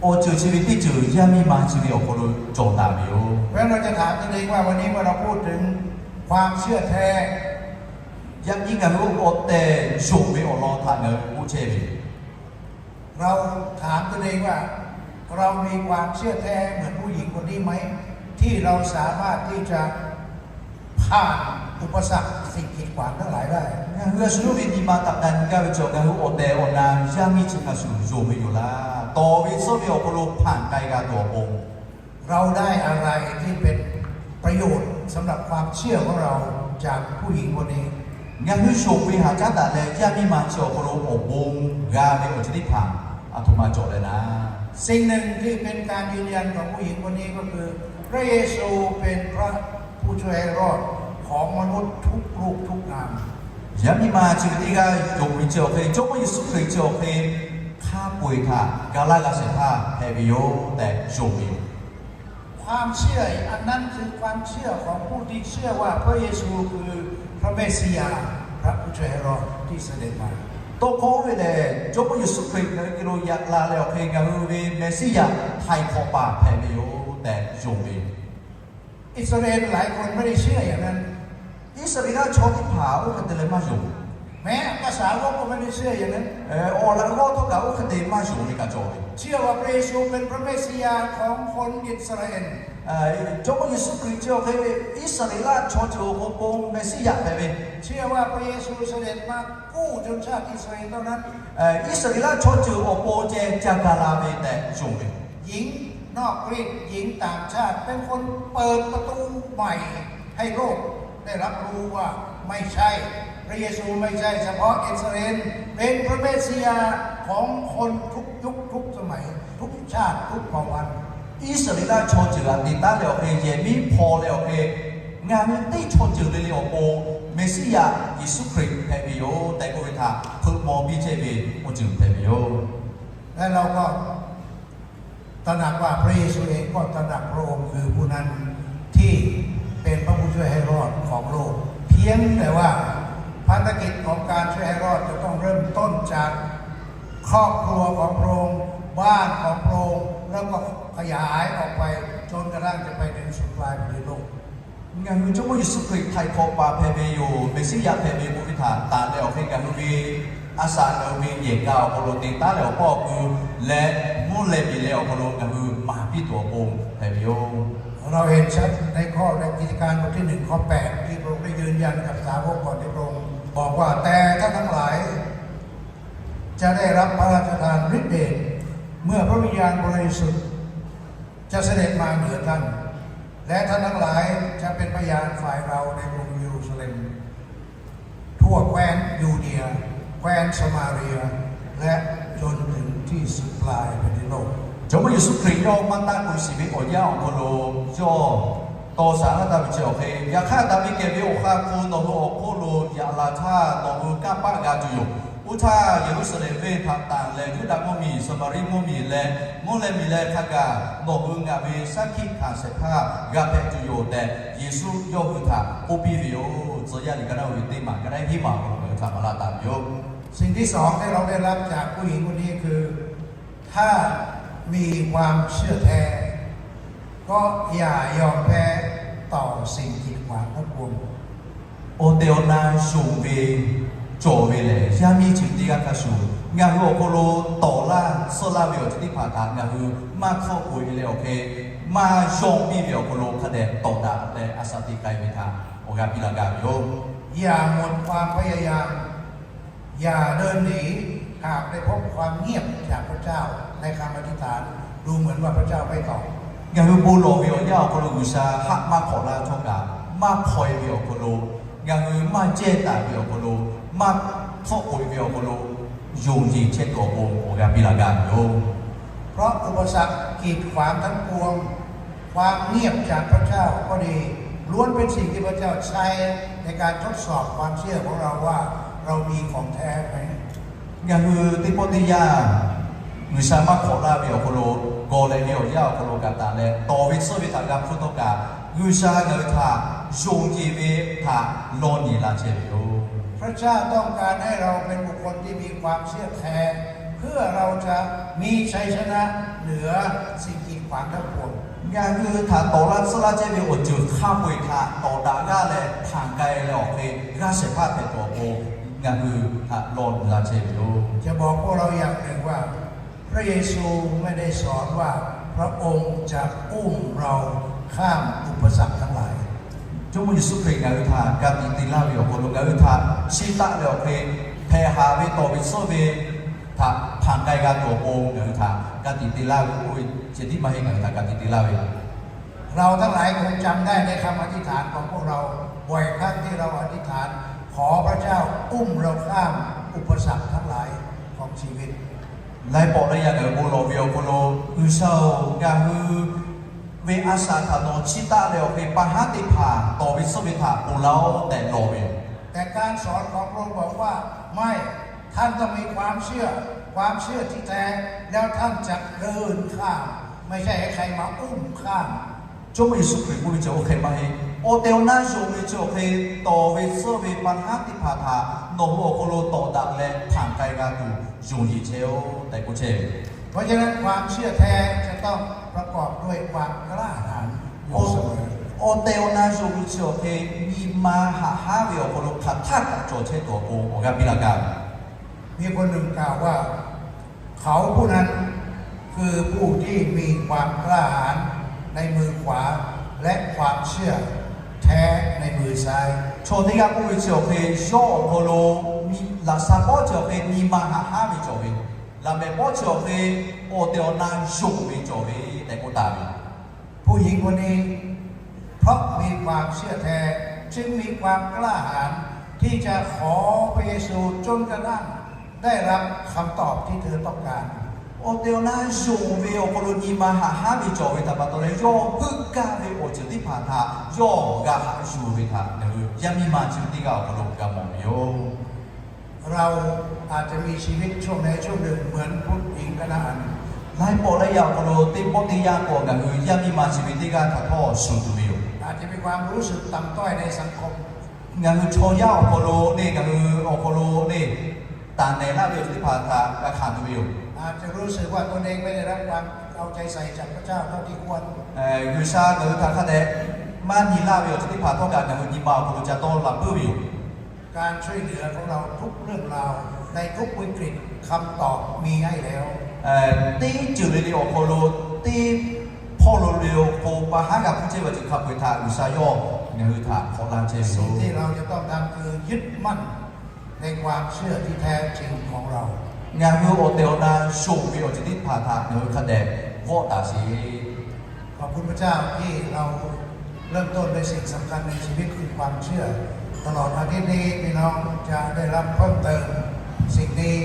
Awˬ ceuˬ chi ve teˇ ceuˬ yaˇ miˇ ma chi ve awˬ hk'aw lo cawˬ taˍ ve yoˬ. เพราะฉะนั้นเราจะถามตัวเองว่าวันนี้เมื่อเราพูดถึงความเชื่อแท้ Yaꞈ nyi ngaˬ hui awˬ tehˬ yonˍ ve awˬ lawn htaꞈ ngaˬ hui k'oˆ chehˇ ve เราถามตัวเองว่า เรามีความเชื่อแท้เหมือนผู้หญิงคนนี้ไหม ที่เราสามารถที่จะผ่านอุปสรรคสิ่งกีดขวางทั้งหลายได้ Ngaˬ hui a shu yawˇ ve nyi ma taꞈ k'ai nyi gaˇ ve chaw ngaˬ hui awˬ tehˬ awˬ na yaˇ miˇ chi hk'a shuˍ yonˍ ve yoˬ laˇ. Tawˍ ve tsuhˇ ve awˬ hk'aw lo hpanˍ k'ai g'a tuˬ awˬ pon เราได้อะไรที่เป็นประโยชน์สำหรับความเชื่อของเราจากผู้หญิงคนนี้ Ngaˬ hui yonˍ ve htaꞈ caˉ daꞈ leh yaˇ miˇ ma chi awˬ hk'aw lo awˬ bon g'a ve awˬ ceuˬ teˇ hpaˍ aˬ htoꞈ ma cawˬ leh naˍ. สิ่งหนึ่งที่เป็นการยืนยันของผู้หญิงคนนี้ก็คือ พระเยซูเป็นพระผู้ ผู้ช่วยให้รอดของมนุษย์ทุกรูปทุกนาม Yaˇ miˇ ma chi ve teˇ g'aˇ yonˍ ve chi awˬ hk'e, Jawˇmawˇ Yeˍsuˆ Hkriꞈ chi awˬ hk'e hk'a peu-eˬ htaꞈ ga laˇ g'a shehˍ hpaˇ hpehꞈ ve yoˬ tehꞈ yonˍ ve yoˬ. ความเชื่ออันนั้นคือความเชื่อของผู้ที่เชื่อว่าพระเยซูคือพระเมสสิยาห์ พระผู้ช่วยให้รอดที่เสด็จมา Tawˇ hkawˇ oˇ ve lehˬ, Jawˇmawˇ Yeˍsuˆ Hkriꞈ ngaˬ hui geh lo yaꞈ la leh awˬ hk'e ngaˬ hui ve Meˍsiˉyaꞈ htaiˍ hk'awꞈ paˍ hpehꞈ ve yoˬ tehꞈ yonˍ ve. อิสราเอลหลายคนไม่ได้เชื่ออย่างนั้น Iˉsaˍreˍlaˆ chaw teˇ hpaˍ oˇ hk'e te leh maˇ yonˍ. แม้ภาษาวกก็ไม่ได้เชื่ออย่างนั้น Awˬ laꞈ g'awˇ htawˇ kaꞈ oˇ hk'e te maˇ yonˍ ve kaꞈ cawˬ ve. เชื่อว่าพระเยซูเป็นพระเมสสิยาห์ของคนอิสราเอล Jawˇmawˇ Yeˍsuˆ Hkriꞈ chi awˬ hk'e Iˉsaˍreˍlaˆ chaw ceuˬ awˬ hk'aw pon Meˍsiˉyaꞈ hpehꞈ ve. เชื่อว่าพระเยซูเสด็จมากู้ชนชาติอิสราเอลเท่านั้น Iˉsaˍreˍlaˆ chaw ceuˬ awˬ pon ceh ca ga la ve tehꞈ yonˍ ve. หญิงนอกรีต หญิงต่างชาติ เป็นคนเปิดประตูใหม่ให้โลกได้รับรู้ว่าไม่ใช่ พระเยซูไม่ใช่เฉพาะอิสราเอล เป็นพระเมสสิยาห์ของคนทุกยุคทุกสมัย ทุกชาติทุกเผ่าพันธุ์ Iˉsaˍreˍlaˆ chaw ceuˬ htaꞈ te taˉ leh awˬ hk'e yehˬ miˉ hpaw leh awˬ hk'e, ngaˬ hui teˇ chaw ceuˬ le le awˬ pon Meˍsiˉyaꞈ Yeˍsuˆ Hkriꞈ hpehꞈ ve yoˬ tehꞈ k'oˆ ve htaꞈ hpeuꞈ maw piˇ chehˇ ve awˬ ceuˬ hpehꞈ ve yoˬ. และเราก็ตระหนักว่าพระเยซูเองก็ตระหนักพระองค์คือผู้นั้นที่เป็นพระผู้ช่วยให้รอดของโลก เพียงแต่ว่าภารกิจของการช่วยให้รอดจะต้องเริ่มต้นจากครอบครัวของพระองค์ บ้านของพระองค์ แล้วก็ขยายออกไปจนกระทั่งจะไปถึงสุดปลายแผ่นดินโลก Ngaˬ hui Jawˇmawˇ Yeˍsuˆ Hkriꞈ htaiˍ hk'awꞈ paˍ hpehꞈ ve yoˬ, Meˍsiˉyaꞈ hpehꞈ ve k'oˆ ve htaꞈ tanˬ leh awˬ hk'e ngaˬ hui ve a shaꞈ ngaˬ hui ve yehˬ kaꞈ awˬ hk'aw lo te taˉ leh awˬ pawˆ awˬ ku leh mvuhˇ leh miˬ leh awˬ hk'aw lo ngaˬ hui maˍ piˇ tuˬ awˬ pon hpehꞈ ve yoˬ. เราเห็นชัดในข้อในกิจการบทที่หนึ่ง ข้อแปด ที่พระองค์ได้ยืนยันกับสาวกก่อนที่พระองค์บอกว่า แต่ท่านทั้งหลาย จะได้รับพระราชทานฤทธิ์เดช เมื่อพระวิญญาณบริสุทธิ์ จะเสด็จมาเหนือท่าน และท่านทั้งหลายจะเป็นพยานฝ่ายเราในกรุงเยรูซาเล็ม ทั่วแคว้นยูเดีย แคว้นสะมาเรีย และจนถึงที่สุดปลายแผ่นดินโลก Jawˇmawˇ Yeˍsuˆ Hkriꞈ yawˇ maˇ taˆ k'o shiˍ ve awˬ yanˇ awˬ hk'aw lo yawˇ tawˇ shaˍ laˇ taˍ ve chi awˬ hk'e, yaꞈ hk'aˇ daꞈ ve kehˬ ve awˬ ha hpu nawˬ hui awˬ hk'oˆ lo yaꞈ la htaˇ nawˬ hui kanˇ paˆ g'a tuˬ yoˬ. Oˇ htaˇ Yeˍruˆsaˍlehnˍ venˇ htaꞈ tanˬ leh Yuˇdaꞈ mvuhˇmiˬ, Saˍmaˍriˆ mvuhˇmiˬ leh mvuhˇ leh miˬ leh hk'a gaˬ nawˬ hui ngaˬ ve shaˉ hkiˆ hkanˍ shehˍ hpaˇ g'a hpehꞈ tuˬ yoˬ tehꞈ Yeˍsuˆ yawˇ hui htaꞈ k'oˆ piˇ ve yoˬ. Tcuh yaˇ liꞈ ka naˇ ve teˇ maˬ ka naˉ hiˉ maˬ awˬ hk'aw lo ngaˬ hui htaꞈ maˍ laˇ taˍ ve yoˬ. สิ่งที่สองที่เราได้รับจากผู้หญิงคนนี้คือ ถ้ามีความเชื่อแท้ ก็อย่ายอมแพ้ต่อสิ่งกีดขวางทั้งปวง Awˬ tehˬ awˬ na yonˍ ve cawˬ ve lehˬ, yaˇ miˇ ceuˬ teˇ g'aˇ hk'a shuˍ ngaˬ hui awˬ hk'aw lo tawˍ laˇ tsuhˇ laˇ ve awˬ ceuˬ teˇ hpaˍ htaꞈ ngaˬ hui maˇ hk'awˇ k'oꞈ e leh awˬ hk'e, maˇ yawˇ piˇ ve awˬ hk'aw lo hk'a dehꞈ tawˍ daꞈ leh a shaꞈ teꞈ k'ai ve htaꞈ awˬ g'a piˇ laˇ gaˇ ve yoˬ. อย่าหมดความพยายาม อย่าเดินหนี หากได้พบความเงียบจากพระเจ้า ในคำอธิษฐาน ดูเหมือนว่าพระเจ้าไม่ตอบ Ngaˬ hui bon lawˬ ve awˬ yanˇ awˬ hk'aw lo G'uiˬsha haˆ maˇ hk'awꞈ laˇ htawˇ kaꞈ, maˇ hpaw e ve awˬ hk'aw lo, ngaˬ hui maˇ jehˇ taˍ ve awˬ hk'aw lo, maˇ hk'awˇ k'oꞈ e ve awˬ hk'aw lo, yonˍ yeˬ chehˇ tuˬ awˬ pon awˬ g'a piˇ laˇ gaˇ ve yoˬ. เพราะอุปสรรคกีดขวางทั้งปวง ความเงียบจากพระเจ้าก็ดี ล้วนเป็นสิ่งที่พระเจ้าใช้ในการทดสอบความเชื่อของเราว่าเรามีของแท้ไหม Ngaˬ hui teˇ pawˆ teˇ yanˇ G'uiˬsha maˇ hk'awꞈ laˇ ve awˬ hk'aw lo, gawˬ leh ve awˬ yanˇ awˬ hk'aw lo kaꞈ tanˬ leh tawˍ ve tsuhˇ ve htaꞈ g'a hpfuhˇ htawˇ kaꞈ, G'uiˬsha ngaˬ hui htaꞈ yonˍ yeˬ ve htaꞈ law nyi laˇ chehˇ ve yoˬ. พระเจ้าต้องการให้เราเป็นบุคคลที่มีความเชื่อแท้ เพื่อเราจะมีชัยชนะเหนือสิ่งกีดขวางทั้งปวง Ngaˬ hui htaꞈ tawˍ laˇ tsuhˇ laˇ chehˇ ve awˬ ceuˬ hk'a peu-eˬ htaꞈ tawˍ daꞈ g'aˇ leh hpanˍ k'ai leh awˬ hk'e g'aˇ shehˍ hpaˇ hpehꞈ tuˬ awˬ pon ngaˬ hui htaꞈ law nyi laˇ chehˇ ve yoˬ. จะบอกพวกเราอย่างหนึ่งว่า พระเยซูไม่ได้สอนว่าพระองค์จะอุ้มเราข้ามอุปสรรคทั้งหลาย Jawˇmawˇ Yeˍsuˆ Hkriꞈ ngaˬ hui htaꞈ ka tiꞈ te laˇ ve awˬ hk'aw lo ngaˬ hui htaꞈ chiˇ taˆ leh awˬ hk'e, hpehꞈ haˍ ve tawˍ ve tsuhˇ ve htaꞈ hpanˍ k'ai g'a tuˬ awˬ pon ngaˬ hui htaꞈ ka tiꞈ te laˇ ve k'oˆ ve ceh tiˉ maˇ heˆ, ngaˬ hui htaꞈ ka tiꞈ te laˇ ve เราทั้งหลายคงจำได้ในคำอธิษฐานของพวกเรา บ่อยครั้งที่เราอธิษฐาน ขอพระเจ้าอุ้มเราข้ามอุปสรรคทั้งหลายของชีวิต Laiˉ pawˆ laiˉ yaˇ ngaˬ hui bon lawˬ ve awˬ hk'aw lo, G'uiˬsha-oˬ, ngaˬ hui ve a shaꞈ htaꞈ nawˬ chiˇ taˆ leh awˬ hk'e pa haˉ teˇ hpaˍ tawˍ ve tsuhˇ ve htaꞈ ponˬ laˇ-oˆ tehꞈ lawˬ ve yoˬ. แต่การสอนของพระองค์บอกว่า ไม่ ท่านต้องมีความเชื่อ ความเชื่อที่แท้ แล้วท่านจะเดินข้าม ไม่ใช่ให้ใครมาอุ้มข้าม Jawˇmawˇ Yeˍsuˆ Hkriꞈ k'oˆ ve chi awˬ hk'e maˇ heˆ. Awˬ tehˬ awˬ na yonˍ ve chi awˬ hk'e tawˍ ve tsuhˇ ve pa haˉ teˇ hpaˍ htaꞈ nawˬ hui awˬ hk'aw lo tawˍ daꞈ leh hpanˍ k'ai g'a tuˬ yonˍ yeˬ chehˇ-oˆ tehꞈ k'oˆ chehˇ ve yoˬ. เพราะฉะนั้นความเชื่อแท้จะต้องประกอบด้วยความกล้าหาญอยู่เสมอ Awˬ tehˬ awˬ na yonˍ ve chi awˬ hk'e nyi ma haꞈ haˉ ve awˬ hk'aw lo hk'aˬ htaˇ kaꞈ cawˬ chehˇ tuˬ awˬ pon awˬ g'aˇ piˇ laˇ gaˇ ve มีคนหนึ่งกล่าวว่า เขาผู้นั้นคือผู้ที่มีความกล้าหาญในมือขวา และความเชื่อแท้ในมือซ้าย Chaw teˇ g'aˇ k'oˆ ve chi awˬ hk'e yawˇ awˬ hk'aw lo laꞈ sha pawˆ chi awˬ hk'e nyi ma haꞈ haˉ ve cawˬ ve, laꞈ mehˍ pawˆ chi awˬ hk'e awˬ tehˬ awˬ na yonˍ ve cawˬ ve tehꞈ k'oˆ taˍ ve yoˬ. ผู้หญิงคนนี้ เพราะมีความเชื่อแท้ จึงมีความกล้าหาญที่จะขอพระเยซูจนกระทั่งได้รับคำตอบที่เธอต้องการ Awˬ tehˬ awˬ na yonˍ ve awˬ hk'aw lo nyi ma haꞈ haˉ ve cawˬ ve htaꞈ pa taw leh yawˇ heuˆ gaˇ ve awˬ ceuˬ teˇ hpaˍ htaꞈ yawˇ g'a haꞈ yuˬ ve htaꞈ ngaˬ hui yaˇ miˇ ma chi teˇ g'aˇ awˬ hk'aw lo g'a mawˬ ve yoˬ. เราอาจจะมีชีวิตช่วงใดช่วงหนึ่งเหมือนผู้หญิงคานาอัน Laiˉ pawˆ laiˉ yaˇ awˬ hk'aw lo teˇ pawˆ teˇ yanˇ k'o ngaˬ hui yaˇ miˇ ma chi ve teˇ g'aˇ htaꞈ htawˇ shuˍ tuˬ ve yoˬ. อาจจะมีความรู้สึกต่ำต้อยในสังคม Ngaˬ hui chaw yaˇ awˬ hk'aw lo le, ngaˬ hui awˬ hk'aw lo le, taˍ nehˬ laˇ ve awˬ ceuˬ teˇ hpaˍ htaꞈ g'a hkanˍ tuˬ ve yoˬ. อาจจะรู้สึกว่าตนเองไม่ได้รับความเอาใจใส่จากพระเจ้าเท่าที่ควร G'uiˬsha ngaˬ hui htaꞈ hk'a dehꞈ maˇ nyi laˇ ve awˬ ceuˬ teˇ hpaˍ htawˇ kaꞈ ngaˬ hui nyi ma awˬ hk'aw lo ca dawˇ laˬ puiˉ ve yoˬ. การช่วยเหลือของเราทุกเรื่องราวในทุกวิกฤตคำตอบมีให้แล้ว Teˇ ceuˬ le le awˬ hk'aw lo teˇ hpawˇ lo le awˬ hk'aw pa haˉ g'a hpuˇ chehˇ ve awˬ ceuˬ hk'a peu-eˬ htaꞈ G'uiˬsha yawˇ ngaˬ hui htaꞈ hk'awꞈ laˇ chehˇ ve yoˬ. สิ่งที่เราจะต้องทำคือยึดมั่นในความเชื่อที่แท้จริงของเรา Ngaˬ hui awˬ tehˬ awˬ na yonˍ ve awˬ ceuˬ teˇ hpaˍ htaꞈ ngaˬ hui hk'a dehꞈ vawˆ taˍ sheˍ. ขอบคุณพระเจ้าที่เราเริ่มต้นด้วยสิ่งสำคัญในชีวิตคือความเชื่อ ตลอดอาทิตย์นี้พี่น้องจะได้รับเพิ่มเติมสิ่งนี้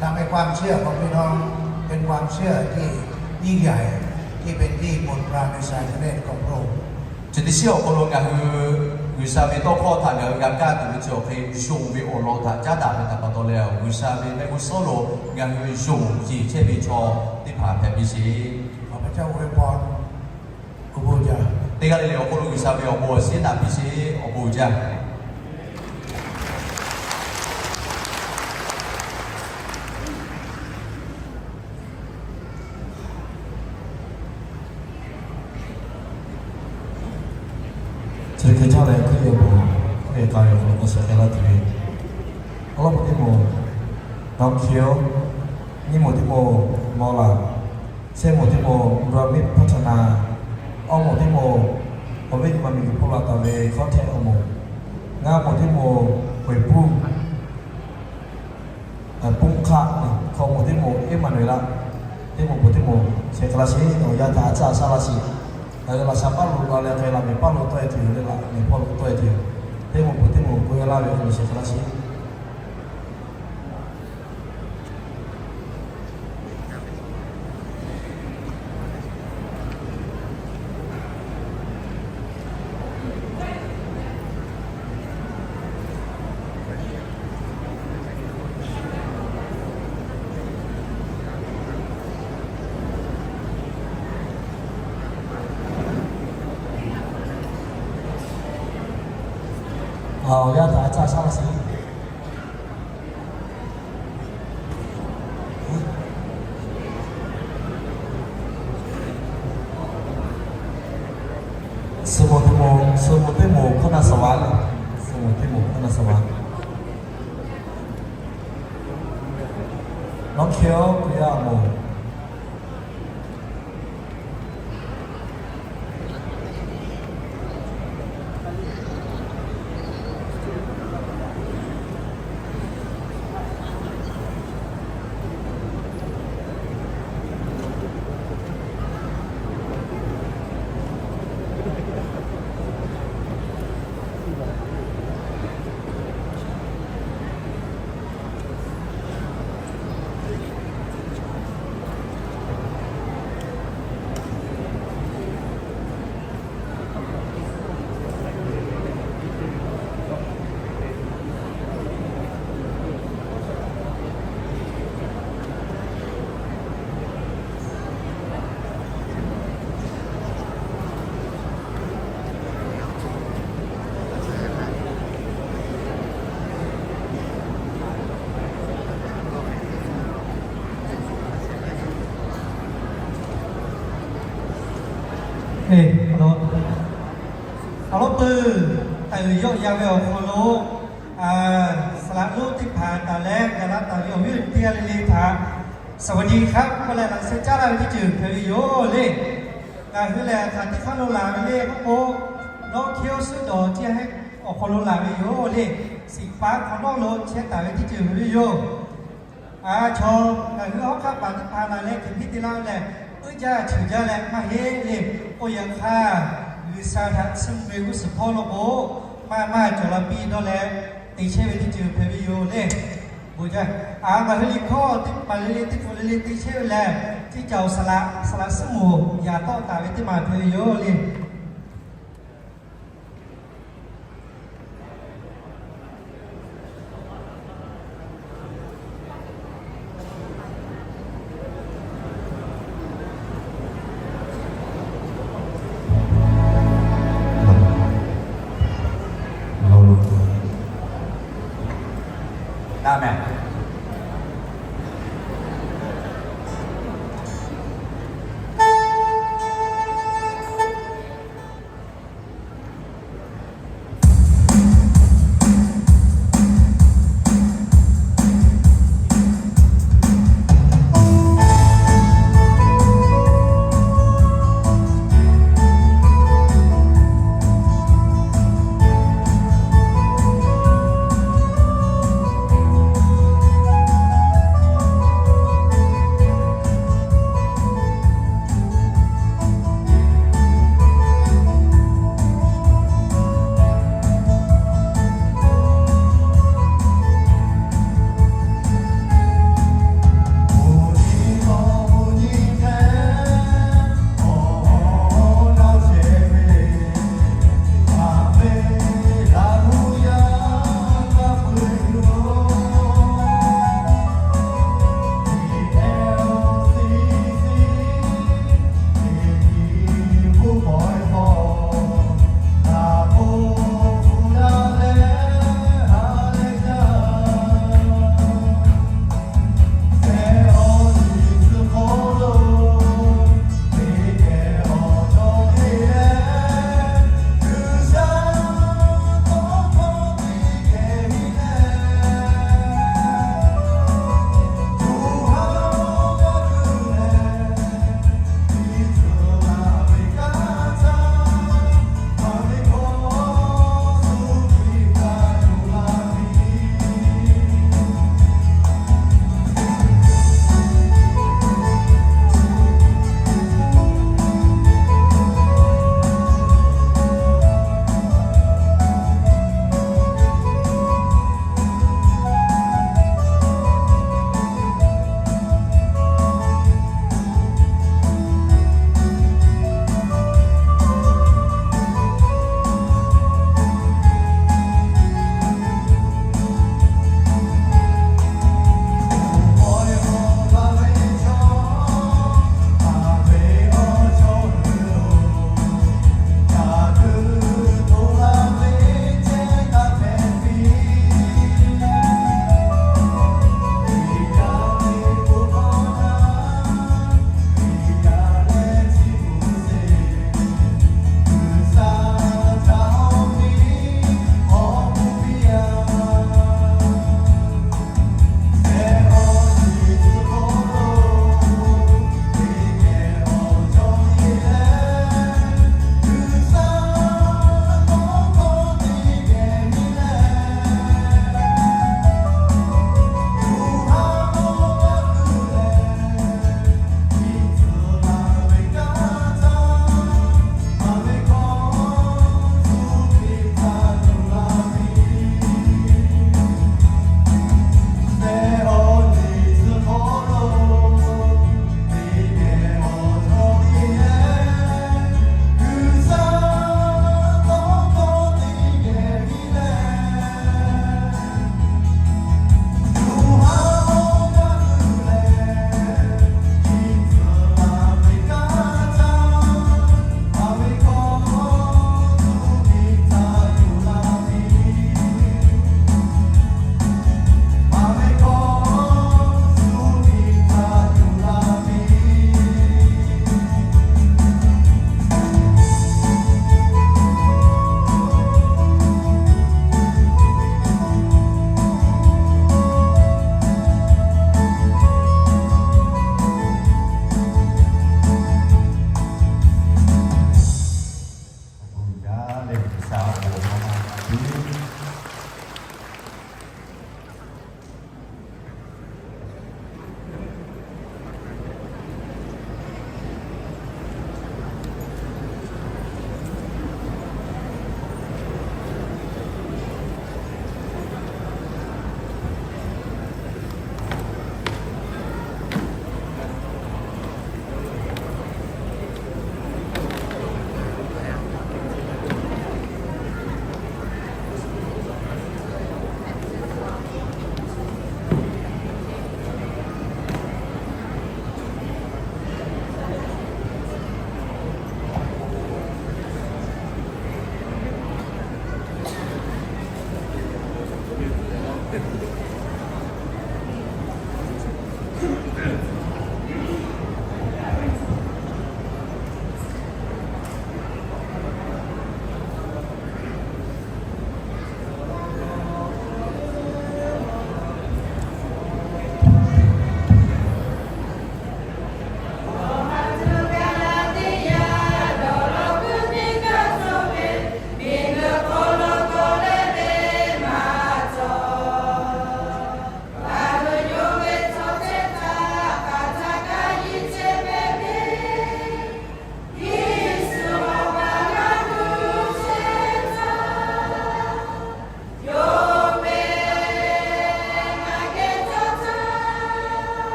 ทำให้ความเชื่อของพี่น้องเป็นความเชื่อที่ยิ่งใหญ่ที่เป็นที่โปรดปรานในสายพระเนตรของพระองค์ Chi teˇ shiˉ awˬ hk'aw lo ngaˬ hui G'uiˬsha ve tawˇ hkawˇ htaꞈ ngaˬ hui g'a kaˇ tuˬ ve chi awˬ hk'e yonˍ ve awˬ lawn htaꞈ caˉ daꞈ ve htaꞈ pa taw leh, G'uiˬsha ve mehˆ g'uˇ suhˉ lo ngaˬ hui yonˍ yeˬ chehˇ ve chaw teˇ hpaˍ hpehꞈ piˇ sheˍ. Teˇ g'aˇ le le awˬ hk'aw lo G'uiˬsha ve awˬ bon awˬ shinˉ naꞈ piˇ sheˍ, awˬ bon uiˍ jaˇ. Chi hk'e caˇ leh Hkriꞈ yaˇ bon, Hkriꞈ yaˇ k'ai ve awˬ hk'aw lo k'awꞈ sheh k'ai laˇ tuˬ ve, awˬ lawn k'o teˇ moˍ, nawˬ hk'e-oˬ, nyiˇ moˍ teˇ moˍ, Mawˬ laˬ, shehˆ moˍ teˇ moˍ, Mvuhˇ miˇ hpaˇ chaꞈ na, awˇ moˍ teˇ moˍ, awˬ viˉ nyi ma miˬguiˬ hpawˇ la taˍ ve hkawˇ htehˆ awˬ moˍ, ngaˇ moˍ teˇ moˍ, K'oˍ puˇ, Pun hk'aˆ, hkawꞈ moˍ teˇ moˍ Eˇmaˍnuˍeˍlaˆ, teˇ moˍ peuˬ teˇ moˍ sheh k'ai laˇ sheˍ. Awˬ yanˇ htaꞈ a caˇ a shaˉ laˇ sheˍ. Ngaˬ hui laꞈ sha paˉ lo la leh hk'e laꞈ mehˍ paˉ lo tawˆ-e tuˬ yoˬ leh laꞈ mehˍ paˇ lo tawˆ-e tuˬ yoˬ. Teˇ moˍ peuˬ teˇ moˍ k'oˆ-e laˇ ve awˬ hk'aw lo sheh k'ai laˇ sheˍ. Awˬ yanˇ htaꞈ a caˇ a shaˉ laˇ sheˍ. Suh moˍ teˇ moˍ, suh moˍ teˇ moˍ hkawˇ na suh laˇ le. Suh moˍ teˇ moˍ hkawˇ na suh laˇ. Nawˬ hk'e-oˬ, Hkriꞈ yaˇ moˍ. Awˬ lawn peuˬ, taˍ uiˍ yawˆ yan ve awˬ hk'aw lo, saˍ laꞈ lonˉ teˇ hpaˍ taˍ leh gaˬ la taˍ ve awˬ viˉ awˬ nyi teˇ g'aˇ le le htaꞈ สวัสดีครับ k'oˆ leh laꞈ sheh caˉ laˇ ve teˇ ceuˬ hpehꞈ ve yoˬ le. Ngaˬ hui lehˬ hk'aˬ teˇ hk'aˇ lo laˬ ve le k'oˆ k'o, North Carolina shu dawˬ chi heh awˬ hk'aw lo laˬ ve yoˬ le. Shiˍ paˍ hk'awꞈ nawˉ lo chehˇ taˍ ve teˇ ceuˬ hpehꞈ ve yoˬ. A, chaw ngaˬ hui hawˉ hk'aˇ paˍ teˇ hpaˍ na leh hkiˬ piˇ te laˇ leh, uˉ jaˇ chuˬ jaˇ leh maˇ heˆ le. K'oˆ yaꞈ hk'aˇ, G'uiˬsha htaꞈ chiˇ mvuh ve g'uˇ suhˍ hpawˇ lo k'o, maˇ maˇ cawˬ la piˇ dawˇ leh te chehˇ ve teˇ ceuˬ hpehꞈ ve yoˬ le. Bon jaˇ. A, ngaˬ hui liꞈ hkawˇ teˇ hpaˍ le le teˇ hpaˍ le le te chehˇ ve lehˬ, teˇ caoˬ saˍ laꞈ, saˍ laꞈ suhˉ moˍ yaꞈ tawˆ taˍ ve teˇ maˬ hpehꞈ ve yoˬ le.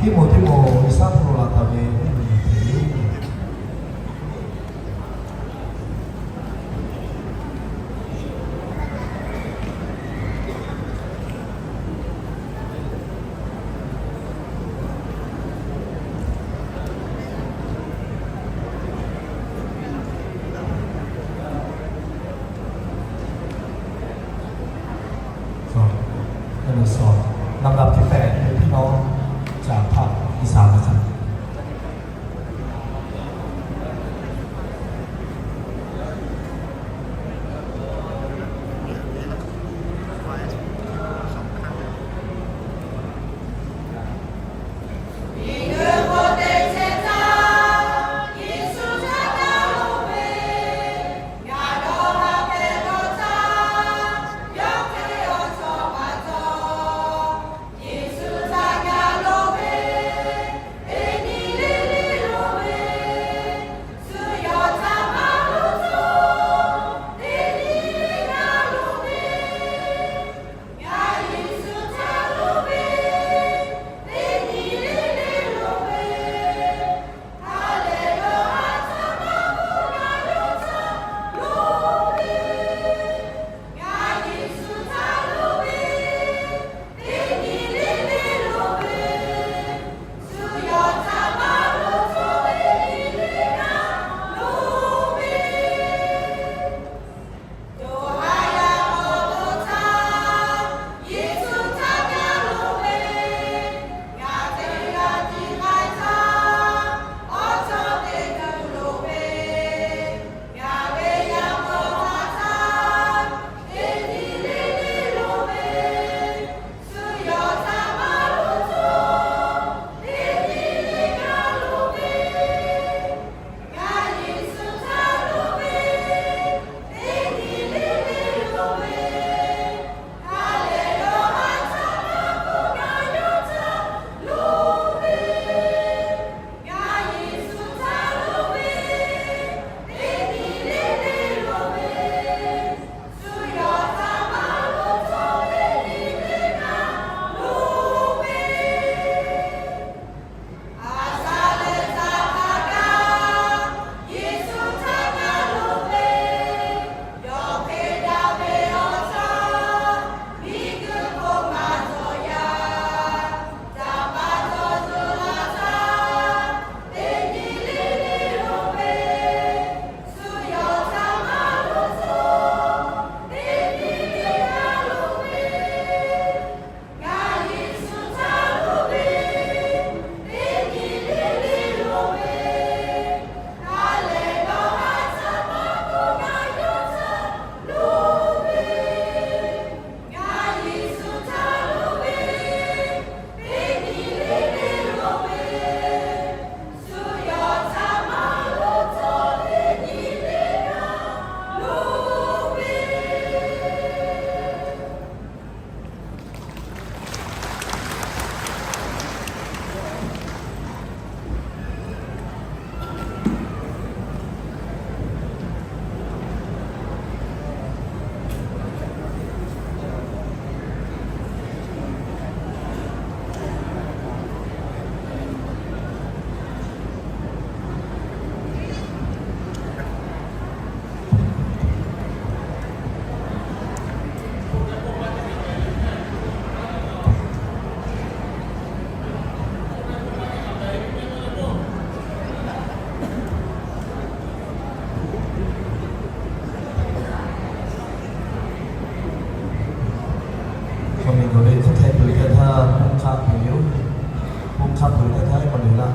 Tiˆmoˍtiˆ, G'uiˬsha hpu lo laˬ taˍ ve teˇ nyi teˇ nyi. Lawˬ, lawˬ, ลำดับที่แปด คือพี่น้องจากภาคอีสานนะครับChaw miˬ nawˬ ve hk'aw htaiˍ peuˬ htaˇ, htaˇ hpuˇ hk'a peuˬ yoˬ. Hpuˇ hk'a peuˬ htaˇ htaˇ k'awꞈ le laˇ.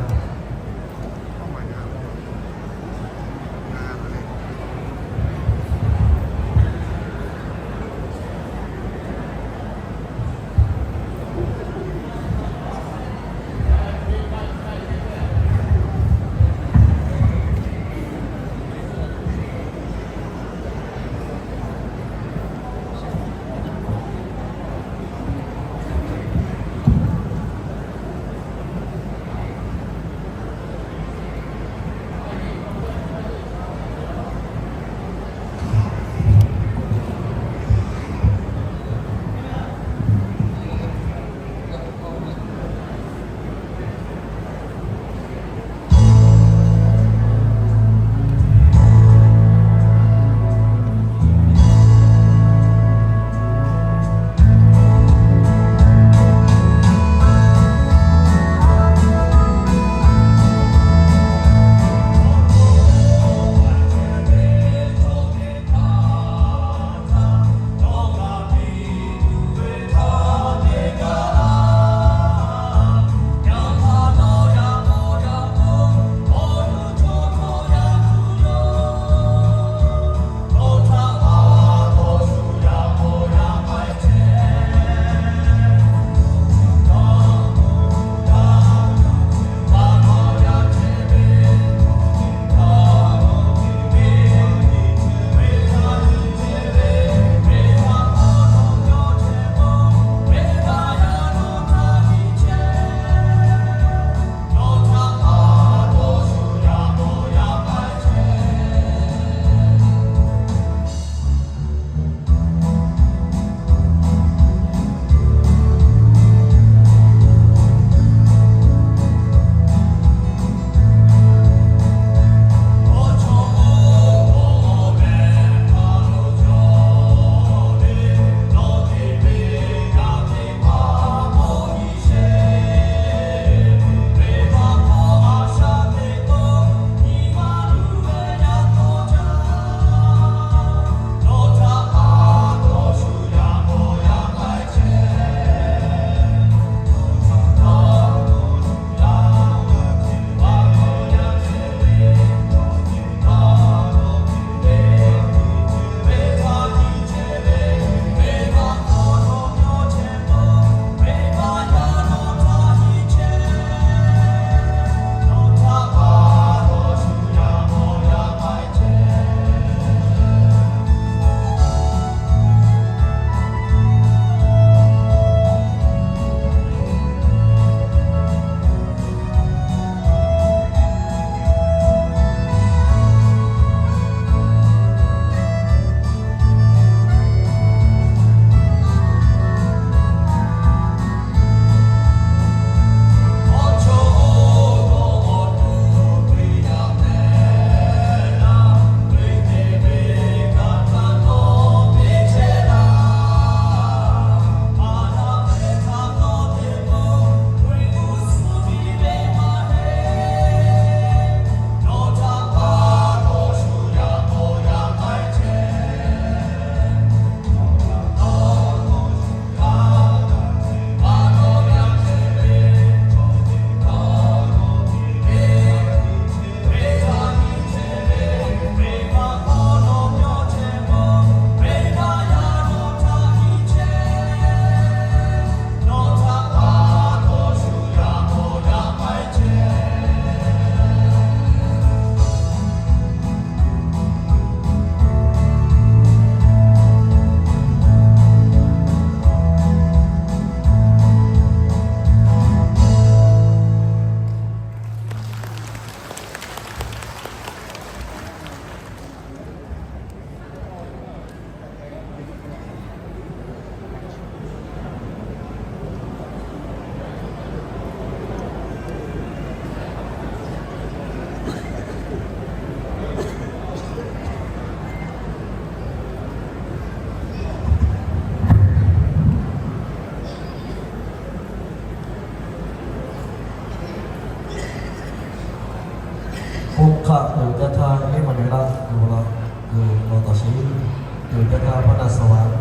Htaˇ พระนครสวรรค์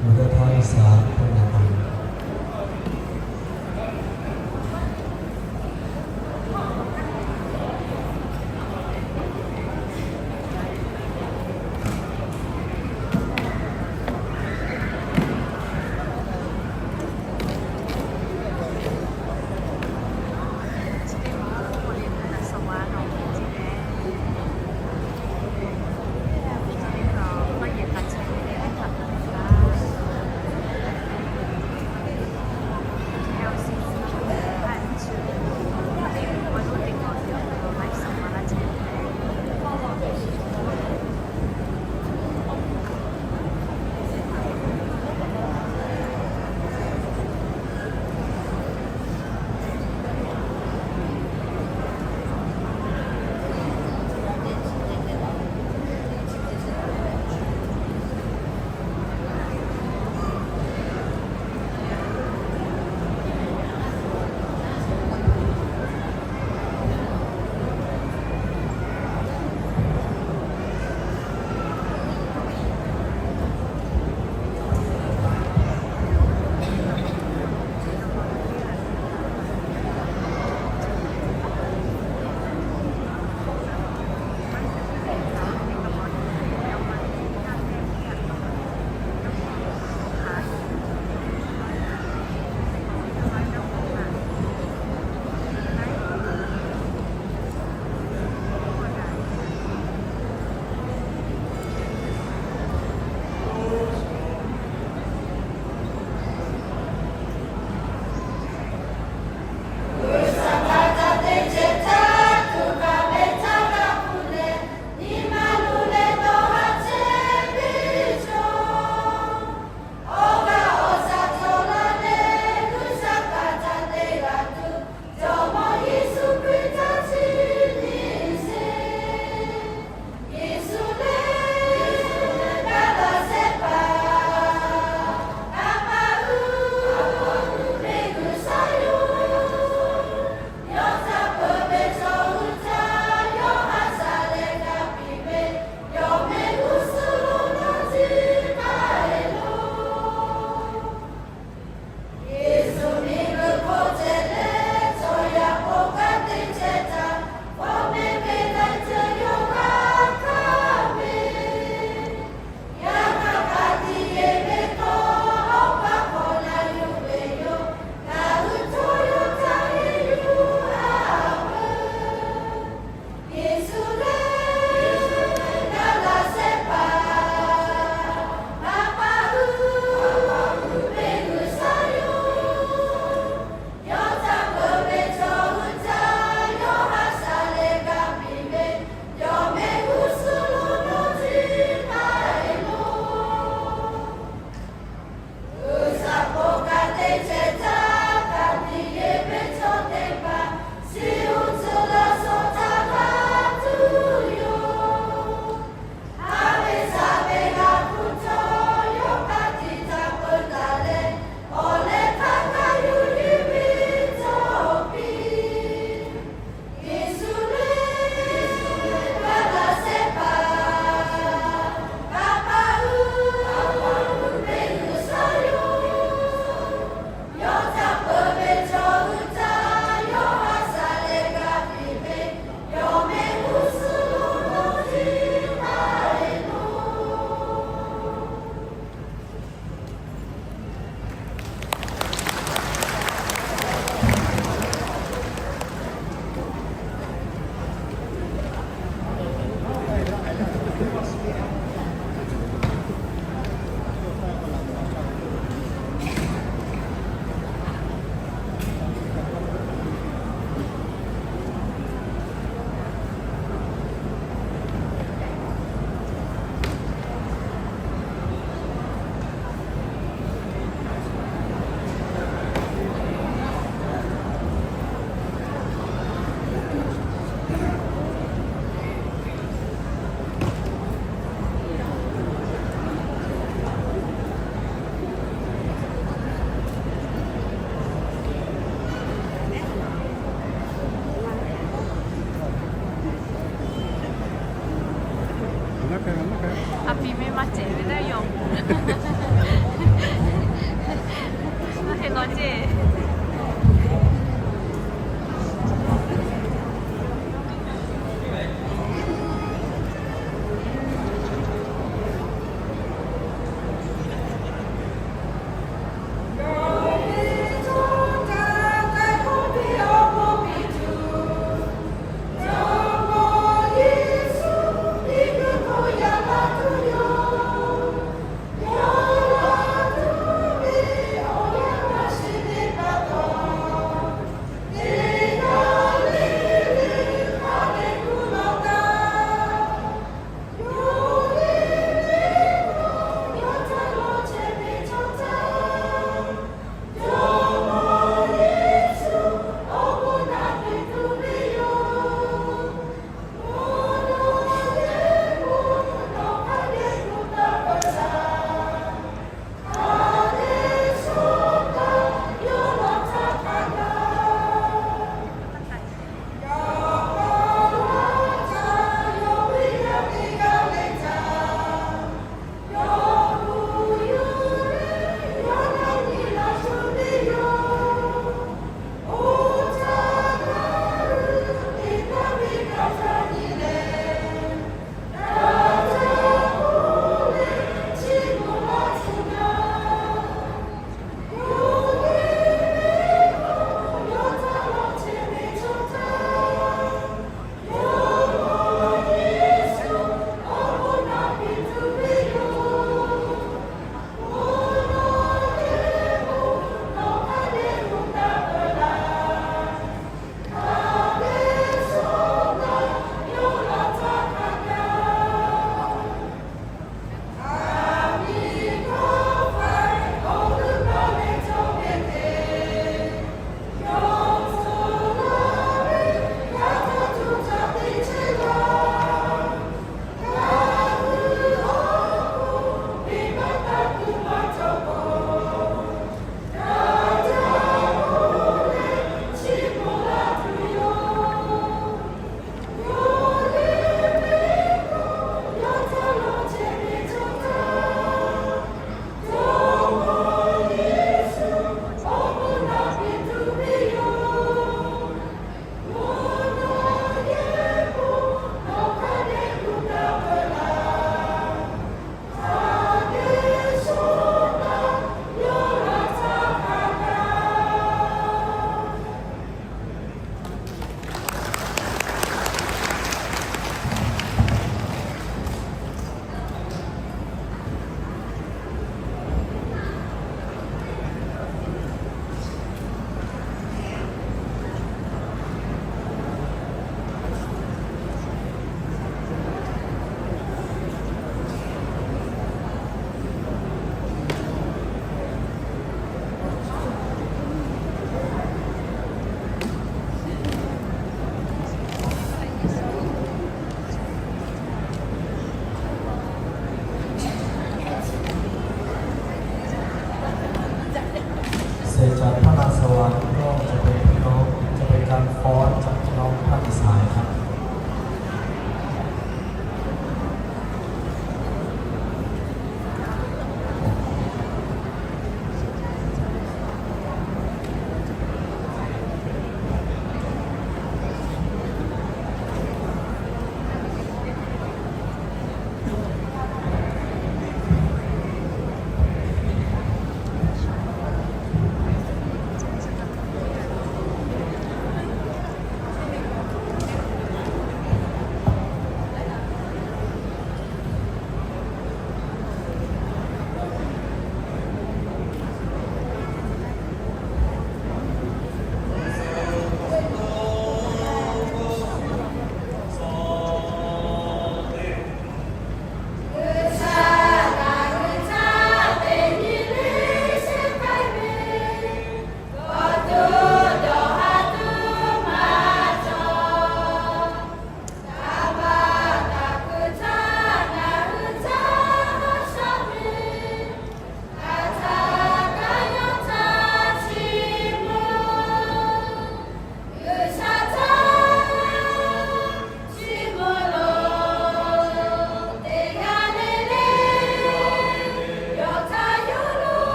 อยู่ใต้เท้าอีสาน พระนคร Maˇ cehˬ ve teˇ yanˇ, maˇ heˆ law ceˇ.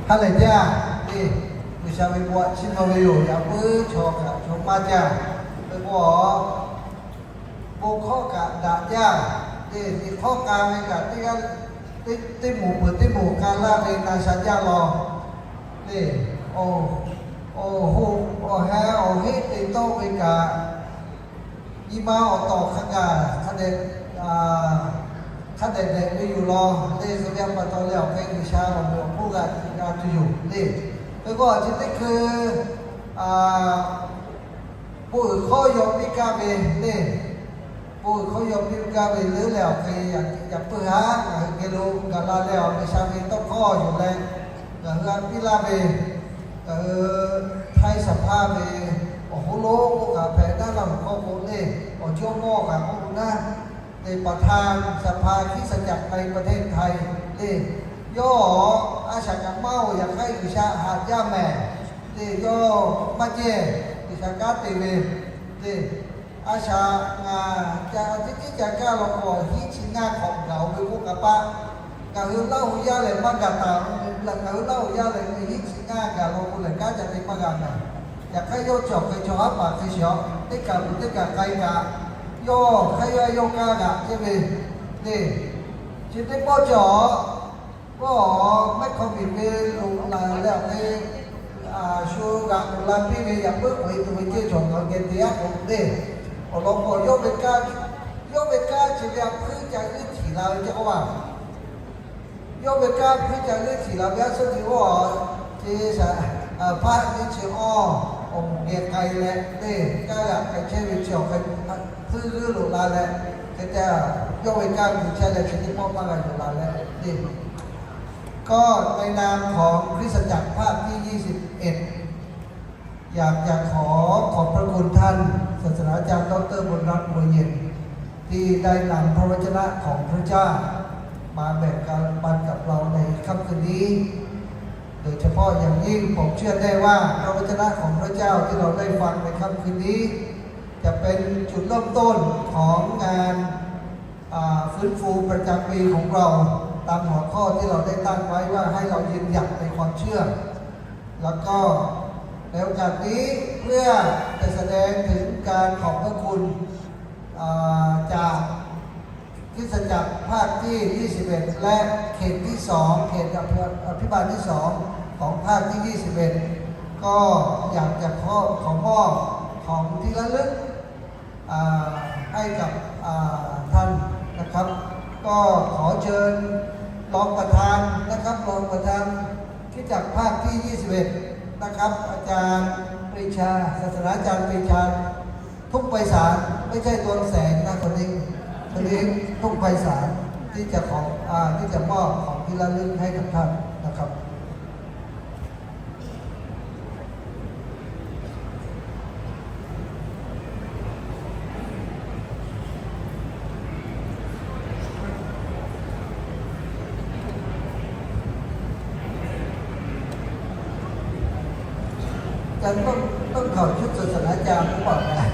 Ha lehˬ jaˇ le. G'uiˬsha ve bon htaꞈ chiˇ mvuh ve yoˬ. Yaꞈ puiˉ chaw kaꞈ chaw maˇ jaˇ ve k'o, bon hkawˇ kaꞈ daꞈ jaˇ le. Liꞈ hk'awˇ k'a ve kaꞈ teˇ g'aˇ, teˇ moˍ peuˬ teˇ moˍ k'a laˇ ve na sha jaˇ law le. Awˬ hoꞈ awˬ heh awˬ heˆ te tawˆ ve kaꞈ, nyi ma awˬ tawˍ hk'a gaˬ hk'a dehꞈ dehꞈ ve yoˬ law le. Hk'e te pa taw leh awˬ hk'e G'uiˬsha awˬ moˍ awˬ hponˇ g'a g'a tuˬ yoˬ le. Hk'e k'o, chi teˇ hkui bon uiˍ hkawˇ yaw piˇ gaˇ ve le. Bon uiˍ hkawˇ yaw piˇ gaˇ ve leuˉ leh awˬ hk'e yaꞈ puiˉ haˉ ngaˬ hui geh lo gaˬ la leh awˬ G'uiˬsha ve tawˇ hkawˇ yoˬ leh, ngaˬ hui a piˇ laˇ ve ngaˬ hui Htaiˇ สภา ve awˬ hoˉ lonˉ k'oˆ kaꞈ hpehꞈ naˉ laˇ awˬ hkawˇ k'o le, awˬ jawˇmawˇ kaꞈ k'oˆ lo naˉ le, ประธานสภาคริสตจักรในประเทศไทย le. Yawˇ a shaꞈ kaꞈ maˇ oˬ, yaꞈ hk'aˇ G'uiˬsha haꞈ jaˇ mehˍ le. Yawˇ maˇ jehˇ, G'uiˬsha kanˉ te ve le. A shaꞈ ngaˬ ca teˇ tiˉ ca kaˇ law k'o, hiˉ chi ngaˇ hk'awꞈ gaˬ-oˬ ve k'oˆ kaꞈ paˆ, ngaˬ hui Laˇ hu yaˇ lehˬ maˇ gaˬ taˍ. Ngaˬ hui Laˇ hu yaˇ lehˬ hiˉ chi ngaˇ gaˬ law k'o lehˬ kanˉ ca te maˇ g'a mehˍ. Yaꞈ hk'aˇ yawˇ chi awˬ hk'e chaw haˉ paˍ hk'e shiˍ-aw, teˇ kaˬ kuˬ teˇ kaˬ k'ai kaꞈ, yawˇ hk'aˇ yaˇ yawˇ kanˉ g'aꞈ chehˇ ve le. Chi teˇ pawˆ cawˬ-aˬ, k'o, mehˆ hk'aw miˬ ve loꞈ laˬ leh awˬ hk'e shu g'aꞈ k'oˬ la piˇ ve yaꞈ puiˉ k'oꞈ e tuˬ ve ceˇ cawˬ ngaˬ hui geh te aˉ k'oꞈ le. Awˬ lawn k'o, yawˇ ve kanˉ, yawˇ ve kanˉ chi ve a hpuiˇ ca g'euˆ htiˍ la ve ceˇ k'oˆ a. Yawˇ ve kanˉ hpuiˇ ca g'euˆ htiˍ la ve aˉ suhˉ te k'o, chi shaˍ hpaˇ teˇ chi awˇ awˬ moˍ geh k'ai leh le, kanˉ g'aꞈ k'ai chehˇ ve chi awˬ hk'e hpuiˇ g'euˆ loꞈ la leh, hk'e te yawˇ ve kanˉ gu chehˇ leh chi teˇ pawˆ maˇ g'a yuˬ la leh le. ก็ในนามของคริสตจักร ภาคที่ ยี่สิบเอ็ด อยากจะขอขอบพระคุณท่านศาสตราจารย์ดอกเตอร์ บุญรัตน์ บัวเย็น ที่ได้นำพระวจนะของพระเจ้า มาแบ่งปันกับเราในค่ำคืนนี้ โดยเฉพาะอย่างยิ่งผมเชื่อแน่ว่าพระวจนะของพระเจ้าที่เราได้ฟังในค่ำคืนนี้ จะเป็นจุดเริ่มต้นของงาน อ่า ฟื้นฟูประจำปีของเรา ตามหัวข้อที่เราได้ตั้งไว้ว่าให้เรายืนหยัดในความเชื่อ แล้วก็ในโอกาสนี้เพื่อจะแสดงถึงการขอบพระคุณ อ่า จากคริสตจักรภาคที่ ยี่สิบเอ็ด และเขตที่ สอง เขตอภิบาลที่ สอง ของภาคที่ ยี่สิบเอ็ด ก็อยากจะขอ ขอมอบของที่ระลึก อ่า ให้กับ อ่า ท่านนะครับ ก็ขอเชิญรองประธานนะครับ รองประธานคริสตจักรภาคที่ ยี่สิบเอ็ด นะครับ อาจารย์ปรีชา ศาสตราจารย์ปรีชา ทุ่งไพศาล ไม่ใช่ดวงแสงนะคนนี้ คนนี้ ทุ่งไพศาล ที่จะขอ อ่า ที่จะมอบของที่ระลึกให้กับท่านนะครับ อาจารย์ต้อง ต้องถอดชุดศาสนาจารย์หรือเปล่านะ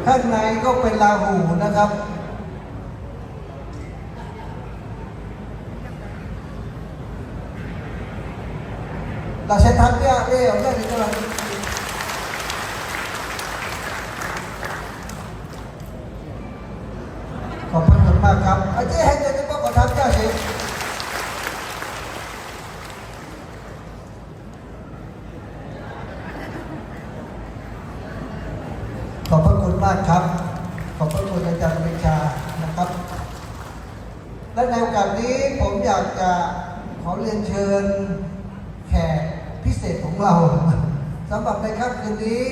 ข้างในก็เป็นราหูนะครับ เราใช้ทัพเตี้ยเอ้ยเอาเรื่องนี้ก็ ขอบพระคุณมากครับ อาจารย์ให้เจอที่ป้องกันทัพเตี้ยสิ ขอบพระคุณมากครับ ขอบพระคุณอาจารย์ปรีชานะครับ และในโอกาสนี้ผมอยากจะขอเรียนเชิญแขกพิเศษของเรา สำหรับในค่ำคืนนี้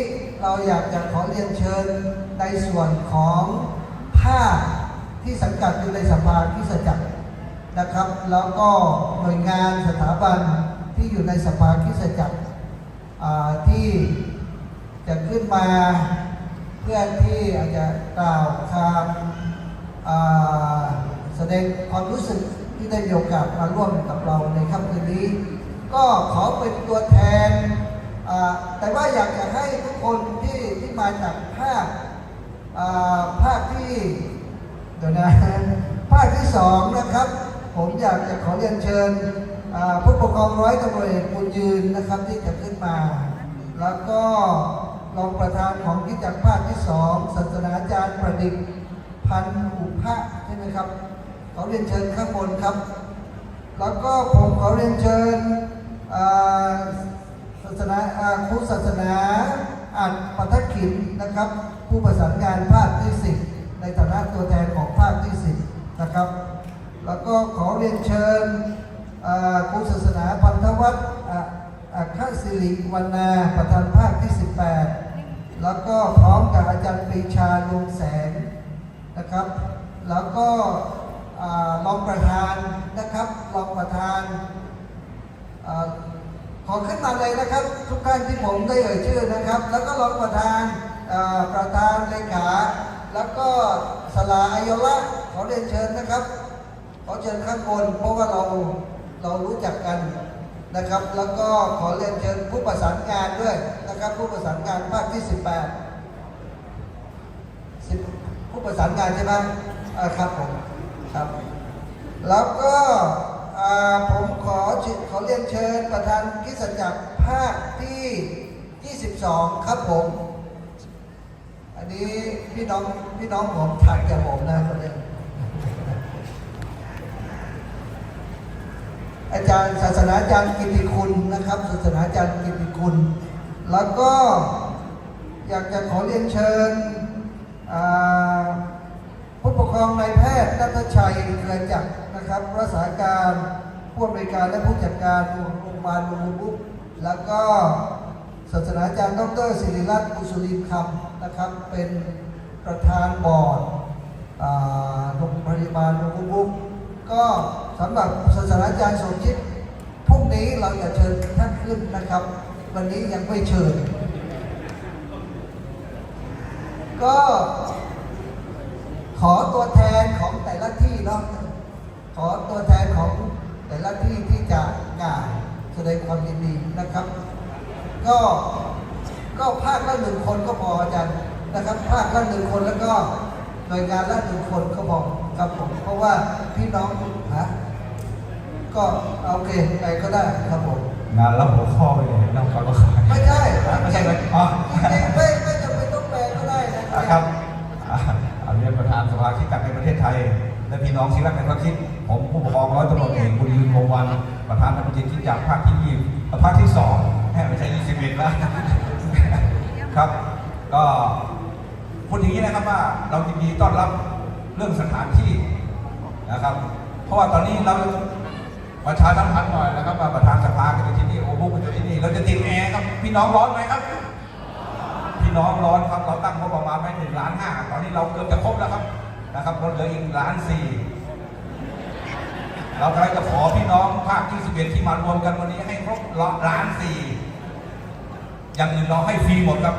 เราอยากจะขอเรียนเชิญในส่วนของภาคที่สังกัดอยู่ในสภาคริสตจักรนะครับ แล้วก็หน่วยงานสถาบันที่อยู่ในสภาคริสตจักร อ่า ที่จะขึ้นมาเพื่อที่อาจจะกล่าวคำ อ่า แสดงความรู้สึก ที่ได้มีโอกาสมาร่วมกับเราในค่ำคืนนี้ ก็ขอเป็นตัวแทน อ่า แต่ว่าอยากจะให้ทุกคนที่ ที่มาจากภาค อ่า ภาคที่ เดี๋ยวนะ ภาคที่สองนะครับ ผมอยากจะขอเรียนเชิญ อ่า ผู้ปกครองร้อยตำรวจเอกบุญยืนนะครับ ที่จะขึ้นมา แล้วก็รองประธานของคริสตจักรภาคที่สอง ศาสนาจารย์ประดิษฐ์ พันอุพะ ใช่ไหมครับ ขอเรียนเชิญข้างบนครับ แล้วก็ผมขอเรียนเชิญ อ่า ศาสนา อ่า ครูศาสนา อัด ปัทขินนะครับ ผู้ประสานงานภาคที่สิบ ในฐานะตัวแทนของภาคที่สิบนะครับ แล้วก็ขอเรียนเชิญ อ่า ครูศาสนา พันธวัฒน์ อ่า อัครศิริวรรณา ประธานภาคที่สิบแปด แล้วก็พร้อมกับอาจารย์ปรีชา ดวงแสง นะครับ แล้วก็ อ่า รองประธานนะครับ รองประธาน อ่า ขอขึ้นมาเลยนะครับ ทุกท่านที่ผมได้เอ่ยชื่อนะครับ แล้วก็รองประธาน อ่า ประธานเลขา แล้วก็สลาอายละ ขอเรียนเชิญนะครับ ขอเชิญข้างบน เพราะว่าเรา เรารู้จักกันนะครับ แล้วก็ขอเรียนเชิญผู้ประสานงานด้วยนะครับ ผู้ประสานงานภาคที่สิบแปด สิบ ผู้ประสานงานใช่ไหม อ่า ครับผม ครับ แล้วก็ อ่า ผมขอเชิญ ขอเรียนเชิญประธานคริสตจักรภาคที่ ยี่สิบสอง ครับผม อันนี้พี่น้อง พี่น้องผมถัดจากผมนะคนนี้ อาจารย์ ศาสนาจารย์กิตติคุณนะครับ ศาสนาจารย์กิตติคุณ แล้วก็อยากจะขอเรียนเชิญ อ่า ผู้ปกครองนายแพทย์ณัฐชัย เครือจักรนะครับ รักษาการผู้อำนวยการและผู้จัดการโรงพยาบาลลุมพินี แล้วก็ศาสนาจารย์ดอกเตอร์ศิริรัตน์ บุญสุรินทร์คำนะครับ เป็นประธานบอร์ด อ่า โรงพยาบาลลุมพินี ก็สำหรับศาสนาจารย์สมคิด พรุ่งนี้เราจะเชิญท่านขึ้นนะครับ วันนี้ยังไม่เชิญ ก็ขอตัวแทนของแต่ละที่เนาะ ขอตัวแทนของแต่ละที่ที่จะกล่าวแสดงความยินดีนะครับ ก็ ก็ภาคละหนึ่งคนก็พออาจารย์นะครับ ภาคละหนึ่งคนแล้วก็หน่วยงานละหนึ่งคนก็พอครับผม เพราะว่าพี่น้อง ฮะ ก็โอเค ใครก็ได้ครับผม งานละหัวข้อไปเลยนะครับ ไม่ใช่ ไม่ใช่ไหม อ๋อ จริงๆ ไม่ ไม่จำเป็นต้องแปลก็ได้นะครับ อ่ะ เรียนประธานสภาคริสตจักรในประเทศไทย และพี่น้องที่รักในพระคริสต์ ผมผู้ปกครองร้อยตำรวจเอกบุญยืน วงศ์วรรณ ประธานสภาคริสตจักรภาคที่ยี่ ภาคที่สอง แหม ไม่ใช่ยี่สิบเอ็ดแล้ว ครับ ก็พูดอย่างนี้นะครับว่าเรายินดีต้อนรับเรื่องสถานที่นะครับ เพราะว่าตอนนี้เราประชาสัมพันธ์หน่อยนะครับ ว่าประธานสภาก็อยู่ที่นี่ โอบุก็อยู่ที่นี่ เราจะติดแอร์ครับ พี่น้องร้อนไหมครับ พี่น้องร้อนครับ เราตั้งงบประมาณไว้หนึ่งล้านห้า ตอนนี้เราเกือบจะครบแล้วครับ นะครับ เราเหลืออีกล้านสี่ เรากำลังจะขอพี่น้องภาคที่สิบเอ็ดที่มารวมกันวันนี้ให้ครบล้านสี่ อย่างอื่นเราให้ฟรีหมดครับ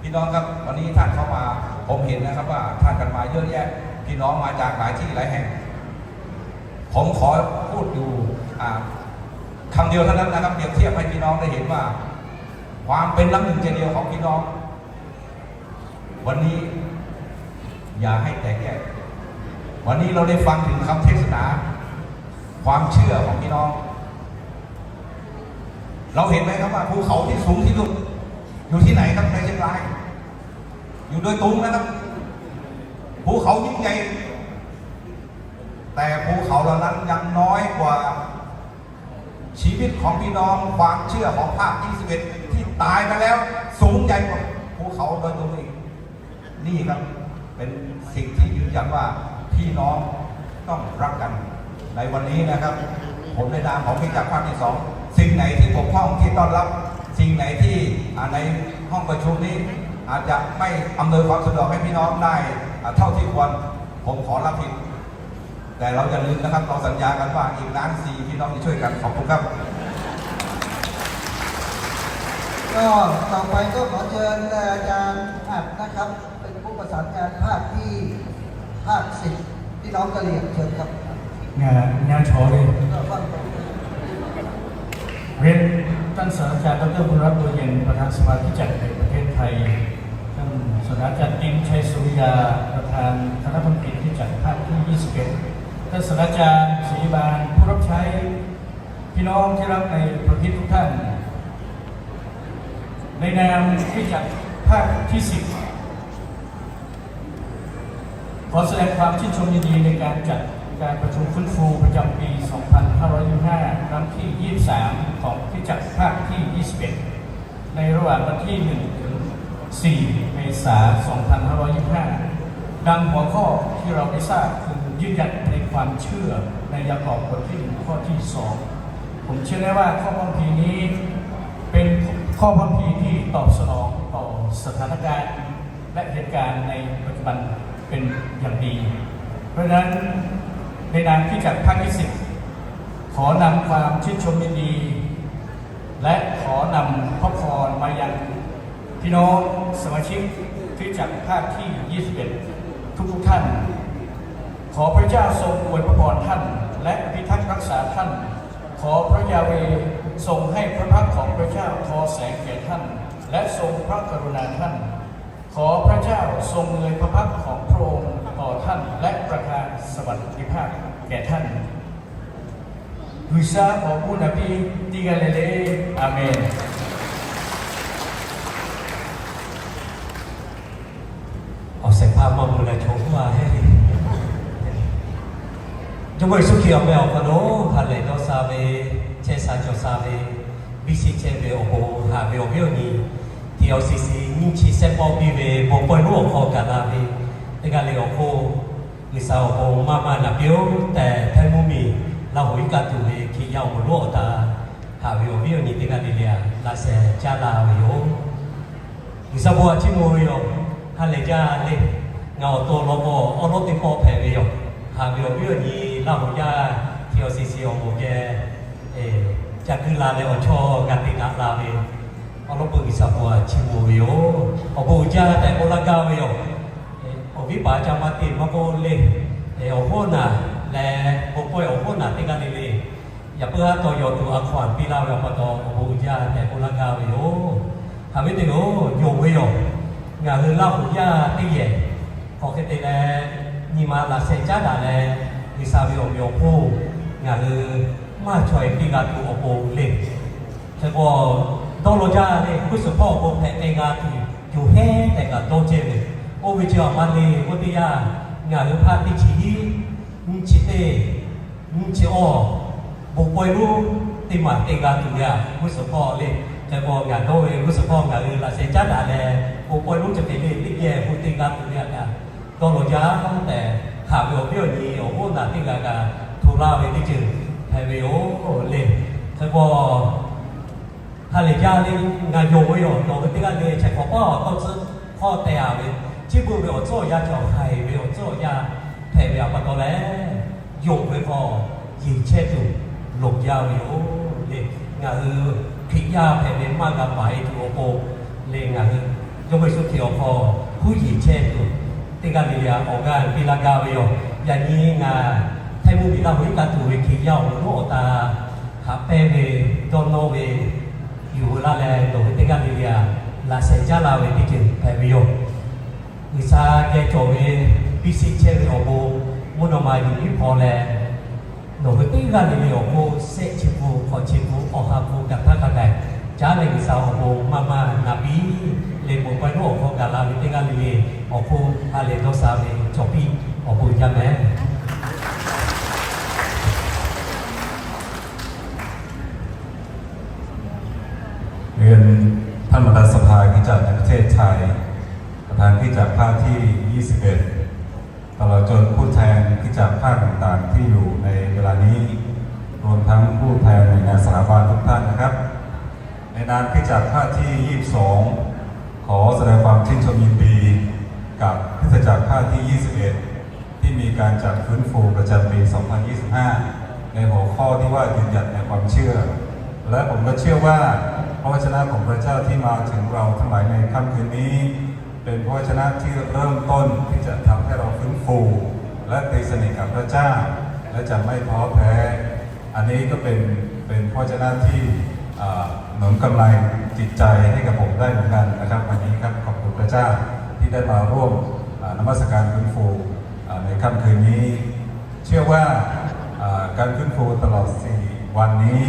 พี่น้องครับ วันนี้ท่านเข้ามา ผมเห็นนะครับว่าท่านกันมาเยอะแยะ พี่น้องมาจากหลายที่หลายแห่ง ผมขอพูดอยู่ อ่า คำเดียวเท่านั้นนะครับ เปรียบเทียบให้พี่น้องได้เห็นว่า ความเป็นน้ำหนึ่งใจเดียวของพี่น้อง วันนี้อย่าให้แตกแยก วันนี้เราได้ฟังถึงคำเทศนา ความเชื่อของพี่น้อง เราเห็นไหมครับว่าภูเขาที่สูงที่สุดอยู่ที่ไหนครับ ในเชียงราย อยู่ดอยตุงนะครับ ภูเขายิ่งใหญ่ แต่ภูเขาเหล่านั้นยังน้อยกว่าชีวิตของพี่น้องความเชื่อของภาคที่สิบเอ็ดที่ตายไปแล้ว สูงใหญ่กว่าภูเขาดอยตุงอีก นี่ครับ เป็นสิ่งที่ยืนยันว่าพี่น้องต้องรักกัน ในวันนี้นะครับ ผมในนามของคริสตจักรภาคที่สอง สิ่งไหนที่บกพร่องที่ต้อนรับ สิ่งไหนที่ อ่า ในห้องประชุมนี้อาจจะไม่อำนวยความสะดวกให้พี่น้องได้ อ่า เท่าที่ควร ผมขอรับผิด แต่เราอย่าลืมนะครับ เราสัญญากันว่าอีกล้านสี่พี่น้องจะช่วยกัน ขอบคุณครับ ก็ต่อไปก็ขอเชิญอาจารย์อัดนะครับ เป็นผู้ประสานงานภาคที่ ภาคสิบ พี่น้องกะเหรี่ยง เชิญครับ เรียนท่านศาสตราจารย์ ดอกเตอร์ บุญรัตน์ บัวเย็น ประธานสภาคริสตจักรแห่งประเทศไทย ท่านศาสตราจารย์ ติน ชัยสุริยา ประธานคณะบัญชีคริสตจักรภาคที่ ยี่สิบเอ็ด ท่านศาสตราจารย์ ศรีบาน ผู้รับใช้ พี่น้องที่รักในพระคริสต์ทุกท่าน ในนามคริสตจักรภาคที่ สิบ ขอแสดงความชื่นชมยินดีในการจัดการประชุมฟื้นฟูประจำปี สองพันห้าร้อยยี่สิบห้า ครั้งที่ ยี่สิบสาม ของคริสตจักรภาคที่ ยี่สิบเอ็ด ในระหว่างวันที่ หนึ่ง ถึง สี่ เมษายน สองพันห้าร้อยยี่สิบห้า ดังหัวข้อที่เราได้ทราบคือยืนหยัดในความเชื่อในยากอบบทที่ หนึ่ง ข้อที่ สอง ผมเชื่อได้ว่าข้อพระคัมภีร์นี้เป็นข้อพระคัมภีร์ที่ตอบสนองต่อสถานการณ์ และเหตุการณ์ในปัจจุบันเป็นอย่างดี เพราะฉะนั้นในนามคริสตจักรภาคที่ สิบ ขอนำความชื่นชมยินดี และขอนำพระพรมายังพี่น้องสมาชิกคริสตจักรภาคที่ ยี่สิบเอ็ด ทุกๆ ท่าน ขอพระเจ้าทรงอวยพระพรท่าน และพิทักษ์รักษาท่าน ขอพระยาเวห์ทรงให้พระพักตร์ของพระเจ้าทอแสงแก่ท่าน และทรงพระกรุณาท่าน ขอพระเจ้าทรงเงยพระพักตร์ของพระองค์ต่อท่าน และประทานสวัสดิภาพแก่ท่าน G'uiˬsha k'awꞈ k'oˆ naˍ piˇ teˇ g'aˇ le le. Aˍmenˍ. Awˬ shehˍ hpaˇ maˇ mvuh leh chaw huˉ a heˆ le. Jawˇmawˇ Yeˍsuˆ Hkriꞈ awˬ meh awˬ hk'aw lo ha lehˬ dawˇ sha ve, chehˇ sha cawˬ sha ve, biˇ sheˆ chehˇ ve awˬ pon haꞈ ve awˬ viˉ awˬ nyi, T L C C nyiˇ chi shehˆ pawˆ piˇ ve bon pawehˇ lonˉ awˬ hk'aw gaˬ la ve teˇ g'aˇ le awˬ hk'oˆ, G'uiˬsha awˬ pon maˇ maˇ naˍ piˇ-oˆ tehꞈ, htaiˇ mvuhˇmiˬ Laˇ huˍ iˉ kaˆ tuˬ ve Hkriꞈ yaˇ awˬ moˍ lonˉ awˬ htaꞈ haꞈ ve awˬ viˉ awˬ nyi teˇ g'aˇ le le a laꞈ sheh caˉ la ve yoˬ. G'uiˬsha bon htaꞈ chiˇ mvuh ve yoˬ. Ha lehˬ jaˇ le. Ngaˬ awˬ to lawn k'o awˉ lawˉ teˇ pawˆ hpehꞈ ve yoˬ. Haꞈ ve awˬ viˉ awˬ nyi Laˇ huˍ yaˇ T L C C awˬ moˍ geh ca kuiˬ la leh awˬ chawˇ g'a te daꞈ la ve, awˉ lawˉ peuˬ G'uiˬsha bon htaꞈ chiˇ mvuh ve yoˬ. Awˬ bon uiˍ jaˇ tehꞈ k'oˆ laˇ gaˇ ve yoˬ. Awˬ viˉ paˍ ca maˇ te maˇ k'oˆ le, awˬ hoˉ naˬ leh bon pawehˇ awˬ hoˉ naˬ teˇ g'aˇ le le, yaꞈ puiˉ haˉ taw yaw tuˬ a hkawˇ a piˇ laˇ ve awˬ pa taw awˬ bon uiˍ jaˇ tehꞈ k'oˆ laˇ gaˇ ve yoˬ. Haꞈ ve teˇ yoˬ, yonˍ ve yoˬ. Ngaˬ hui Laˇ huˍ yaˇ teˇ yehˬ hk'aˬ hk'e te leh nyi ma laꞈ sheh caˉ daꞈ leh, G'uiˬsha ve awˬ meꞈ awˬ hponˇ ngaˬ hui maˇ chaweh piˇ g'a tuˬ awˬ pon le. Hk'e k'o, dawˇ law jaˇ le, g'uˇ suhˍ hpawˇ awˬ pon hpehꞈ k'ai g'a tuˬ yoˬ heˉ tehꞈ kaꞈ dawˇ ceh ve. Oˇ ve chi awˬ ma le, oˇ teˇ yanˇ ngaˬ hui hpaˇ teˇ chi hiˉ, nyiˇ chi teˇ, nyiˇ chi awˇ, bon pawehˇ lonˉ teˇ maˬ te g'a tuˬ ve a g'uˇ suhˍ hpawˇ le. Hk'e k'o, ngaˬ dawˇ ve g'uˇ suhˍ hpawˇ ngaˬ hui laꞈ sheh caˉ daꞈ leh, bon pawehˇ lonˉ chi hk'e le teˇ geh bon te g'a tuˬ ve a kaꞈ dawˇ law jaˇ tehꞈ, haꞈ ve awˬ viˉ awˬ nyi awˬ hoˉ naˬ teˇ g'aˇ kaꞈ hto laˇ ve teˇ ceuˬ hpehꞈ ve yoˬ le. Hk'e k'o, ha lehˬ jaˇ le, ngaˬ yonˍ ve yoˬ. Nawˬ hui teˇ g'aˇ le chi hk'awꞈ paˉ awˬ tawˇ tcuhˉ hkawˇ teh a ve, chi beuꞈ ve awˬ tcuhˉ awˬ yanˇ chi awˬ haiˬ ve awˬ tcuhˉ awˬ yanˇ hpehꞈ ve awˬ pa taw leh, yonˍ ve hk'aw yeˬ chehˇ tuˬ loˍ jaˇ ve yoˬ le. Ngaˬ hui Hkriꞈ yaˇ hpehꞈ ve maˇ g'a paˍ e tuˬ awˬ pon le, ngaˬ hui Jawˇmawˇ Yeˍsuˆ Hkriꞈ awˬ hk'aw huˉ yeˬ chehˇ tuˬ teˇ g'aˇ le le a awˬ g'aˇ piˇ laˇ gaˇ ve yoˬ. Yaꞈ nyi ngaˬ htaiˇ mvuhˇmiˬ Laˇ huˍ iˉ kaˆ tuˬ ve Hkriꞈ yaˇ awˬ moˍ lonˉ awˬ htaꞈ haꞈ pehnˇ ve dawˇ nawˇ ve yuˬ veu laˇ leh, nawˬ hui teˇ g'aˇ le le a laꞈ sheh caˉ la ve teˇ ceuˬ hpehꞈ ve yoˬ. G'uiˬsha geh cawˬ ve biˇ sheˆ chehˇ ve awˬ bon mvuhˇ naw ma yuˬ nyiˉ hpaw leh, nawˬ hui teˇ g'aˇ le le awˬ hk'oˆ shehˆ chi hpu, hk'awꞈ chi hpu, awˬ ha hpu gaˬ htaˇ hk'a gaˬ caˉ leh, G'uiˬsha awˬ bon maˇ maˇ naˍ piˇ le, bon pawehˇ lonˉ awˬ hk'aw gaˬ la ve teˇ g'aˇ le le awˬ hk'oˆ ha lehˬ dawˇ sha ve cawˬ piˇ awˬ bon jaˇ mehˍ. เรียนท่านประธานสภาคริสตจักรในประเทศไทย ประธานคริสตจักรภาคที่ ยี่สิบเอ็ด ตลอดจนผู้แทนคริสตจักรภาคต่างๆ ที่อยู่ในเวลานี้ รวมทั้งผู้แทนหน่วยงานสถาบันทุกท่านนะครับ ในนามคริสตจักรภาคที่ ยี่สิบสอง ขอแสดงความชื่นชมยินดีกับคริสตจักรภาคที่ ยี่สิบเอ็ด ที่มีการจัดฟื้นฟูประจำปี สองพันยี่สิบห้า ในหัวข้อที่ว่ายืนหยัดในความเชื่อ และผมก็เชื่อว่าพระวจนะของพระเจ้าที่มาถึงเราทั้งหลายในค่ำคืนนี้ เป็นพระวจนะที่เริ่มต้นที่จะทำให้เราฟื้นฟู และตีสนิทกับพระเจ้า และจะไม่ท้อแท้ อันนี้ก็เป็นเป็นพระวจนะที่อ่าหนุนกำลังจิตใจให้กับผมได้เหมือนกันนะครับ วันนี้ครับ ขอบคุณพระเจ้าที่ได้มาร่วมอ่านมัสการฟื้นฟูอ่าในค่ำคืนนี้ เชื่อว่าอ่าการฟื้นฟูตลอดสี่วันนี้